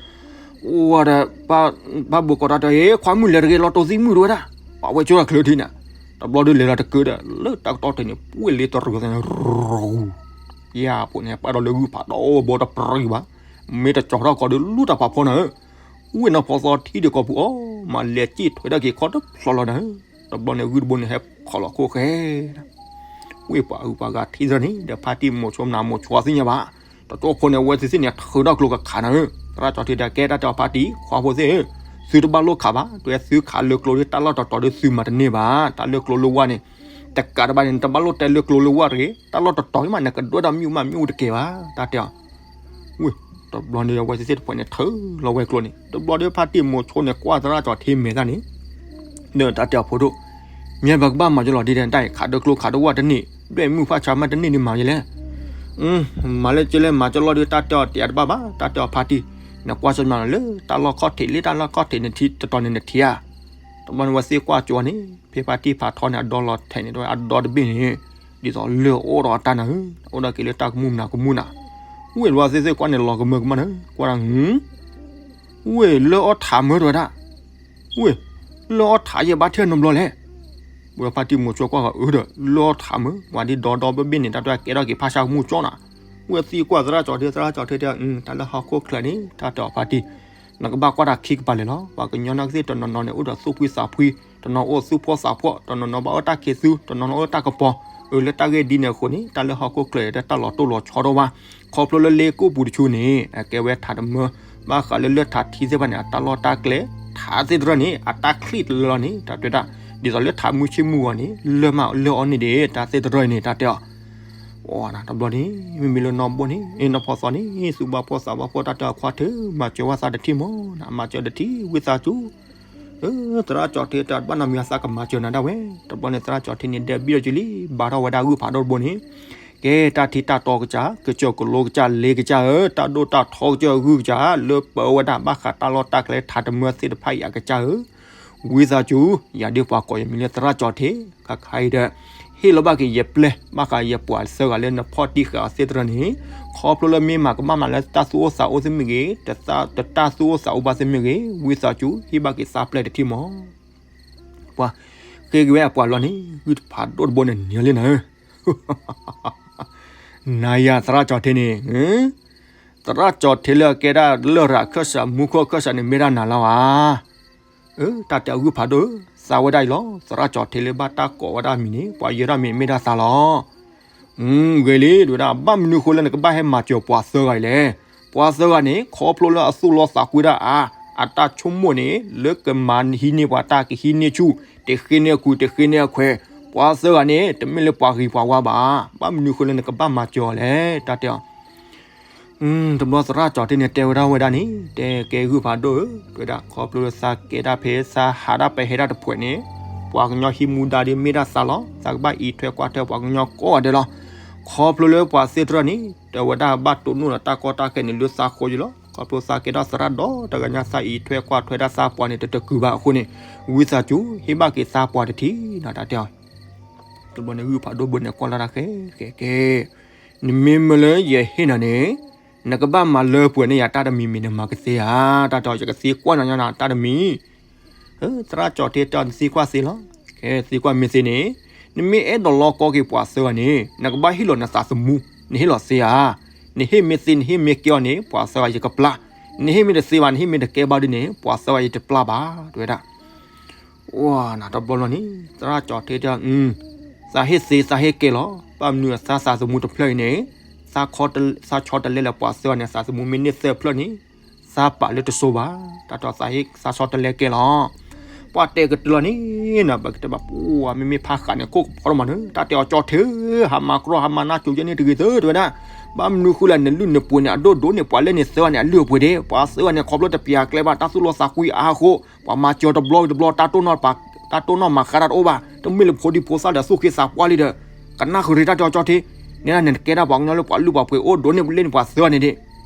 အိၣ်ဝဲဒီး ဘၣ်ဘိးကိးတၢ်တဲ ဟ့ ခွါမုၣ်လဲၤတဂ့ၤ လီၤတိၤသံမုၣ်တဝဲဒၣ်, ပှၤဝဲကၠိတၢ်ချၢထံန့ၣ်, တဘျီဒီးလဲၤလီၤတကၢဒီး လၢတၢ်ကတီၢ်တၢ်န့ၣ် ပှ့ၤလ့တရၢၢ်သန့ၣ် ရူၤ, ယၤဖိန့ၣ် ပာ်ဒီးလၢဂုၢ်ဖးဒိၣ်ဘီတပြံၤဘၣ်, မ့ၢ်တကၠီထီၣ်ကီးဒီးလူတၢ်ဖးဖီနၤဧၢ, ဝ့ၢ်နီၢ်ဖီသီထံဒံးကီၢ်ပူၤအီၤ မၤလဲၤစံၣ်ထွဲဒၣ်က့ၤခီတဖျိလီၤနၤဧၢ, တဘျီန့ၣ်ဂုၢ်တဘိန့ၣ်ဟဲခီလီၤခိၣ်ဃဲ ဝ့ၢ်ပှၤအုးပှၤဂၤထံသရၢၣ်န့ၣ် ဒီးဖါတံၢ်မိၤဆိမနၤမိၤဆိသ့ၣ်ညါဘၣ်, တတိၢ်ဖိန့ၣ် အဝဲသ့ၣ်န့ၣ် ထုးထီၣ်ကျိကခးနၤဧၢ, သရၣ်ကၠီထံတဲကဲတၢ်တဲအီၤဖါတံၢ် ခွါဖိသ့ၣ်ဧၢ, သုတဘၣ်လိၣ်ခးဘၣ်, တဲသုခးလၢကျိဒ်တၢ်လီၢ်တတီၤဒ်သုမၤတန့ၢ်ဘၣ်, တၢ်လၢကျိလၢဝၢ်န့ၣ်, တကးတဘၣ်န့ၣ် နတဘၣ်လိၣ်တဲလၢကျိလၢဝၢ်တဂ့ၤ, တၢ်လီၢ်တတီၤမး နကဒွဲၣ်ဒီးမ့ၣ်အူမးမ့ၣ်အူတကဲဘၣ်, တၢ်တဲအီၤ ဝ့ၢ်, တဘျီန့ၣ်အဝဲသ့ၣ်တဖၣ်န့ၣ် ထုးလီၤဝဲကျိန့ၣ် တဘျီဒီးဖါတံၢ်မိၤဆိန့ၣ် ကွၢ်သရၣ်ကၠီထံမဲာ်သၣ်န့ၣ်, ဒီးတၢ်တဲအီၤဖိဒိၣ်, မ့ၢ်ပကဘၣ်မၤကလီၤဒ်လဲၣ် တၢ်အံၤ ခးဒီးကျိခးဒီးဝၢ်တန့ၢ်, ဒွဲၣ်မုၢ်ဖၣ်ဆါမးတန့ၢ်ဒ်မၤယလဲၣ်, မၤလၢကလၢမၤကလီၤဒီးတၢ်တဲအီၤတဲအတဘၣ်ဘၣ်, တၢ်တဲအီၤဖါတံၢ်, နကွၢ်ဆၢမးလီၤလၢတၢ်လီၢ်ခီၣ်ထံးလၢတၢ်လီၢ်ခီၣ်ထံးနထံတတီၤန့ၣ်နထံဧါ, တဘျီန့ၣ်ဝဲသ့ၣ်ကွၢ်ကၠီန့ၣ် ဖဲဖါတံၢ်ဖးထီန့ၣ် အဒီလီၤထဲးန့ၣ် အဒီတဘ့ၣ်န့ၣ် ဒ်သိးလၢအအိၣ်ဒီးအတၢ်နၤဧၢ, အိၣ်ဒီးက့ၤလၢတၢ်ကမူၣ်မနၤကမူၣ်နၤ, ဝ့ၢ်တဘျီသ့ၣ်သ့ၣ်ကွၢ်န့ၣ်လီၤကမၢကမၣ်နၤ, ကွၢ်ဒၣ် ဝ့ၢ်လၢအီၣ်ထးမၢတဝဲဒၣ်, ဝ့ၢ်, လၢအီၣ်ထးယဲဘၣ်ထဲနီတဘျီလဲၣ်, ဝဲဖါတံၢ်မိၤဆိကွၢ်ဃီအၢဒီး လၢအီၣ်ထးမၢ ပှၤဒ်ဒီဒီဘ့ၣ်ဘ့ၣ်န့ၣ် တၢ်တကဲထီၣ်က့ၤဖးဆါကမူၣ်ကၠီနၤ, ဝဲသံကွၢ်သရၣ်ကၠီထံ သရၣ်ကၠီထံတဲ တၢ်လၢဟီၣ်ခိၣ်ချၢန့ၣ် တၢ်တဲအီၤဖါတံၢ် နကဘၣ်ကွၢ်တၢ်ခံကပၤလဲာ်လီၤ. ပှၤကညီနာ်က့သ့ၣ်တနီၤနီၤန့ၣ် အိၣ်ဒီးသူၣ်ဖှံသးဖှံ, တနီၤအိၣ်သူၣ်ဖှီၣ်သးဖှီၣ်, တနီၤနီၤဘၣ်အိၣ်တၢ်ခ့သူ, တနီၤနီၤအိၣ်တၢ်ကပီၤ, အၢ လၢတၢ်ဂ့ၢ်ဒ်န့ၣ်အဃိန့ၣ် တၢ်လၢဟီၣ်ခိၣ်ချၢဒီးတၢ်လီၤတိၢ်လီၤဆီထီၣ်ဘၣ်. ခီဖျိလၢလ့ကိၣ်ပူၤတဆူန့ၣ် အကဲဝဲထးတမၢ, ဘၣ်ဃးလၢလၢထးထံသ့ၣ်တဖၣ်န့ၣ် အတၢ်လီၢ်တၢ်ကျဲ, ထးသ့ၣ်တရၢၣ်န့ၣ် အတၢ်ချံၣ်တလၢလီၤန့ၣ် တၢ်တဲဒၣ်, ဒ်သိးလၢထးမုၢ်ဆ့ၣ်မုၢ်ဂီၤန့ၣ် လၢၢ်မးလၢအီၤန့ၣ်ဒၣ် တၢ်သ့ၣ်တရၢၣ်န့ၣ် တၢ်တဲအီၤ အိၣ်နၤတဘျီန့ၣ် မ့မ့ၢ်လၢနီၢ်ဘိၣ်န့ၣ် နီၢ်ဖီသီန့ၣ် သူၣ်ဘၣ်ဖှီၣ်သးဘၣ်ဖှီၣ် တၢ်တဲအီၤခွါထၢၣ် မၤစၢၤဝဲသးတထံၣ်မၢ်, မၤစၢၤတထံၣ် ဝံသးစူၤ, သရၣ်ကၠီထံတဲတဘၣ်နီတမံၤ သးကမၤစၢၤနၤဒၣ်ဝဲ. တဘျီန့ၣ် သရၣ်ကၠီထံန့ၣ် ဒဲးဘံဒီးကလံၤ ဘါထီၣ်ဝဲဒၣ်ဂုၢ်ဖးဒိၣ်တဘိန့ၣ်, ကဲတၢ်ထံတၢ်တီကစၢ်, ကစၢၢ်ကလိကစၢ် လ့ကစၢ်ဧၢ, တၢ်ဒိၣ်တၢ်ထီကစၢၢ်ဂုၢ်ကစၢ် လၢပၢဝဲဒၣ်ဘၣ်ဃးတၢ်လီၢ်တၢ်ကျဲ ထးတမၢသ့ၣ်တဖၣ်အံၤအကစၢ်ဧၢ, ဝံသးစူၤ, ယၤဒ်ပှၤကိးယမံၤလၢသရၣ်ကၠီထံ, ခါခါအံၤဒီး ဟ့ၣ်လီၤဘၣ်က့ၤယပျဲၢ် ဘၣ်ဃးယပှၤသၢဂၤလၢနဖီၣ်တံၢ်ဃာ်အီၤသ့ၣ်တဖၣ်န့ၣ်, ခီဖျိလၢမ့ၢ်မၤကမၣ်မးလၢတၢ်သူၣ်အိၣ်သးအိၣ်သ့ၣ်မ့ၢ်ဂ့ၤ, တတၢ်သူၣ်အိၣ်သးအိၣ်ဘၣ်သ့ၣ်မ့ၢ်ဂ့ၤ, ဝံသးစူၤ ဟ့ၣ်ဘၣ်က့ၤသးပျဲၢ်တထံၣ်မၢ်. ပှၤဃ့က့ၤဝဲအပှၤလီၤန့ၣ် ဂုၢ်ဖးဒိၣ်တဘိန့ၣ် နံၤလံနၤဧၢ, နၤယၤသရၣ်ကၠီထံန့ၣ်, သရၣ်ကၠီထံလၢအကဲဒၣ်လရာ်ခၢၣ်စး မူခိၣ်ခၢၣ်စးန့ၣ် မ့ၢ်ဒၣ်နၤလီၤဧါ. အၢ တၢ်တဲအဂုၢ်ဖးဒိၣ်ဧၢ, သးဝဲဒၣ်အံၤလီၤ. သရၣ်ကၠီထံလၢဘၣ်တၢ်ကိးဝဲဒၣ်မံၤန့ၣ် ပှၤယဲဒၣ်မံၤမ့ၢ်ဒၣ်သးလီၤ. ဂ့ၤလံ တဲဝဲဒၣ် ဘၣ်မနုၤဃိလၢနကဘၣ်ဟဲမၤစၢၤပှၤသၢဂၤအံၤလဲၣ်. ပှၤသၢဂၤန့ၣ် ခီဖျိလၢအသူၣ်လီသးကွံတၢ်အါ, အတၢ်ဆိကမိၣ်န့ၣ် လၢကမၤဟံးန့ၢ်ပှၤတၢ်ကဟံးန့ၢ်ဆူၣ်, တဃ့န့ၢ်အကုၢ် တဃ့န့ၢ်အခွဲး, ပှၤသၢဂၤန့ၣ် တမ့ၢ်လၢပှၤဂ့ၤပှၤဝါဘၣ်. ဘၣ်မနုၤဃိလၢနကဘၣ်မၤစၢၤအီၤလဲၣ် တၢ်တဲအီၤ တဘျီသရၣ်ကၠီထံန့ၣ် တဲဝဲဒၣ်ဝဲဒၣ်န့ၣ် တဲကဲဂုၢ်ဖးဒိၣ်ဧၢ, တဲဝဲဒၣ် ခီဖျိလၢသးကဲဒၣ်ဖဲသးဟးဒၣ်ပဟဲဒၣ်တဖှဲးန့ၣ်, ပှၤကညီဟံးမူဒါဒ်မ့ၢ်ဒၣ်သးလီၤ. သးကဘၣ်အံးထွဲကွၢ်ထွဲပှၤကညီကိးဂၤဒဲးလီၤ. ခီဖျိလၢပှၤသ့ၣ်တဖၣ်န့ၣ် တဲဝဲဒၣ်ဘၣ်တိၢ်နီၣ်ဒီးတၢ်ကီတၢ်ခဲန့ၣ် လၢသးဃိယံၤလီၤ. ခီဖျိသးကဲဒၣ်သရၣ်ဒီတဂၤညါ သးအံးထွဲကွၢ်ထွဲဒၣ်သးပှၤန့ၣ် တတကုာ်ဘၣ်အဃိန့ၣ်, ဝံသးစူၤ ဟ့ၣ်ဘၣ်က့ၤသးပှၤတထံၣ်နီၤ တၢ်တဲအီၤ တဘျီန့ၣ်ဂုၢ်ဖးဒိၣ်ဘိန့ၣ် ကွၢ်လီၤတၢ်ဃဲဃဲကဲ, နမ့မ့ၢ်လၢယဟ့ၣ်နၤန့ၣ်, နကဘၣ်မၤလၢပှဲၤန့ၢ်ယၤတၢ်တမံၤမံၤန့ၣ် မၤကသ့ဧါ. တၢ်တဲအီၤ ယကသ့ကွၢ်နၤညါနၤတၢ်တမံၤ, သရၣ်ကၠီထံတဲအီၤ နသ့ကွၢ်သ့လီၤ. ကဲ သ့ကွၢ်မ့ၢ်သ့န့ၣ်, နမ့ၢ်အဲၣ်ဒိးလီကီက့ၤပှၤသၢဂၤန့ၣ် နကဘၣ်ဟ့ၣ်လီၤနသးသမူ, နဟ့ၣ်လီၤသ့ဧါ. နဟ့ၣ်မ့ၢ်သ့ နဟ့ၣ်မ့ၢ်ကဲအီၤန့ၣ် ပှၤသၢဂၤယကပျၢ်, နဟ့ၣ်မ့ၢ်တသ့ဘၣ် နဟ့ၣ်မ့ၢ်တကဲဘၣ်ဒ်န့ၣ် ပှၤသၢဂၤယတပျၢ်ဘၣ် တဲဝဲဒၣ် အိၣ်နၤတဘျီလီၤန့ၣ် သရၣ်ကၠီထံတဲအီၤ, သးဟ့ၣ်သ့ သးဟ့ၣ်ကဲလီၤ. ဘၣ်မနုၤသးသးသမူတဖျၢၣ်အံၤန့ၣ်, သးဆီတလဲလၢပှၤသၢဂၤန့ၣ် သးသမူမ့ၢ်န့ၢ်သၢဖျၢၣ်န့ၣ်, သးပာ်လၢတစိၤဘၣ်. တၢ်တဲအီၤသးဟ့ၣ်သးဆီတလဲကဲလီၤ. ပှၤတဲကတၢၢ်လီၤန့ၣ်, နဘၣ်ကတဲဘၣ်ပှၤ မ့မ့ၢ်ဖးဃာ်န့ၣ် ကိၣ်ကဖီထီၣ်မးန့ၣ် တၢ်တဲအီၤကၠီထံဧၢ, ဟးမၤကြီ ဟးမၤနၢ်ကိၤယဲန့ၣ်တဂ့ၤသၢ တဲဝဲဒၣ်. ဘၣ်မနုၤဃိလဲၣ် နလုၢ်နပှ့ၤန့ၣ် အဒိၣ်ဒိၣ်န့ၣ် ပှၤလဲၣ်န့ၣ်သၢဂၤန့ၣ် အလုၢ်အပှ့ၤဒၣ်, ပှၤသၢဂၤန့ၣ် ခီဖျိတပျၢ်ကျဲဘၣ် တၢ်သူၣ်လီသးကွံအါအဃိ, ပှၤမၤစၢၤတဘျီဝံၤတဘျီ တၢ်တိၢ်နီၣ်ပာ် တၢ်တိၢ်နီၣ်မၤဃါတၢ်တအိၣ်ဘၣ်, တမ့ၢ်လၢဖိဒံဖိသၣ်ဒီးသူၣ်က့သးပှၢ်လံဒီး, ကနၣ်ဃုာ်ရ့တၢ်တဲအီၤကၠီထံ, နဲဒၣ်န့ၣ်နကဲဒၣ်ပှၤကညီလၢပှၤလုၢ်ပှၤပှ့ၤအိၣ်ဒိးန့ၢ်ပလ့ၢ်န့ၣ်ပှၤသၢဂၤန့ၣ်ဒၣ်,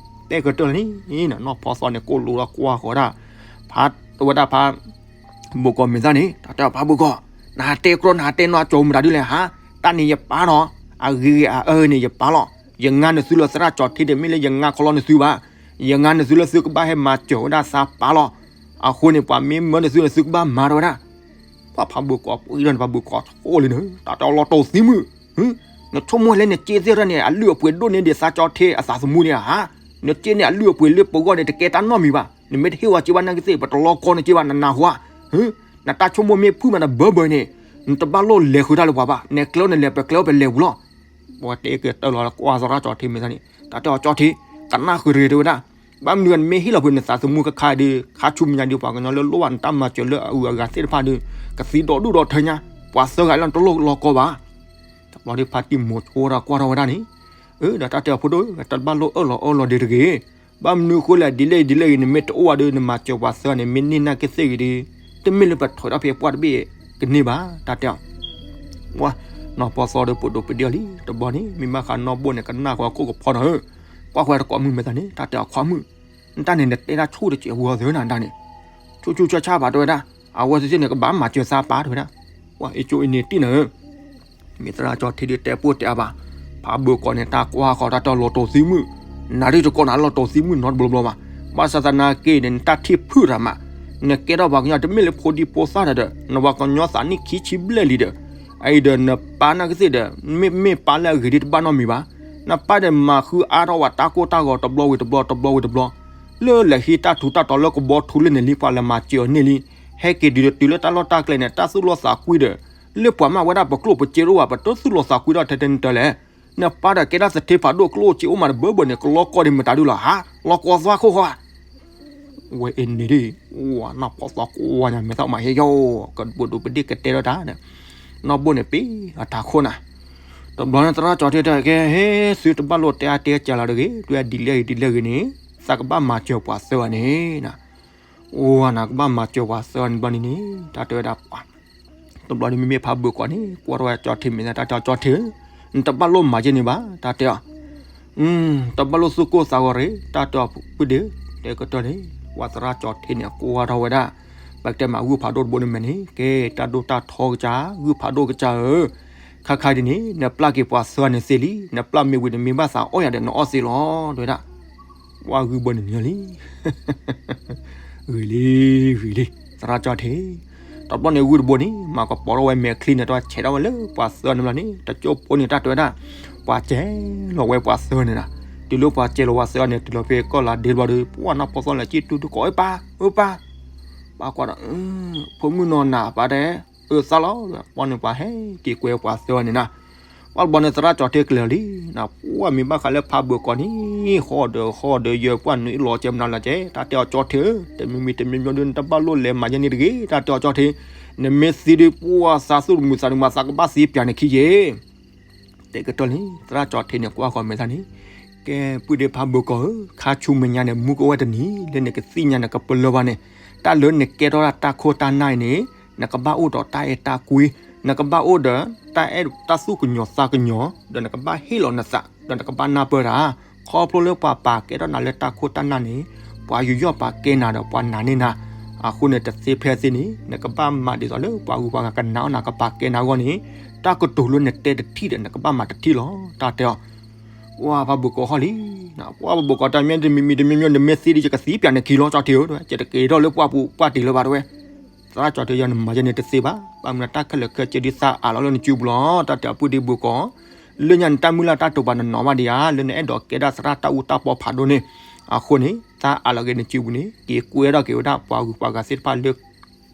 တဲကတၢၢ်လၢန့ၣ်, နီၢ်ဖီသီန့ၣ်ကိၣ်လိဒီးကွၢ်ဃီၤဒၣ်, ဖး, တဝဲဒၣ်ဖး ဘိးကီးမဲာ်သၣ်န့ၣ် တၢ်တဲအီၤဖးဘိးကီး, နဟးတဲကြီနဟးတဲနီၢ်ကၠီမတၤဒ်လဲၣ်ဟါ, တၢ်န့ၣ်ယပာ်နီၤ, အဂ့ၤဂ့ၤအအၢန့ၣ်ယပာ်လီၤ, ယငါနသုလၢသရၣ်ကၠီထံန့ၣ် မ့ၢ်လၢယငါခီလီနသုဘၣ်, ယငါနသုလၢသုကဘၣ်ဟဲမၤစၢၤဝဲဒၣ်သးပာ်လီၤ, အဃိန့ၣ် ပှၤမ့ၢ်မၢနသုန့ၣ်သုကဘၣ်မၤထီၣ်ဝဲဒၣ် ပှၤဖးဘိးကီးပှံၤဒီးန့ၣ် ဖးဘိးကီးအိၣ်လံန့ၣ် တၢ်တဲအီၤလီၤတိာ်သံမုၣ်, နဆိကမိၣ်လၢနစ့သ့ၣ်ထီၣ်န့ၣ် အလုၢ်အပှ့ၤဒိၣ်န့ၢ်ဒံးသးကၠီထံအသးသမူန့ၣ်ဧါ, နစ့န့ၣ်အလုၢ်အပှ့ၤလၢပဂီၢ်န့ၣ် တကဲတၢ်နီတမံၤဘၣ်, နမ့ၢ်တဟ့ၣ်ဝဲစ့ဘၣ်နာ်က့သ့ၣ် ပတလီကီန့ၣ်စ့ဘၣ် နနၢ်ဟူဧါ, နတၢ်ဆိကမိၣ်မ့ၢ်ဖုၣ်မးနဘၢဘၢအံၤန့ၣ်, နတဘၣ်လိၣ်လဲၤဃုာ်တၢ်လၢပှၤဘၣ်, နဲကျဲအိၣ်နလဲၤ ပကျဲအိၣ်ပလဲၤပူၤလီၤ ပှၤတဲကတၢၢ်လီၤကွၢ်သရၣ်ကၠီထံမဲာ်သၣ်န့ၣ် တၢ်တဲအီၤကၠီထံ, ကနၣ်ဃုာ်တဂ့ၤတဲဝဲဒၣ်, ဘၣ်မနုၤနမ့ၢ်ဟ့ၣ်လီၤပှ့ၤနသးသမူခါခါဒီး ခါဆူမဲာ်ညါဒီးပှၤကညီလၢလိၣ်ဘၣ်နတၢ်မၤစၢၤလၢအအုၣ်အဂၤသ့ၣ်တဖၣ်ဒီး ကသံဒီဒူၣ်ဒီထၢညါ, ပှၤသၢဂၤလၢနတလိၣ်လီၤကီဘၣ် တဘျီဒီးဖါတံၢ်မိၤဆိဒီးကွၢ်ထီၣ်ဝဲဒၣ်န့ၣ်, အၢ ဒီးတၢ်တဲအီၤဖိဒိၣ် တဘၣ်လိၣ်အၢၣ်လီၤအၢၣ်လီၤဒံးတဂ့ၤ, ဘၣ်မနုၤအဃိလဲၣ် ဒ်လဲၣ်ဂ့ၤဒ်လဲၣ်ဂ့ၤ နမ့ၢ်တအိၣ်ဝဲဒီး နမၤစၢၤပှၤသၢဂၤန့ၣ် မ့ၢ်န့ၢ်နာ်က့သ့ၣ်ဂ့ၤဒီး တမ့ၢ်လၢပထွဲးထီၣ်ဖဲပှၢ်တဘ့ၣ်ကန့ၢ်ဘၣ် တၢ်တဲအီၤ ဝါ, နီၢ်ပီသီဒီးပဒိၣ်ပဒ့အီၤလံ တဘျီန့ၣ် မ့ၢ်ဘၣ်ဃးနီၢ်ဘိၣ်န့ၣ် ကနၣ်ဃီခိၣ်ကဖီနီၤဧၢ, ကွၢ်ဃီတကိးမုၢ်မဲာ်သၣ်န့ၣ် တၢ်တဲအီၤခွါမုၣ်, နတၢ်န့ၣ်နတဲဒၣ်ဆူၣ်တစဲးဝံၤအီၤသၢနၤဒၣ်န့ၣ်, ဆူၣ်ဆူၣ်ဆါဆါဘၣ်တဲဝဲဒၣ်, အဝဲသ့ၣ်န့ၣ် ကဘၣ်မၤစၢၤသးပာ်တဲဝဲဒၣ်, ဝါ အ့ၣ်ကၠိအံၤန့ၣ်တံၢ်နၤဧၢ မ့ၢ်သရၣ်ကၠီထံဒုးတဲပိၢ်တဲအါဘၣ်, ဖးဘၢကီးန့ၣ် တၢ်ကွၢ်ဃီတၢ်တဲအီၤလီၤတိာ်သံမုၣ်, နၤဒ်တကိးနၤလီၤတိာ်သံမုၣ်နီတဘျီဘျီဘၣ်, ဘၣ်ဆၣ်သနာ်က့န့ၣ် နတၢ်ထံၣ်ဖုၣ်တၢ်မး, နကဲထီၣ်ပှၤကညီတမ့ၢ်လၢဖိဒံဖိသၣ်တၢ်ဒီး နပှၤကညီသးနံၣ်ခံဆံဘျဲၣ်လံဒီး, အအံၤဒီးနပၢ်နာ်က့သ့ၣ်ဒီး မ့ၢ်မ့ၢ်ပၢ်လၢအဂ့ၤဒ်တဘၣ်နီတမံၤဘၣ်, နပၢ်ဒီးမၤဃုအါထီၣ်ဝဲတၢ်ကိၢ်တၢ်ဂီၤတဘျီဝံၤတဘျီတဘျီဝံၤတဘျီ လၢလဲၤဟံးတၢ်ထူးတၢ်တီၤလၢကဘီထူလၢန့ၣ်လံ ပှၤလဲၤမၤစၢၤအီၤန့ၣ်လံ, ဟဲက့ၤဒုးတတုၤလၢတၢ်လီၢ်တၢ်ကျဲန့ၣ် တၢ်သူၣ်လီသးကွံဒီး, လၢပှၤမၤဝဲဒၣ်ပကျိၣ်ပစ့တအိၣ်ဘၣ် ပတသူၣ်လီသးကွံဒီးထဲထဲန့ၣ်တၢ်လဲၣ်, နပၢ်ဒီးကဲဒၣ်သထ့ဖးဒိၣ်ကျိၣ်စ့အိၣ်မးတဘၢဘၢန့ၣ် ကလီကီဒံးမတၤဒုလီၤဟါ, လီကီသွါခိၣ်ဃီဧါ ဝဲအံၤန့ၣ်ဒ်, ဝါ နီၢ်ဖီသီကွၢ်ညါမဲာ်သၣ်မးဟ့ၣ်ယီၤ, ကဘိးဒိၣ်ပဒ့ၣ်ကတဲထီၣ်တၢ်, နီၢ်ဘိၣ်န့ၣ်ပ့ၤအတၢ်ခိၣ်နၤ, တဘျီန့ၣ်သရၣ်ကၠီထံတဲကဲ ဟ့ၣ်သုတဘၣ်လိၣ်တဲအါတဲကၢ်လီၤတဂ့ၤ, ဒ်လဲၣ်ဂ့ၤဒ်လဲၣ်ဂ့ၤန့ၣ် သးကဘၣ်မၤစၢၤပှၤသၢဂၤန့ၣ်, အိၣ်နၤကဘၣ်မၤစၢၤပှၤသၢဂၤန့ၣ်ဘျီန့ၣ်န့ၣ် တၢ်တဲဝဲဒၣ် တဘျီန့ၣ်မ့မ့ၢ်ဖးဘၢကီးန့ၣ် ကွၢ်ထီၣ်ဝဲကၠီထံမဲာ်သၣ် တၢ်တဲအီၤကၠီထံဧၢ, နတဘၣ်လိၣ်မၤယဲန့ၣ်ဘၣ် တၢ်တဲအီၤ, တဘၣ်လိၣ်သူၣ်ကိၢ်သးဂီၤရ့ တၢ်တဲအီၤပုၢ်ဒ့ဧၢ, တဲကတၢၢ်န့ၣ် ပှၤသရၣ်ကၠီထံန့ၣ် ကွၢ်ထီၣ်ဝဲဒၣ်, ပကတဲမးဂုၢ်ဖးဒိၣ်တဘိန့ၣ်မဲာ်န့ၣ် ကဲတၢ်ဒိၣ်တၢ်ထီကစၢ် ဂုၢ်ဖးဒိၣ်ကစၢ်ဧၢ, ခါခါဒ်န့ၣ် နပျၢ်က့ၤပှၤသၢဂၤန့ၣ်သ့လံ, နပျၢ်မ့ၢ်ဝံၤန့ၣ်မ့ၢ်ဘၣ်သးအီၣ်ယၤဒီးနအီၣ်သ့လီၤ တဲဝဲဒၣ် ပှၢ်ဂုၢ်ဘၢန့ၣ်န့ၣ်လံ ဂ့ၤလံ, ဂ့ၤလံ, သရၣ်ကၠီထံ, တဘျီန့ၣ်ဂုၢ်တဘိန့ၣ် မၤကပီၤထီၣ်ဝဲမဲာ်ချံန့ၣ် တၢ်ဆဲးထီၣ်ဝဲလၢပှၤသၢဂၤန့ၣ်ဘျီန့ၣ် တကၠိဖိန့ၣ်တၢ်တဲဝဲဒၣ်, ပှၤစဲးလီၤဝဲပှၤသၢဂၤန့ၣ်နၤ, တုၤလၢပှၤစဲးလီၤပှၤသၢဂၤန့ၣ် တုၤလီၤဖဲကီၢ်လၤဒ့တဘျီဒီး ပှၢ်နီၢ်ဖီသီလဲၤကံၣ်တူၢ်တကိး အၢပၢ်, အၢပၢ်, ပှၤကွၢ်ဒီး, ဖိမုၣ်နီၢ်နၤပၢ်တဲ, အၢသးလီၤ, ပှၢ်န့ၣ်ပှၤဟဲက့ၤကွဲပှၤသၢဂၤန့ၣ်နၤ ပှၢ်တဘျီန့ၣ်သရၣ်ကၠီထံကလဲၤလံ, နပှၢ်မ့ၢ်ဘၣ်ဃးလၢဖးဘၢကီးန့ၣ် ဃီဒီးဃီဒီးယၢၤပှၢ်နုာ်လီၤကဲမနုၤလၢကဲ, တၢ်တဲအီၤကၠီထံဧၢ, တမံၤမံၤတမံၤမံၤဒီး နတဘၣ်လိၣ်လဲၤမၤယဲန့ၣ်တဂ့ၤ, တၢ်တဲအီၤကၠီထံ, နမ့ၢ်သံဒီးပှၢ်သးသူၣ်တမုာ်သးတမုာ် သးကဘၣ်သံပၠးန့ၣ်ခံယဲ တဲကတၢၢ်လံ, သရၣ်ကၠီထံန့ၣ် ကွၢ်ဃီၤမဲာ်သၣ်န့ၣ်, ကဲ ပုၢ်ဒ့ဖးဘၢကီးဧၢ, ခါဆူမဲာ်ညါန့ၣ် မူကအိၣ်ဝဲတနံၤ လၢနကသ့ၣ်ညါနကပလၢၢ်ဘၣ်န့ၣ်, တၢ်လၢနကဲထီၣ်ဒၣ်တၢ်ခိၣ်တၢ်နၢ်အံၤန့ၣ်, နကဘၣ်အိၣ်ဒီးတၢ်အဲၣ်တၢ်ကွံ, နကဘၣ်အိၣ်ဒီးတၢ်အဲၣ်တၢ်သူၣ်ကညီၤသးကညီၤ, ဒီးနကဘၣ်ဟ့ၣ်လီၤနသး, ဒီးနကဘၣ်နၢ်ပၢၢ်တၢ်, ခီဖျိလၢပှၤပာ်ကဲထီၣ်နၤလၢတၢ်ခိၣ်တၢ်နၢ်န့ၣ်, ပှၤယူးယီၣ်ပာ်ကဲနၤဒီးပှၤနာ်န့ၢ်နၤ, အဃိန့ၣ်တသ့ဖဲသ့န့ၣ် နကဘၣ်မၤဒ်သိးလၢပှၤဂုၤပှၤဂၤကနာ်အီၤနၤ ကပာ်ကဲနၤအဂီၢ်န့ၣ်, တၢ်ကတိၤလၢနတဲတထံၣ်ဒီး နကဘၣ်မၤတထံၣ်လီၤ တၢ်တဲအီၤ ပှၢ်ဖးဘၢကီးဟီၣ်လံ, ပှၢ်ဖးဘၢကီးတၢ်မ့ၢ်တမံၤမံၤတမံၤမံၤ နမ့ၢ်သံဒီး ယကသံပၠးနခံလီၤ ကၠီထံဧၢ, ယတက့ၤထီၣ်လၢပှၢ်ပူၤပှၢ်တံၤလၢၤဘၣ်တဲဝဲ, သရၣ်ကၠီထံယီၤ နမၤယဲန့ၣ်တသ့ဘၣ်, ဘၣ်မနုၤတၢ်ခဲလၢာ်ခဲဆ့ဒ်သးအးလီၤလၢနစုပူၤလီၤ တၢ်တဲအီၤပုၢ်ဒ့ဘၢကီး, လၢညါနတၢ်မုၢ်လၢ်တၢ်တိာ်ပာ်နနီၤဘၣ်ဒံးဧါ, လၢနအဲၣ်ဒိးကဲဒၣ်သရၣ်တၢ်အူတၢ်ပီဖးဒိၣ်န့ၣ်, အဃိန့ၣ် သးအးလီၤက့ၤနစုပူၤန့ၣ် က့ၤကွဲထီၣ်က့ၤဝဲဒၣ်ပှၤဂုၤပှၤဂၤသ့ၣ်တဖၣ်လၢ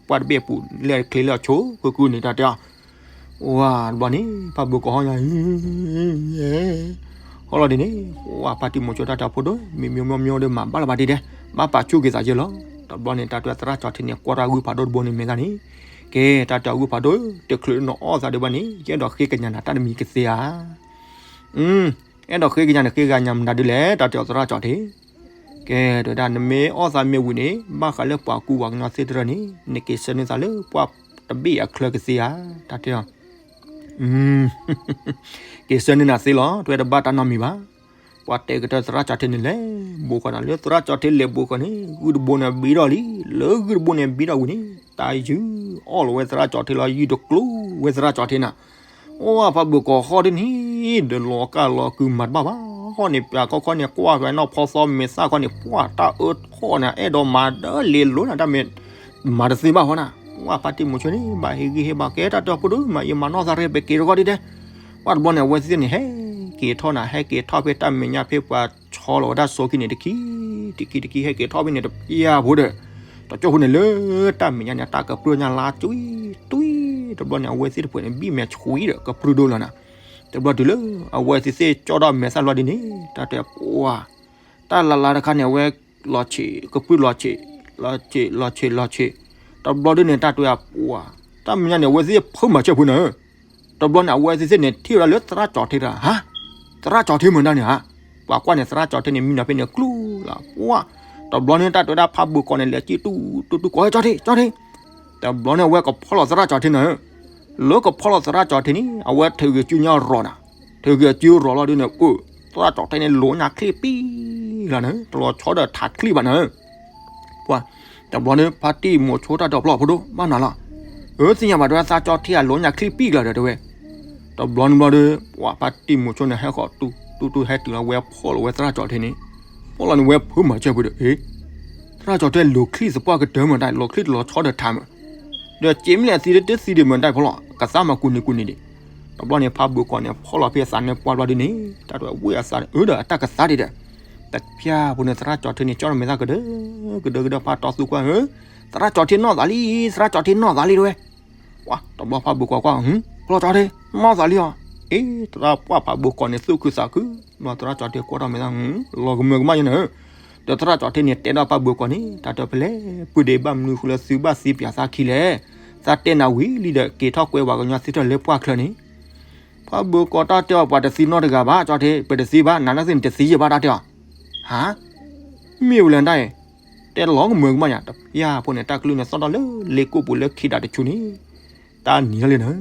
ပှၢ်တဘ့ၣ်အပူၤ လၢချ့လၢအဆိ ဃုာ်ဃုာ်န့ၣ် တၢ်တဲအီၤ, ဝါ တဘျီန့ၣ် ဖးဘၢကီးဟီၣ်ညါ ဟီၣ်လီၤဒ်န့ၣ်, ဝါ ဖါတံၢ်မိၤဆိတၢ်တဲအီၤဖိဒိၣ် မ့မ့ၢ်မ့ၢ်မ့ၢ်ဒီး မၤဘၣ်လၢၤဘၣ်ဒ်ဒဲး ဘၣ်ပာ်ဆူၣ်က့ၤသးယဲလီၤ. တဘျီန့ၣ် တၢ်တဲသရၣ်ကၠီထံန့ၣ် ကွၢ်တၢ်ဂုၢ်ဖးဒိၣ်တဘိန့ၣ်မဲာ်သၣ်န့ၣ်, ကဲ တၢ်တဲအီၤဂုၢ်ဖးဒိၣ် တချုးလၢနအီၣ်သးဒံးဘၣ်န့ၣ် ယအဲၣ်ဒိးဃ့ကညးနၤတၢ်တမံၤကသ့ဧါ. အဲၣ်ဒိးဃ့ကညးန့ၣ် ဃ့ကညးမနုၤဒ်လဲၣ် တၢ်တဲအီၤသရၣ်ကၠီထံ ကဲ တဲဝဲဒၣ် နမ့ၢ်အီၣ်သးမ့ၢ်ဝံၤန့ၣ် ဘၣ်ဃးလၢပှၤကူပှၤကညီသ့ၣ်တဖၣ်န့ၣ် နက့ၤဆှၢန့ၢ်သးလၢပှၢ် တဘ့ၣ်အချၢကသ့ဧါ, တၢ်တဲအီၤ က့ၤဆၢန့ၢ်နၤသ့လီၤ, တဝဲတဘၣ်တၢ်နီတမံၤဘၣ်. ပှၤတဲကတၢၢ်သရၣ်ကၠီထ့န့ၣ်လဲၤဘိးဃီနၤ, လၢသရၣ်ကၠီထ့လဲၤဘိးဃီန့ၣ် ဂုၢ်တဘိန့ၣ်ဘံထီၣ်လံ, လၢဂုၢ်တဘိန့ၣ်ဘံထီၣ်ဝံၤန့ၣ် တၢ်ယုၢ်အီၣ်လီၤဝဲသရၣ်ကၠီထ့လီၤ, ယုၢ်တကျိၤဝဲသရၣ်ကၠီထ့နၤ. အိၣ်ဖးဘိးကီးဃီဒ်န့ၣ် ဒီးလီၤကၢ်လီၤကုမၤတဘၣ်ဘၣ်, ဃီန့ၣ် ပှၤခီခီန့ၣ် ကွၢ်ဃီနီၢ်ဖီသီမဲာ်သၣ်ခီန့ၣ် ပှၢ်တၢ်အၢထီၣ်န့ၣ် အဲၣ်ဒိးမၤဒီးလ့လိၤနၤ တၢ်မ့ၢ်မၤတသ့ဘၣ်ဃီနၤ. ဝဲဖါတံၢ်မိၤဆိန့ၣ် ဘၣ်ဟ့ၣ်ဂံၢ်ဟ့ၣ်ဘါကဲတၢ်တဲအီၤ ဖိဒိၣ်မး ယမၤနီၢ်သးရဲ ပက့ၤတဂီၢ်ဒ်ဒဲး. ဝဲတဘျီန့ၣ် အဝဲသ့ၣ်န့ၣ် ဟဲက့ၤထီၣ်နၤ, ဟဲက့ၤထီၣ်ဖဲတၢ်မဲာ်ညါဖဲပှၤဆီလီၤဝဲဒၣ်စိခံန့ၣ် တခံ တခံ တခံ ဟဲက့ၤထီၣ်ဖဲန့ၣ် တပျၢ်ဖိဒီး တကၠိဖိန့ၣ်လၢတၢ်မဲာ်ညါန့ၣ် တၢ်ကပြုၢ်ညါလါကွံ တွံၢ်, တဘျီန့ၣ် အဝဲသ့ၣ်တဖုန့ၣ် ဘံၣ်မဲာ်ဆှံဒီးကပြုၢ်ဒိၣ်လီၤနၤ. တဘျီတုၤလၢ အဝဲသ့ၣ်သ့ၣ်ကၠီထီၣ်မဲာ်သၣ်လီၤဒ်န့ၣ် တၢ်တဲပှၤ တၢ်လါလါတခါန့ၣ် အဝဲလီၤဆံး ကပြုၢ်လီၤဆံး လီၤဆံး လီၤဆံး လီၤဆံး, တဘျီဒ်န့ၣ် တၢ်တဲအီၤ ပှၤ တၢ်မဲာ်ညါန့ၣ် အဝဲသ့ၣ်ဖုမၤဆၢဖုနၤဧၢ. တဘျီန့ၣ် အဝဲသ့ၣ်သ့ၣ်န့ၣ် ထံၣ်ဝဲဒၣ်လၢသရၣ်ကၠီထ့တဂၤ, ဟါ, သရၣ်ကၠီထ့မ့ၢ်ဒၣ်န့ၣ်ဧါ. ပှၤကွၢ်န့ၣ် သရၣ်ကၠီထ့န့ၣ် မံနီၤဖဲန့ၣ်ကျူလီၤ, ပှၤ တဘျီန့ၣ် တၢ်တဲဝဲဒၣ်ဖးဘိးကီးန့ၣ် လဲၤကံၣ်တူၢ်တူၢ်တူၢ် ကီး ကၠီထ့ ကၠီထ့. တဘျီန့ၣ် အဝဲကဖီလီၤသရၣ်ကၠီထ့နၤဧၢ. လၢကဖီလီၤသရၣ်ကၠီထ့န့ၣ် အဝဲထုးက့ၤစုညါရီၤနၤ, ထုးက့ၤစုရီၤလီၤဒ်န့ၣ် အိၣ် သရၣ်ကၠီထ့န့ၣ် လိၤညါချံပံလီၤနၤ, တလီၤဆီဒီးထးချံဘၣ်နၤဧၢ. ပှၤ တဘျီန့ၣ် ဖါတံၢ်မိၤဆိတၢ်ဒီးဖျီၣ်ဖိဒိၣ် ဘၣ်နၤလီၤ. အၢ သ့ၣ်ညါဘၣ်တဲဝဲ သရၣ်ကၠီထ့အလိၤညါချံပံကလီၤဒီးတဲဝဲ. တဘျီန့ၣ်ဘျီဒီး ပှၤဖါတံၢ်မိၤဆိန့ၣ် ဟဲဃီၤတူၢ်တူၢ်တူၢ် ဟဲတုၤလီၤဝဲဖီၣ်လီၤဝဲသရၣ်ကၠီထ့န့ၣ်, ဖီၣ်လီၤန့ၣ် ဝဲဖုမၤဆၢဖုဒီး အ့ သရၣ်ကၠီထ့လိၤချံသပှၢ်ကတၢၢ်မ့ၢ်တၢ် လိၤချံတလီၤဆီဒီးထးမ့ၢ်, ဒီးစ့မ့ၢ်လဲၣ်သံတသံဒံးမ့ၢ်တၢ်ဖီၣ်လီၤ ကသးမၤကူၣ်နံၤကူၣ်နံၤဒံး. တဘျီန့ၣ် ဖးဘိးကီးန့ၣ် ဖီၣ်လီၤဖဲအသးနၢပှၢ်ဘျီဒ်န့ၣ် တၢ်တဲဝဲအသးအၢဒီးအတၢ်ကသးဒံးဒီး တပျၢ်ဖိန့ၣ် သရၣ်ကၠီထ့န့ၣ် ကၠီထ့မဲာ်သၣ်ကဒၢ ကဒၢကဒၢ ဖးတီသူကွၢ်ဧၢ, သရၣ်ကၠီထ့နီၢ်သးလံ, သရၣ်ကၠီထ့နီၢ်သးလံတဲဝဲ. ပှၤ တဘျီဖးဘိးကီးကွၢ် ဟၢ ဖျီၣ်ကၠီထ့ နီၢ်သးလံအီၤ, အ့ သရၣ်ပှၢ်ဖးဘိးကီးန့ၣ် သူၣ်ခုသးခု, ဘျီသရၣ်ကၠီထ့ကွၢ်ထီၣ်မဲာ်သၣ် လီၤကမၢကမၣ်ယဲနၤဧၢ. ဒီးသရၣ်ကၠီထ့န့ၣ် တဲဒီးဖးဘိးကီးန့ၣ် တၢ်တဲဖဲလဲၣ် ပုၢ်ဒ့ဘၣ်မနုၤဃိလၢသုဘၣ်သံပၠးသးခံလဲၣ်, သးတဲနၤဝံၤလံဒီး က့ၤထီၣ်ကွဲပှၤကညီသ့ၣ်ထီၣ်လၢပှၢ်ချၢန့ၣ် ဖးဘိးကီးတၢ်တဲအီၤ ပှၤတသံနီတဂၤဘၣ် ကၠီထ့ ပတသံဘၣ် နၤနၢ်သ့ၣ်န့ၣ်တသံယဲၢ်ဘၣ်တၢ်တဲအီၤ, ဟါ, မ့ၢ်ဝဲလဲၣ်တၢ်အံၤ, တဲလီၤကမၢကမၣ်ယါ တပျၢ်ဖိန့ၣ် တၢ်ကလုၢ်န့ၣ် သီၣ်ထီၣ်လၢ လ့ကိၣ်ပူၤလၢခံဒးတဆူန့ၣ်, တၢ်နံၤထီၣ်လံနၤ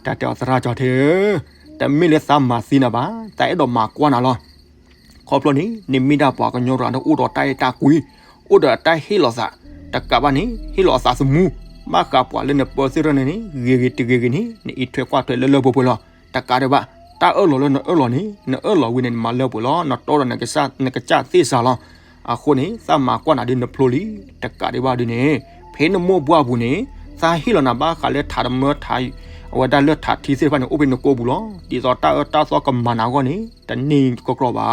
တၢ်တဲအီၤသရၣ်ကၠီထ့ဧၢ, တမ့ၢ်လၢသးမၤသံနၤဘၣ်, သးအဲၣ်ဒိးမၤကွၢ်နၤလီၤ. ခီဖျိန့ၣ် နမ့ၢ်ဒၣ်ပှၤကညီတဂၤဒီး အိၣ်ဒီးတၢ်အဲၣ်တၢ်ကွံ, အိၣ်ဒီးတၢ်ဟ့ၣ်လီၤသး, တကးဘၣ်န့ၣ် ဟ့ၣ်လီၤအသးသမူ, ဘၣ်ဃးပှၤလၢနပၢသ့ၣ်ထီၣ်န့ၣ်န့ၣ် ဂ့ၤဂ့ၤတဂ့ၤဂ့ၤန့ၣ် နအံးထွဲကွၢ်ထွဲလၢလၢပှဲၤပှဲၤလီၤ. တကးဒံးဘၣ် တၢ်အၢၣ်လီၤလၢနအၢၣ်လီၤန့ၣ် နအၢၣ်လီၤဝံၤန့ၣ် နမၤလၢပှဲၤလီၤ, နတီဒီးနကစၢ်သ့ၣ်စးလီၤ. အဃိန့ၣ် သးမၤကွၢ်နၤဒ်နဖျိလံ, တကးဒံးဘၣ်ဒ်န့ၣ် ဖဲနမိၢ်ပှၢ်ပူၤန့ၣ် သးဟ့ၣ်လီၤနၤဘၣ်ဃးလၢထးတမၢထး အဝဲဒၣ်လၢထးထံသ့ၣ်တဖၣ်န့ၣ် အိၣ်ဖဲနကိးပူၤလီၤ. ဒ်သိးတၢ်အၢတၢ်သီကမၤနၤအဂီၢ်န့ၣ် တန့ၢ်ကီကီဘၣ်.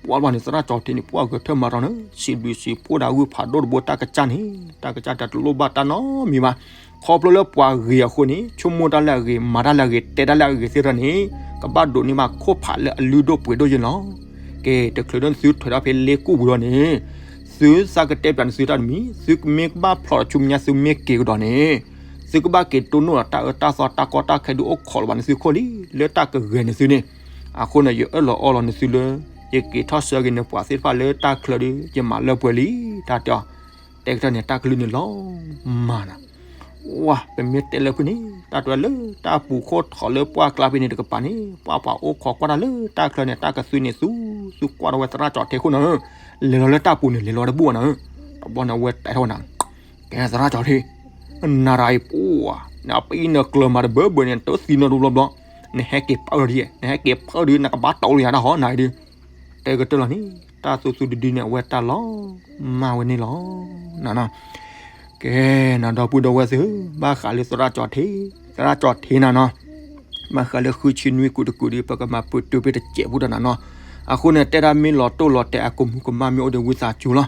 ပှၤဘၣ်န့ၣ် သရၣ်ကၠီထ့န့ၣ် ပှၤဂဲၤထၢၣ်မၤတီၤန့ၣ် စံးဘျုးစံးဖှိၣ်ဒၣ်ဂုၢ်ဖးဒိၣ်တဘိတၢ်ကစၢ်န့ၣ် တၢ်ကစၢ်တၢ်တလိၣ်ဘၣ်တၢ်နီတမံၤဘၣ်. ခီဖျိလၢပှၤဂ့ၤအဃိန့ၣ် ဆိကမိၣ်တၢ်လၢအဂ့ၤ မၤတၢ်လၢအဂ့ၤ တဲတၢ်လၢအဂ့ၤသ့ၣ်တဖၣ်န့ၣ် ကဘၣ်ဒိးန့ၢ်ဘၣ်ခိၣ်ဖးလၢအလုၢ်ဒိၣ်ပှ့ၤဒိၣ်ယဲၢ်လီၤ. ကဲ တချုးဒၣ်သုထွဲထီၣ်ဖဲလ့ကိၣ်ပူၤဒီးန့ၣ် သုသးကတဲပျးန့ၣ်သုတၢ်တမံၤ သုမ့ၢ်ကဘၣ်ဖျိးတဆူမဲာ်ညါ သုမ့ၢ်က့ၤကဒီးန့ၣ် သုကဘၣ်က့ၤတိၢ်နီၣ်ဒီးတၢ်အၢတၢ်သီတၢ်ကီတၢ်ခဲဒုးအိၣ်ခိးလီၤဘၣ်န့ၣ်သုခိၣ်လံ လၢတၢ်ကဂဲၤန့ၣ်သုန့ၣ်. အဃိန့ၣ် ယအၢၣ်လီၤအီလီၤန့ၣ်သုလၢ ယက့ၤထီၣ်ဆၢက့ၤန့ၣ် ပှၤသ့ၣ်တဖၣ်လၢတၢ်ချၢဒီး ယမၤလၢပှဲၤလံ တၢ်တဲအီၤ. တဲကတၢၢ်န့ၣ် တၢ်ကလုၢ်န့ၣ်လီၤမၢ်နၤ. ဝါ ပမ့ၢ်တဲလၢဖုန့ၣ် တၢ်တဲလၢတၢ်ပူၤခိၣ်ထီၣ်လၢပှၢ်ကျါဖဲန့ၣ်တကပၤန့ၣ် ပှၤပှၤအိၣ်ခိးကွၢ်တၢ်လၢတၢ်ချၢန့ၣ် တၢ်ကသုန့ၣ်သူ သူကွၢ်ထီၣ်ဝဲသရၣ်ကၠီထ့ခိၣ်နၤဧၢ. လဲၤလီၤလၢတၢ်ပူၤန့ၣ် လဲၤလီၤတဘူၣ်နၤဧၢ. တဘျီန့ၣ် အဝဲတဲထီၣ်ဝဲနၤ ကဲသရၣ်ကၠီထ့ နၤတဂၤအံၤပှၤ နပအံၣ်နကျၢၤမၤတဘၢဘၢန့ၣ် တသံနီတဘျီဘျီ, နဟဲက့ၤဖၢဒံး နဟဲက့ၤဖၢဒံး နကဘၣ်တီလီၤယၤတၢ်ဟီနၤအံၤဒုး. တဲကတၢၢ်လီၤန့ၣ် တၢ်သူသူဒုဒုန့ၣ် အဝဲတၢ်လီၤမၢ်ဝဲန့ၣ်လီၤ. နၤနီၤ ကဲ နၤဒီပုၢ်ဒီဝဲၢ်သ့ၣ်ဧၢ, ဘၣ်ဃးလၢသရၣ်ကၠီထ့, သရၣ်ကၠီထ့နၤနီၤ, ဘၣ်ဃးလၢဃုဆံနွံကူးတကူးဒီး ပကမၤပတုာ်ဖဲတစဲးဖိဒီးနၤနီၤ. အဃိန့ၣ် တဲဒၣ်မ့ၢ်လီၤတိၢ်လီၤတဲာ် အကမူးကမၣ်မ့ၢ်အိၣ်ဒီးဝံသးစူၤလီၤ.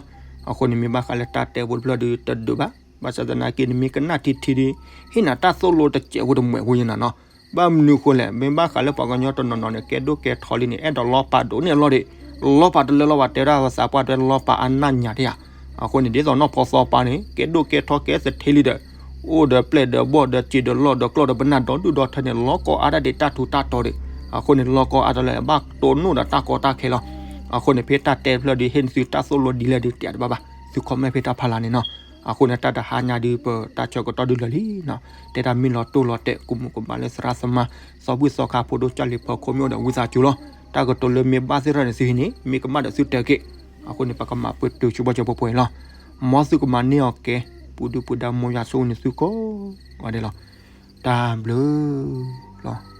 အဃိန့ၣ် မ့ၢ်ဘၣ်ဃးလၢတၢ်တဲဖိတဖျၢၣ်ဒီး တဒုးဘၣ်. ဘၣ်ဆၣ်သနာ်က့ နမ့ၢ်ကနၣ်ထံထံဒီး ဟ့ၣ်နၤတၢ်သိၣ်လိတစဲးဖိတမှဲးဖိယနၤနီၤ. ဘၣ်မနုၤဃိလဲၣ်, မ့ၢ်ဘၣ်ဃးလၢပှၤကညီတနီၤနီၤန့ၣ် ကဲဒိၣ်ကဲထီလံန့ၣ် အဲၣ်ဒိးလီၤပာ်ဒိၣ်န့ၢ်အလီၢ်ဒီး လီၤပာ်တလၢလီၤပာ်တဲဝဲဒၣ်သးပှၢ်တဲလီၤပာ်အနၢ်ညါတယၤ. အဃိန့ၣ် ဒ်သိးနီၢ်ဖီသီပာ်န့ၣ် ကဲဒိၣ်ကဲထီကဲသထ့လံဒီး အိၣ်ဒီးပျဲၢ်ဒီးဘီၣ်ဒီးစံးဒီးလီၢ်ဒီးကျီၢ်ဒီးပနၢ်ဒီဒူၣ်ဒီထၢန့ၣ် လီၤကီအါတၢ်ဒံးတၢ်ထူးတၢ်တီၤဒီး အဃိန့ၣ် လီၤကီအါတလၢဘၣ်တိၢ်နီၣ်ဒီးတၢ်ကီတၢ်ခဲလီၤ. အဃိန့ၣ် ဖဲတၢ်တဲတဖျၢၣ်ဒီး ဟ့ၣ်နသုတၢ်သိၣ်လိဒ်လဲၣ်ဒီး တဲတဘၣ်ဘၣ်, သု comment ဖဲတၢ်ဖးလၢ်န့ၣ်နီၤ. အဃိန့ၣ် တၢ်တဟါညါဒုး ပတၢ်ဆၢကတီၢ်ဒုးလၢာ်လံနီၤ, တဲတၢ်မ့ၢ်လီၤတိၢ်လီၤတဲာ် ကူမူကမၣ်လၢသရၣ်သမါ သီဘူၣ်သီခါ ဖိဒိၣ်ကၠီလ့ၤဖီခိၣ် မ့ၢ်အိၣ်ဒီးဝံသးစူၤလီၤ. တၢ်ကတိၤလၢမ့ၢ်ဘၣ်သ့ၣ်တဖၣ်န့ၣ် သုဟံးန့ၢ် မ့ၢ်ကမၣ်ဒီးသုတဲက့ၤ. အဃိန့ၣ် ပကမၤပတုာ်ဆူဘီကၠီပှဲၤပှဲၤလီၤ. မ်သုကမၤန့ၢ်အီၤကဲ ပူၤဒုပူၤဒါ မ်ယွၤဆိၣ်ဂ့ၤန့ၢ်သုကိးဂၤဒဲးလီၤ. တၢ်ဘျုးလီၤ.